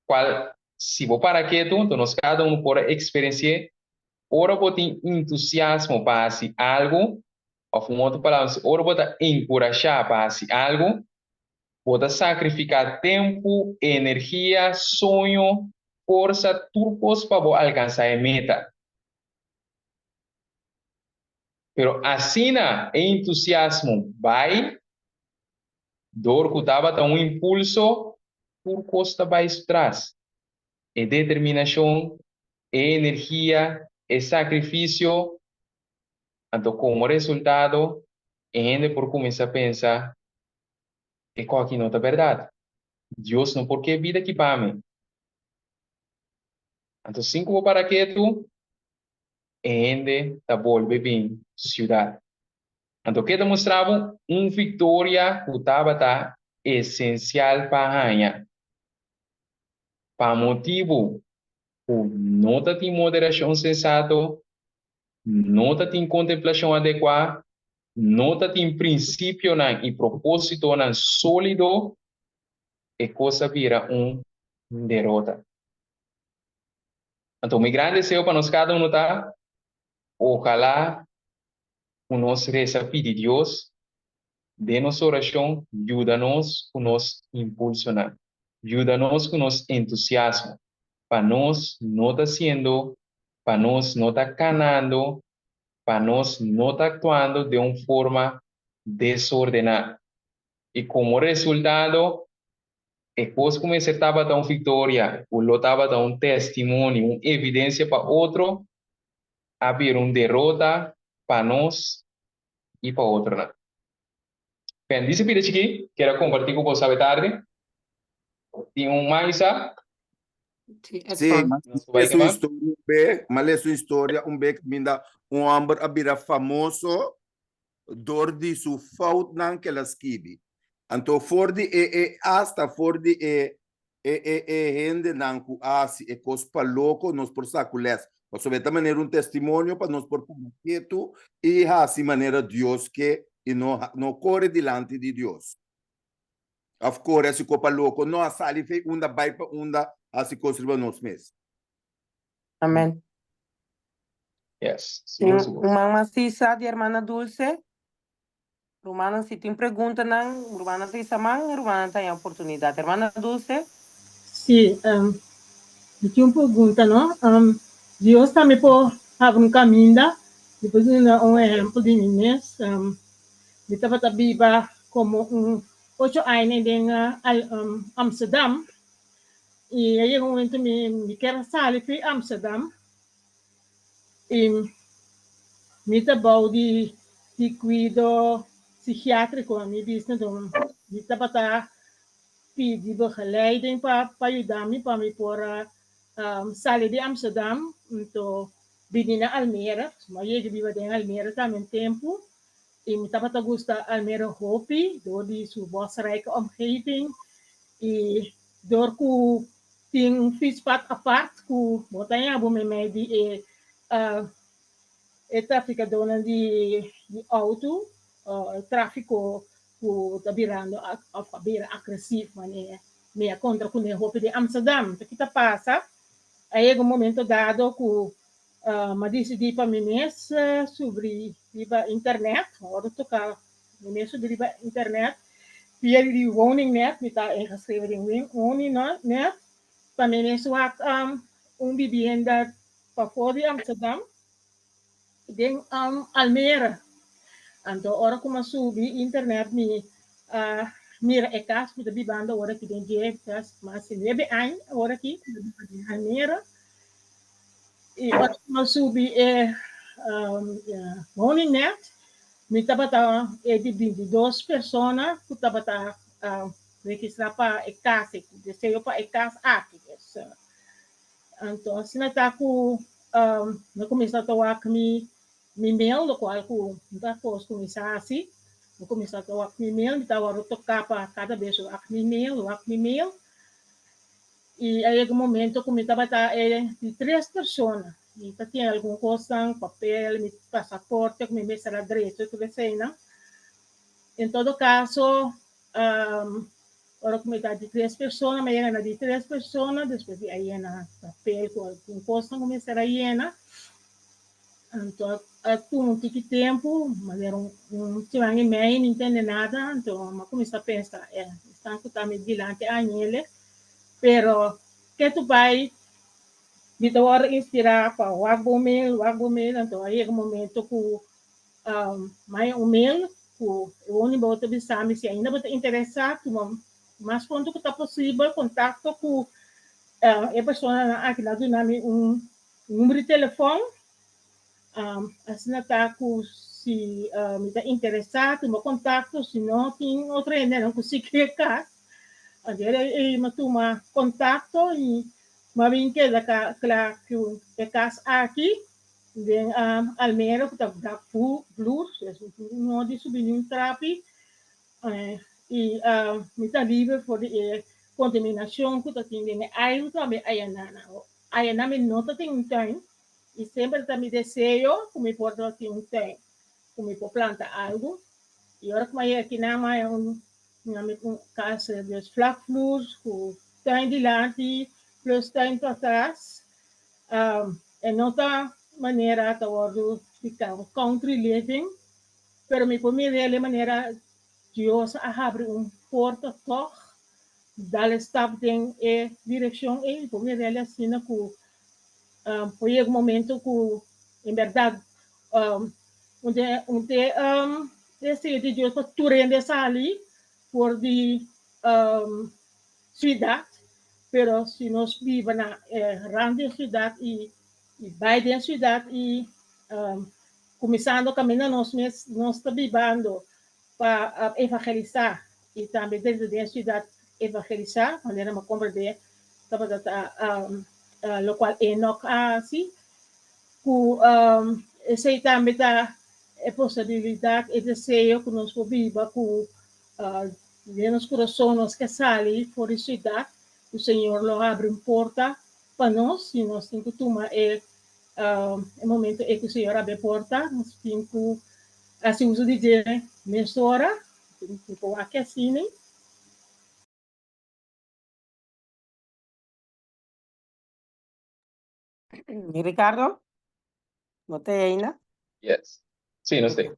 cual si bo para ketu, enton nos cada uno por a experienci'e. Ora bo tin entusiasmo pa haci algo, of un otro palabra, ora bo ta encurasha pa haci algo, bo ta sacrifica tempo, energia, soño, forsa, tur cos pa bo alcansa e meta. Pero asina e entusiasmo bai, dor ku tabata un impulso, tur kos ta bai su tras. E determinashon, e energia, e sakrifisio, anto komo resultado e hende por kuminsá pensa, E koki no ta bèrdat. Dios no por ke bida aki pa mi. Anto sin ku bo para ketu. E hende ta bolbe bin siudat. Anto ke ta mustra bo un viktoria ku tabata esensial pa haña. Pa motibu ku no ta tin moderashon sensato, no ta tin kontemplashon adekuá, no ta tin prinsipionan i propósitonan sólido, e kos a bira un derota. Anto mi gran deseo pa nos kada uno ta, ojalá ku nos resa pidi Dios den nos orashon yuda nos ku nos impulsonan, yuda nos ku nos entusiasmo, pa nos no ta siendo, pa nos no ta kanando, pa nos no ta aktuando den un forma desordená. I komo resultado, e kos ku mester tabata un viktoria, ku lo tabata un testimonio, un evidensia pa otro, a bira un derota pa nos i pa otronan. Bendisi pida chikí, kier a kompartí ku boso awe tardi. Tin un man Isa? Sí, ma lesa un historia un be, ma lesa un historia un be kaminda un hòmber a bira famoso dor di su foutnan ku el a skibi. Anto for di e e asta for di e e e e hendenan ku a hasi e kos pa loko nos por sa ku lès. Pasobra e ta manera un testimonio pa nos por para ketu i hasi manera Dios ke i no no kore dilanti di Dios. Òf kore hasi kos pa loko, no a sali fei unda bai pa unda hasi kos riba nos mes. Amen. Yes, Tin sigur sigur. un man mas sisa di hermana Dulce. Rumannan si tin preguntanan, rumannan ta hisa man, rumannan ta haña oportunidat. Hermana Dulce. Sí, mi tin un pregunta, no? Dios tambe por habri un kaminda. Mi por duna un ehèmpel di mi mes. Mi tabata biba komo un ocho aña den Amsterdam i a yega un momento mi kier a sali fi Amsterdam. I mi ta bou di di kuido psikiatriko, mi bisa enton mi tabata pidi begeleiding pa pa yuda mi pa mi por a sali di Amsterdam nto bini na Almere, mi a yega biba den Almere tambe un tempu i mi tabata gusta Almere hopi dor di su bosrijke omgeving i dor ku Tin un fietspad apart ku bo ta haña bo meimei di e e trafikadónan di di outo, e tráfiko ku ta birando òf a bira agresief manera mi a kontra kuné hopi den Amsterdam. Ta ki ta pasa? A yega un momento dado ku mi a disidí pa mi mes subri riba internet, ora toka Mi mes subi riba internet via di woningnet, mi ta ingeschreven den woningnet, pa mi mes wak un bibienda pafó di Amsterdam, den Almere. Anto ora ku mi a subi internet mi a mira e kas ku mi ta bibando awor aki den dje, mas di nuebe aña awor aki mi ta biba den Almere. I ora ku mi a subi e woningnet Mi tabata e di bintidos persona ku tabata registrá pa e kas ei, ku deseo pa e kas aki. Dus, anto asina ta ku mi a kuminsá ta wak mi mi mail, lokual ku no ta kos ku mi sa hasi. Mi a kuminsá ta wak mi mail, mi tabata toká pa kada bes wak mi mail, wak mi mail. I a yega un momento ku mi tabata e di tres persona. Mi ta tin algun kosnan, papel, mi pasaporte ku mi mester a drecha tur eseinan. En todo kaso, ora ku mi ta di tres persona, mi a yega na di tres persona, despues di a yena papel ku algun kosnan ku mester a yena. Anto a tuma un tiki tempu, manera un siman i mei mi ntende nada, anto mi a kuminsá pensa, e esnan ku ta mi dilanti a hañ'el, pero ke tu bai mi ta wòrdu inspirá pa wak bo mail, wak bo mail, anto a yega un momento ku mi haña un mail ku e woning bo ta bisa mi si ainda bo ta interesá tuma mas pronto ku ta posibel kontakto ku e personanan aki nan a duna mi un Number di telefòn, Asina ta ku si mi ta interesá tuma kontakto, si no tin otro hendenan ku si ke kas, anto ei mi a tuma kontakto i mi a bin keda kla ku e kas aki. Den Almere ku ta dak vloer, dus no di subi niun trapi i mi ta liber for di e kontaminashon ku ta tin den e airu tambe ayanan. Ayanan mi no ta tin un tuin i semper ta mi deseo ku mi por ta tin un tuin ku mi por planta algu. I ora ku mi a yega akinan mi a haña un un kas dus vlak vloer ku tuin dilanti plus tuin patras. E no ta manera ta wòrdu spliká un country living, pero mi por mira el e manera Dios a habri un porta tòg dal e stap den e direkshon ei. Mi por mira el asina ku por yega un momento ku en bèrdat un te un te deseo di Dios pa tur hende sali for di siudat, pero si nos biba na e rand di e siudat i bai den siudat i kuminsando kaminda nos mes nos ta bibando pa evangelisá i tambe dentro den e siudat evangelisá, manera mi a komprendé tabata ta lokual Enoch a hasi, ku esei tambe ta e posibilidat, e deseo ku nos por biba ku Den nos kurason nos ke sali for di siudat, ku Señor lo habri un porta pa nos, i nos tin ku tuma e e momento ei ku Señor habri e porta, nos tin ku hasi uso di dje mesora, tin ku wak asina. Ricardo, no te ainda? Yes. Sí, no sé.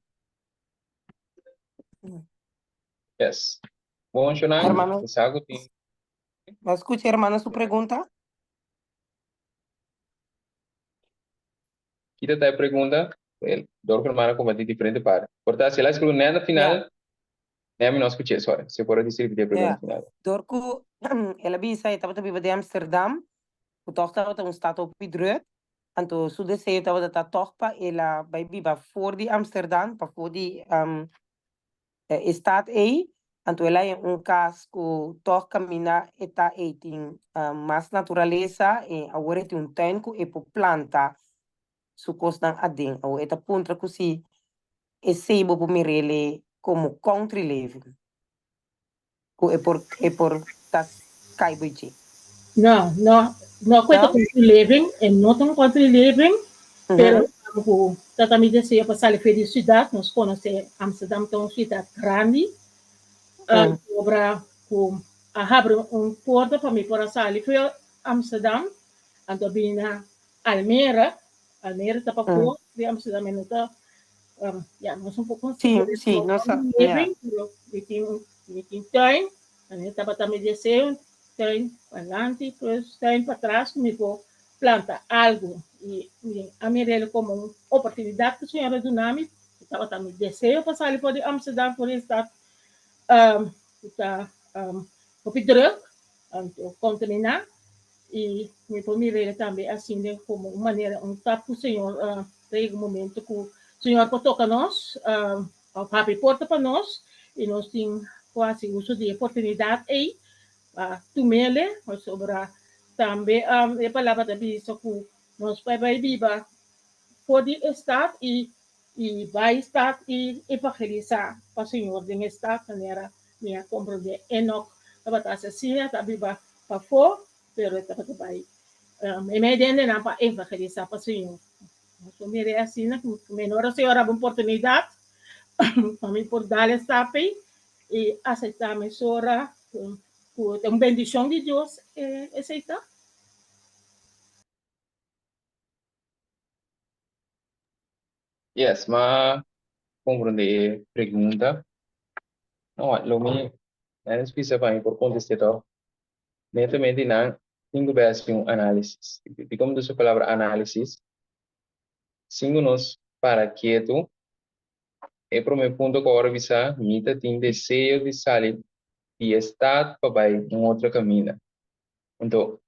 Yes. Bon, Shonan, Hermano. sa ku tin. ¿Me escucha, hermano, su pregunta? Kita ta e pregunta? El dor ku hermano compartí diferente parte. Por ta, si el a escribí net na final, ne mi no escuché, sorry. Si por decir repetí e pregunta final. Dor ku el a bisa e tabata biba den Amsterdam, ku tòg tabata un stat hopi drùk, anto su deseo tabata ta tòg pa el a bai biba for di Amsterdam, pafó di e stat ei, anto el a haña un kas ku tòg kaminda e ta ei tin mas naturalesa i awor e tin un tuin ku e por planta su kosnan aden. Awor e ta puntra ku si esei bo por mir'el komo country living. Ku e por e por ta kai bo dje. No, no, no ku e ta country living, e no ta un country living, pero ku ta ta mi deseo pa sali for di siudat, nos konosé Amsterdam ta un siudat grandi, obra ku a habri un porta pa mi por a sali for Amsterdam, anto a bini na Almere, Almere ta pafó di Amsterdam, e no ta, ya, nos un poco Sí, sí, nos sa, ya. Pero mi tin, mi tin tuin, en tabata mi deseo, tuin adelante, pues tuin patras, mi por planta algo. Y mi a mir'el como un oportunidad ku Señor a duna mi, tabata mi deseo pa sali for di Amsterdam, for di stad, ku ta hopi druk, anto contaminá. I mi por mir'é tambe asina komo un manera, un tap ku Señor ta yega un momento ku Señor por toka nos òf habri porta pa nos i nos tin ku hasi uso di e oportunidat ei pa tum'el pasobra tambe e palabra ta bisa ku nos por bai biba for di e stat i i bai stat i evangelisá pa Señor den e stat manera mi a komprondé Enok tabata hasi asina ta biba pafó, pero e tabata bai meimei di hendenan pa evangelisá pa Señor. Nos por mir'é asina ku menor a Señor a oportunidat pa mi por dal e stap ei i aseptá mesora ku ta un bendishon di Dios esei ta. Yes, m'a komprondé e pregunta. No, lo mi menos bisa pa mi por kontest'é tòg. Netamente nan tin ku bai hasi un análisis. Dikon mi ta usa e palabra análisis? Sin ku nos para ketu, e promé punto ku awor a bisa, mi ta tin deseo di sali di e stat pa bai un otro kaminda. Anto,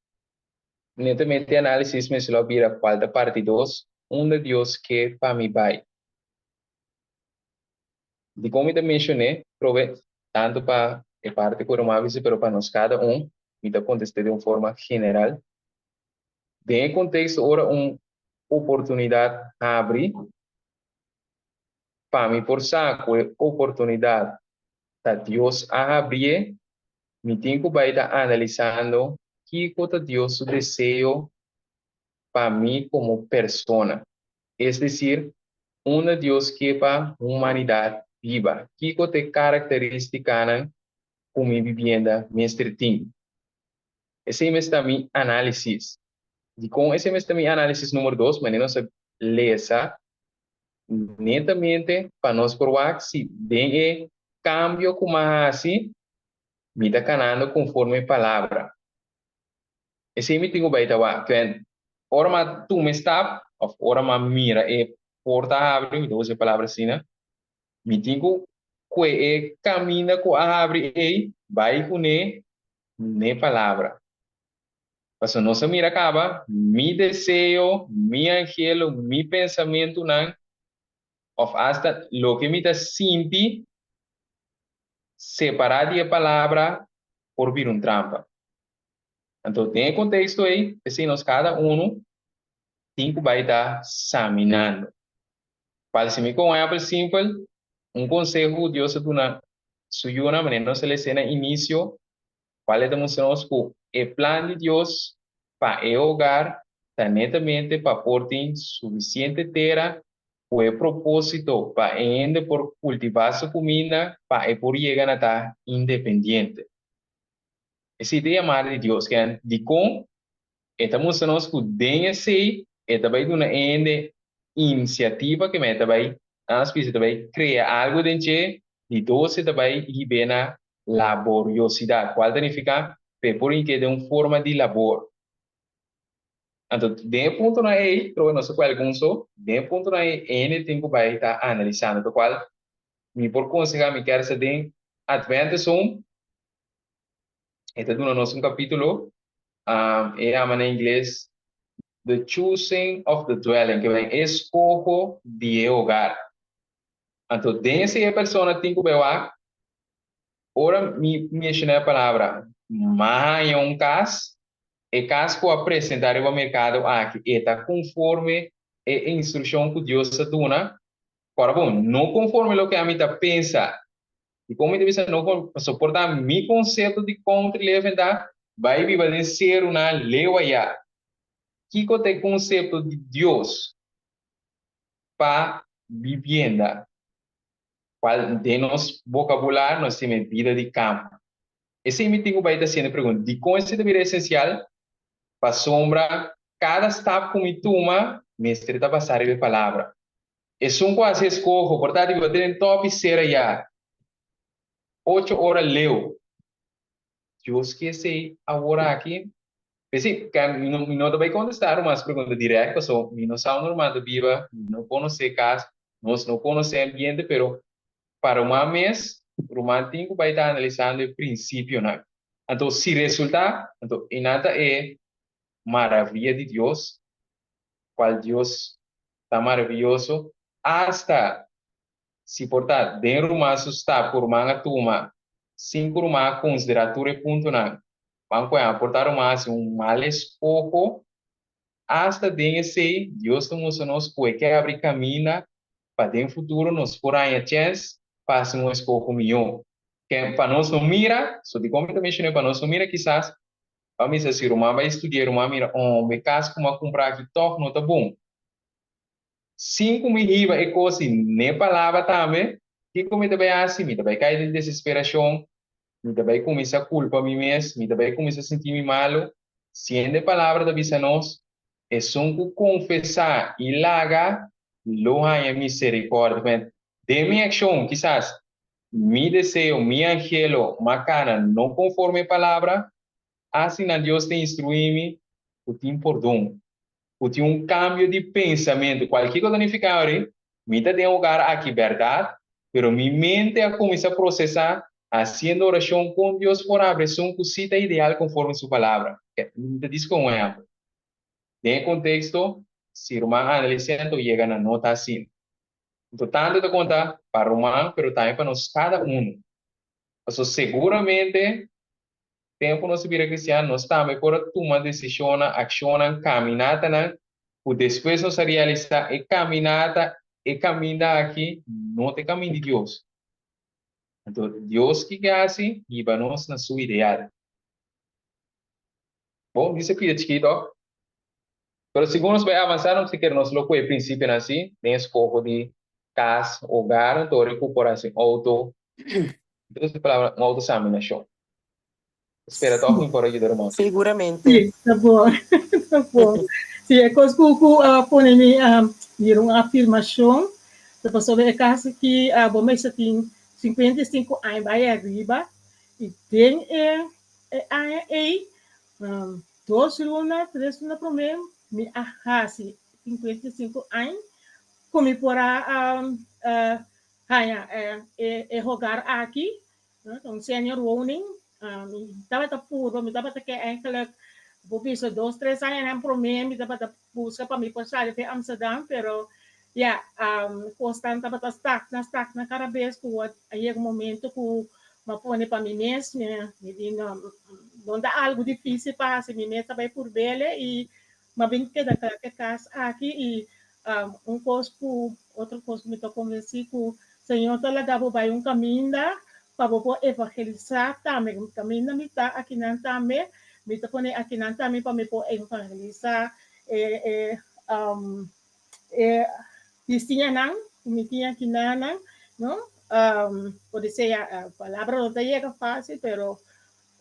netamente e análisis mester lo a bira kual ta parti dos, unda Dios ke pa mi bai? Dikon mi ta menshon'é probe tantu pa e parti ku Roma a bisa pero pa nos kada un, mi ta kontest'é den un forma general. Den e konteksto ora un oportunidat habri, pa mi por sa ku e oportunidat ta Dios a habrié, mi tin ku bai ta analisando kiko ta Dios su deseo pa mi komo persona. Es desir, unda Dios ke pa humanidat biba, kiko ta e karakterístikanan ku mi bibienda mester tin. Esei mes ta mi análisis. Dikon esei mes ta mi análisis número dos? Manera nos a lesa netamente pa nos por wak si den e kambio ku mi a hasi mi ta kanando konforme e palabra. Esei mi tin ku bai ta wak. Kwen ora mi a tuma e stap òf ora mi a mira e porta habri, mi ta usa e palabra asina, mi tin ku kue e kaminda ku a habri ei bai kuné n'e palabra. Pasobra nos a mira kaba, mi deseo, mi anhelo, mi pensamentunan, òf asta loke mi ta sinti, separá di e palabra por bira un trampa. Anto, den e konteksto ei, p'esei nos kada unu tin ku bai ta saminando. Parse mi ku un ehèmpel simpel, un konseho ku Dios a duna su yunan manera nos a lesa na inisio, cual e ta mustra nos cu e plan di Dios pa e hogar ta netamente pa por tin suficiente tera cu e proposito pa e hende por cultiva su cuminda pa e por yega na ta independiente. Esey ta e yamada di Dios, ken dicon e ta mustra nos cu den esey e ta bay duna e hende iniciativa ke men e ta bay, nan a bisa, e ta bay crea algo den dje, di dos e ta bay hib'é na laboriosidad, cual ta nifica pa e por hinke den un forma di labor. Anto, den e puntonan ey, trobe nos a cu algun so, den e puntonan ey hende tin cu bay ta analisando, lo cual mi por conseha mi kier sa den Adventist Home, e ta duna nos un capitulo, e yama na ingles The Choosing of the Dwelling, ke ben escoho di e hogar. Anto, den esey e persona tin cu bay wak, Ora mi menshoná e palabra m'a haña un kas, e kas ku a presentá riba merkado aki e ta konforme e instrukshon ku Dios a duna? Ora bon, no konforme loke ami ta pensa. Dikon mi ta bisa no konforme? Pasobra por ta mi konsepto di country living ta bai biba den serunan leu ayá. Kiko ta e konsepto di Dios pa bibienda? Cual den nos vocabulario nos tin e bida di campo. Esey mi tin cu bay ta haciendo e pregunta, dicon esey ta bira esencial? Pasobra cada stap cu mi tuma mester ta basa riba e palabra. Esun cu haci escoho por ta di bo den topi cera ya ocho ora leu. Dios ke esey awor aki? P'esey, mi no ta bay contesta ruman su pregunta direct pasobra mi no sa unda ruman ta biba, mi no conoce cas, Nos no konosé ambiente, pero pa ruman mes, ruman tin ku bai ta analisando e prinsipionan. Anto si resultá, anto e nan ta e maravia di Dios, kual Dios ta maravioso, asta si por ta den ruman su stap ku ruman a tuma, sin ku ruman a konsiderá tur e puntonan, ban ku a por ta ruman a hasi un mal eskoho. Asta den esei, Dios ta mustra nos ku e ke abri kaminda pa den futuro nos por haña chèns pa hasi un eskoho mihó. Ke pa nos no mira, so dikon mi ta menshoná pa nos no mira kisas, pa misa si ruman bai studia, ruman mira, oh, mi kas ku mi a kumpra aki tòg no ta bon. Sin ku mi hiba e kos i n'e palabra tambe, kiko mi ta bai hasi? Mi ta bai kai den desesperashon, mi ta bai kuminsá kulpa mi mes, mi ta bai kuminsá sinti mi malu. Siendo e palabra ta bisa nos, Esun ku konfesá i laga lo haña miserikòrdia. Den mi akshon, kisas mi deseo, mi anhelo, m'a kana no konforme e palabra, asina Dios ta instruí mi ku tin pordon, ku tin un kambio di pensamentu. Kualke ku ta nifiká ori, mi ta den hogar aki bèrdat, pero mi mente a kuminsá prosesá hasiendo orashon kon Dios por abri esun ku sí ta ideal konforme su Palabra. Mi ta disku un ehèmpel. Den e konteksto, si ruman analisá anto yega na no ta asina. Anto tantu ta konta pa ruman pero tambe pa nos kada unu. Pasobra seguramente tempu nos a bira kristian nos tambe por a tuma desishonnan, akshonnan, kaminatanan. Ku despues nos a realisá e kaminata, e kaminda aki no ta e kamin di Dios. Anto Dios kiko a hasi? Hiba nos na su ideal. Bon, dice pia chikí tok. Pero segun nos bai avansá nos ta kere nos lo ku e prinsipionan asi den eskoho di kas, hogar, anto ora ku por hasi un outo, entonces e palabra un outo saminashon. Spera tok mi por a yuda ruman. Seguramente. Sí, ta bon. Ta bon. Sí, e kos ku ku a pone mi mira un afirmashon ta pasobra e kas aki bo mester tin 55 aña bai ariba i den e E aña ei, dos luna, tres luna promé, mi a hasi 55 aña ku mi por a haña e hogar aki, ta un senior woning. Mi tabata purba, mi tabata ke eigenlijk bo bisa dos, tres añanan promé mi tabata buska pa mi por sali for Amsterdam, pero ya, kosnan tabata stagna, stagna kada bes ku a yega un momento ku mi a pone pa mi mes, mi mi di no, no ta algu difísil pa hasi, mi mes ta bai purb'el i mi a bin keda kla ku e kas aki i un kos ku otro kos ku mi ta konvensí ku Señor ta laga bo bai un kaminda pa bo por evangelisá tambe, kaminda mi ta akinan tambe, mi ta pone akinan tambe pa mi por evangelisá e e e bisiñanan ku mi tin akinanan, no? Por sea palabra no ta yega fásil, pero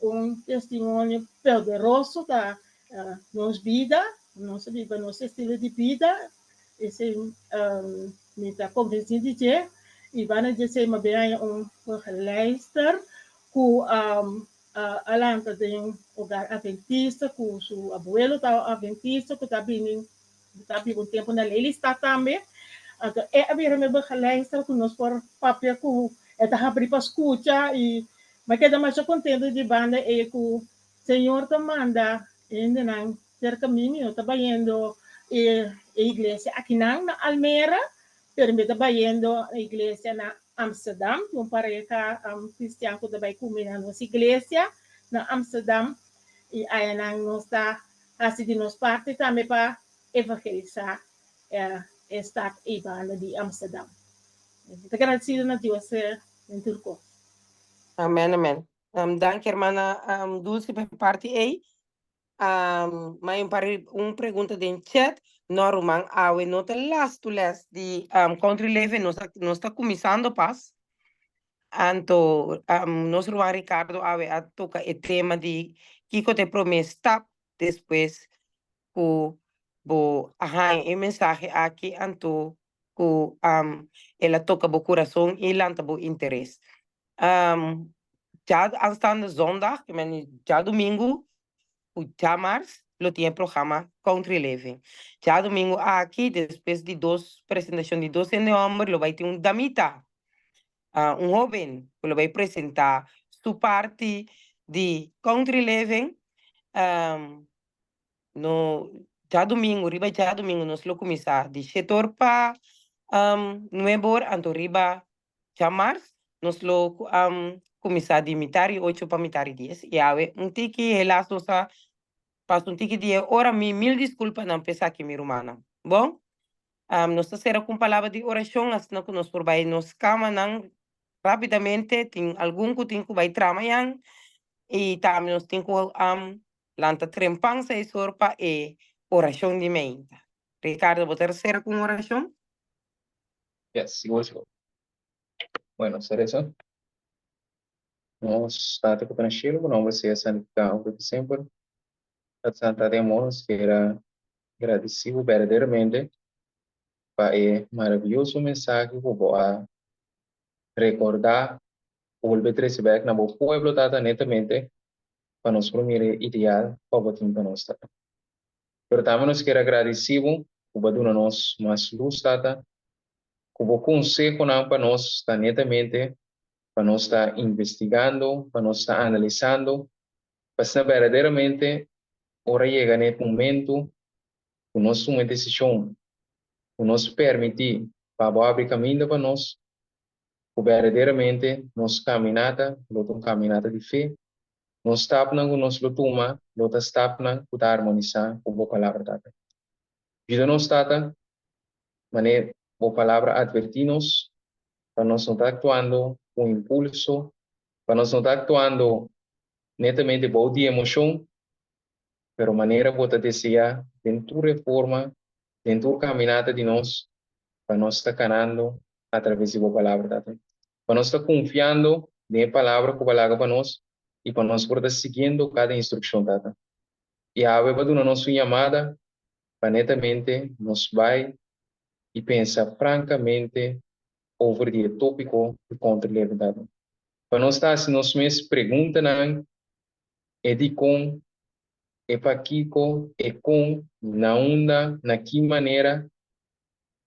un testimonio poderoso ta nos bida, nos biba nos estilo di bida, esei mi ta konvensí di dje, i banda di esei mi a bin haña un begeleidster ku a lanta den hogar adventista, ku su abuelo tabata adventista, ku ta bini ta biba un tempu na Lelystad tambe. Anto e a bira mi begeleidster ku nos por papia ku e ta habrí pa skucha i mi a keda masha kontentu di banda ei ku Señor ta manda hendenan serka mi, mi no ta bayendo e iglesia akinan na Almere, pero mi ta bayendo e iglesia na Amsterdam, tin un pareha cristian ku ta bai ku mi na nos iglesia na Amsterdam i ayanan nos ta hasi di nos parti tambe pa evangelisá e stad ei banda di Amsterdam. Mi ta gradisido na Dios den tur kos. Amen, amen. Danki hermana Dulce pa e parti ei. Ma un par un pregunta den chat. No ruman, awe no ta lastu les di Country Living, nos ta nos ta kuminsando pas. Anto nos ruman Ricardo awe a toka e tema di kiko ta e prome stap despues ku bo a haña e mensahe aki anto ku el a toka bo kurason i lanta bo interes. Dja aanstaande zondag, ik meen djadumingu ku djamars lo tin e programa Country Living. Djadumingu aki despues di dos presentashon di dos hende hòmber lo bai tin un damita, un hóben ku lo bai presentá su parti di Country Living. No djadumingu, riba djadumingu nos lo kuminsá di shete or pa nuebe or anto riba Djamars nos lo kuminsá di mitar i ocho pa mitar i dies. I awe un tiki, helaas nos a pasa un tiki di e ora. Mi mil diskulpanan pa esaki mi rumannan. Bon, nos ta sera ku un palabra di orashon asina ku nos por bai nos kamanan rápidamente. Tin algun ku tin ku bai traha mañan i tambe nos tin ku lanta trempan seis or pa e orashon di meinta. Ricardo, bo ta sera ku un orashon? Yes, sigur sigur. Bueno, ser eso. Nos Tata ku ta na shelu, bo nomber sea santifiká ora pa semper. Tata Santu, Tata di amor, nos kier a gradisí bo berdaderamente pa e maravioso mensahe ku bo a rekordá, bolbe trese bèk na bo pueblo, Tata, netamente pa nos por mira e ideal ku abo tin pa nos, Tata. Pero tambe nos kier a gradisí bo ku bo a duna nos mas lus, Tata, ku bo konsehonan pa nos ta netamente pa nos ta investigando, pa nos ta analisando, pa asina berdaderamente ora yega na e momento ku nos tuma e desishon, ku nos permití pa bo abri kaminda pa nos, ku berdaderamente nos kaminata lo ta un kaminata di fe, nos stapnan ku nos lo tuma lo ta stapnan ku ta armonisá ku bo Palabra, Tata. Yuda nos, Tata, manera Bo Palabra advertí nos, pa nos no ta aktuando ku impulso, pa nos no ta aktuando netamente bou di emoshon, pero manera Bo ta deseá den tur e forma, den tur kaminata di nos, pa nos ta kanando atraves di Bo Palabra, Tata. Pa nos ta konfiando den e Palabra ku Bo a laga pa nos i pa nos por ta siguiendo kada instrukshon, Tata. I awe Bo a duna nos un yamada pa netamente nos bai i pensa frankamente over di e tópiko di Country Living, Tata. Pa nos ta hasi nos mes preguntanan e dikon, e pakiko, e kon, na unda, na ki manera,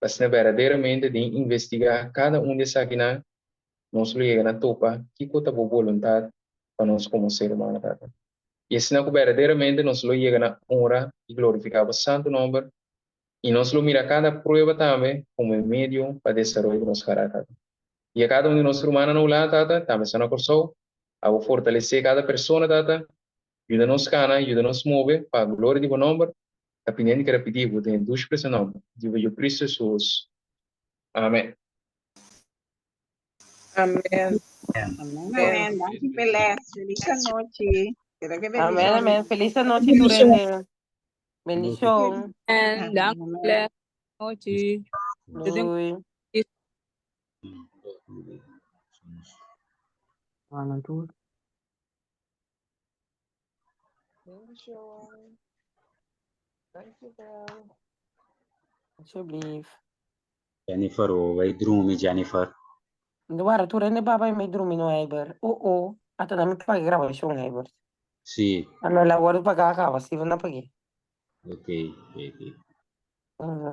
pa asina berdaderamente den investigá kada un di esakinan, nos lo yega na topa kiko ta bo boluntat pa nos komo ser humano, Tata. I asina ku berdaderamente nos lo yega na honra i glorifiká bo santu nòmber, i nos lo mira kada prueba tambe komo e medio pa desaroyo di nos karakter, Tata. I a kada un di nos rumannan na Hulanda, Tata, tambe sta na Kòrsou, Abo fortalesé kada persona, Tata. Yuda nos kana, yuda nos move pa gloria di bo nòmber. Ta pidiendo i kere pidi bo den e dushi preso nòmber di bo Yu Cristo Hesus. Amen. Amen. Amen. Danki p'e les. Feliz anochi. Keda ke Amen, bendishon. amen. Feliz anochi tur hende. Bendishon. Amen. Danki Amen. p'e les. Anochi. Doei. Bendishon. Dankjewel. Alsjeblieft. Jennifer, oh, bai drumi, Jennifer. Wara, tur hende baba i mi drumi no, Heibert. Oh, oh. Ata na mi paga grabashon, Heibert. Sí. Ano, la wòrdu pagá kaba, Steven a pag'é. Ok, ok, ok. Mm.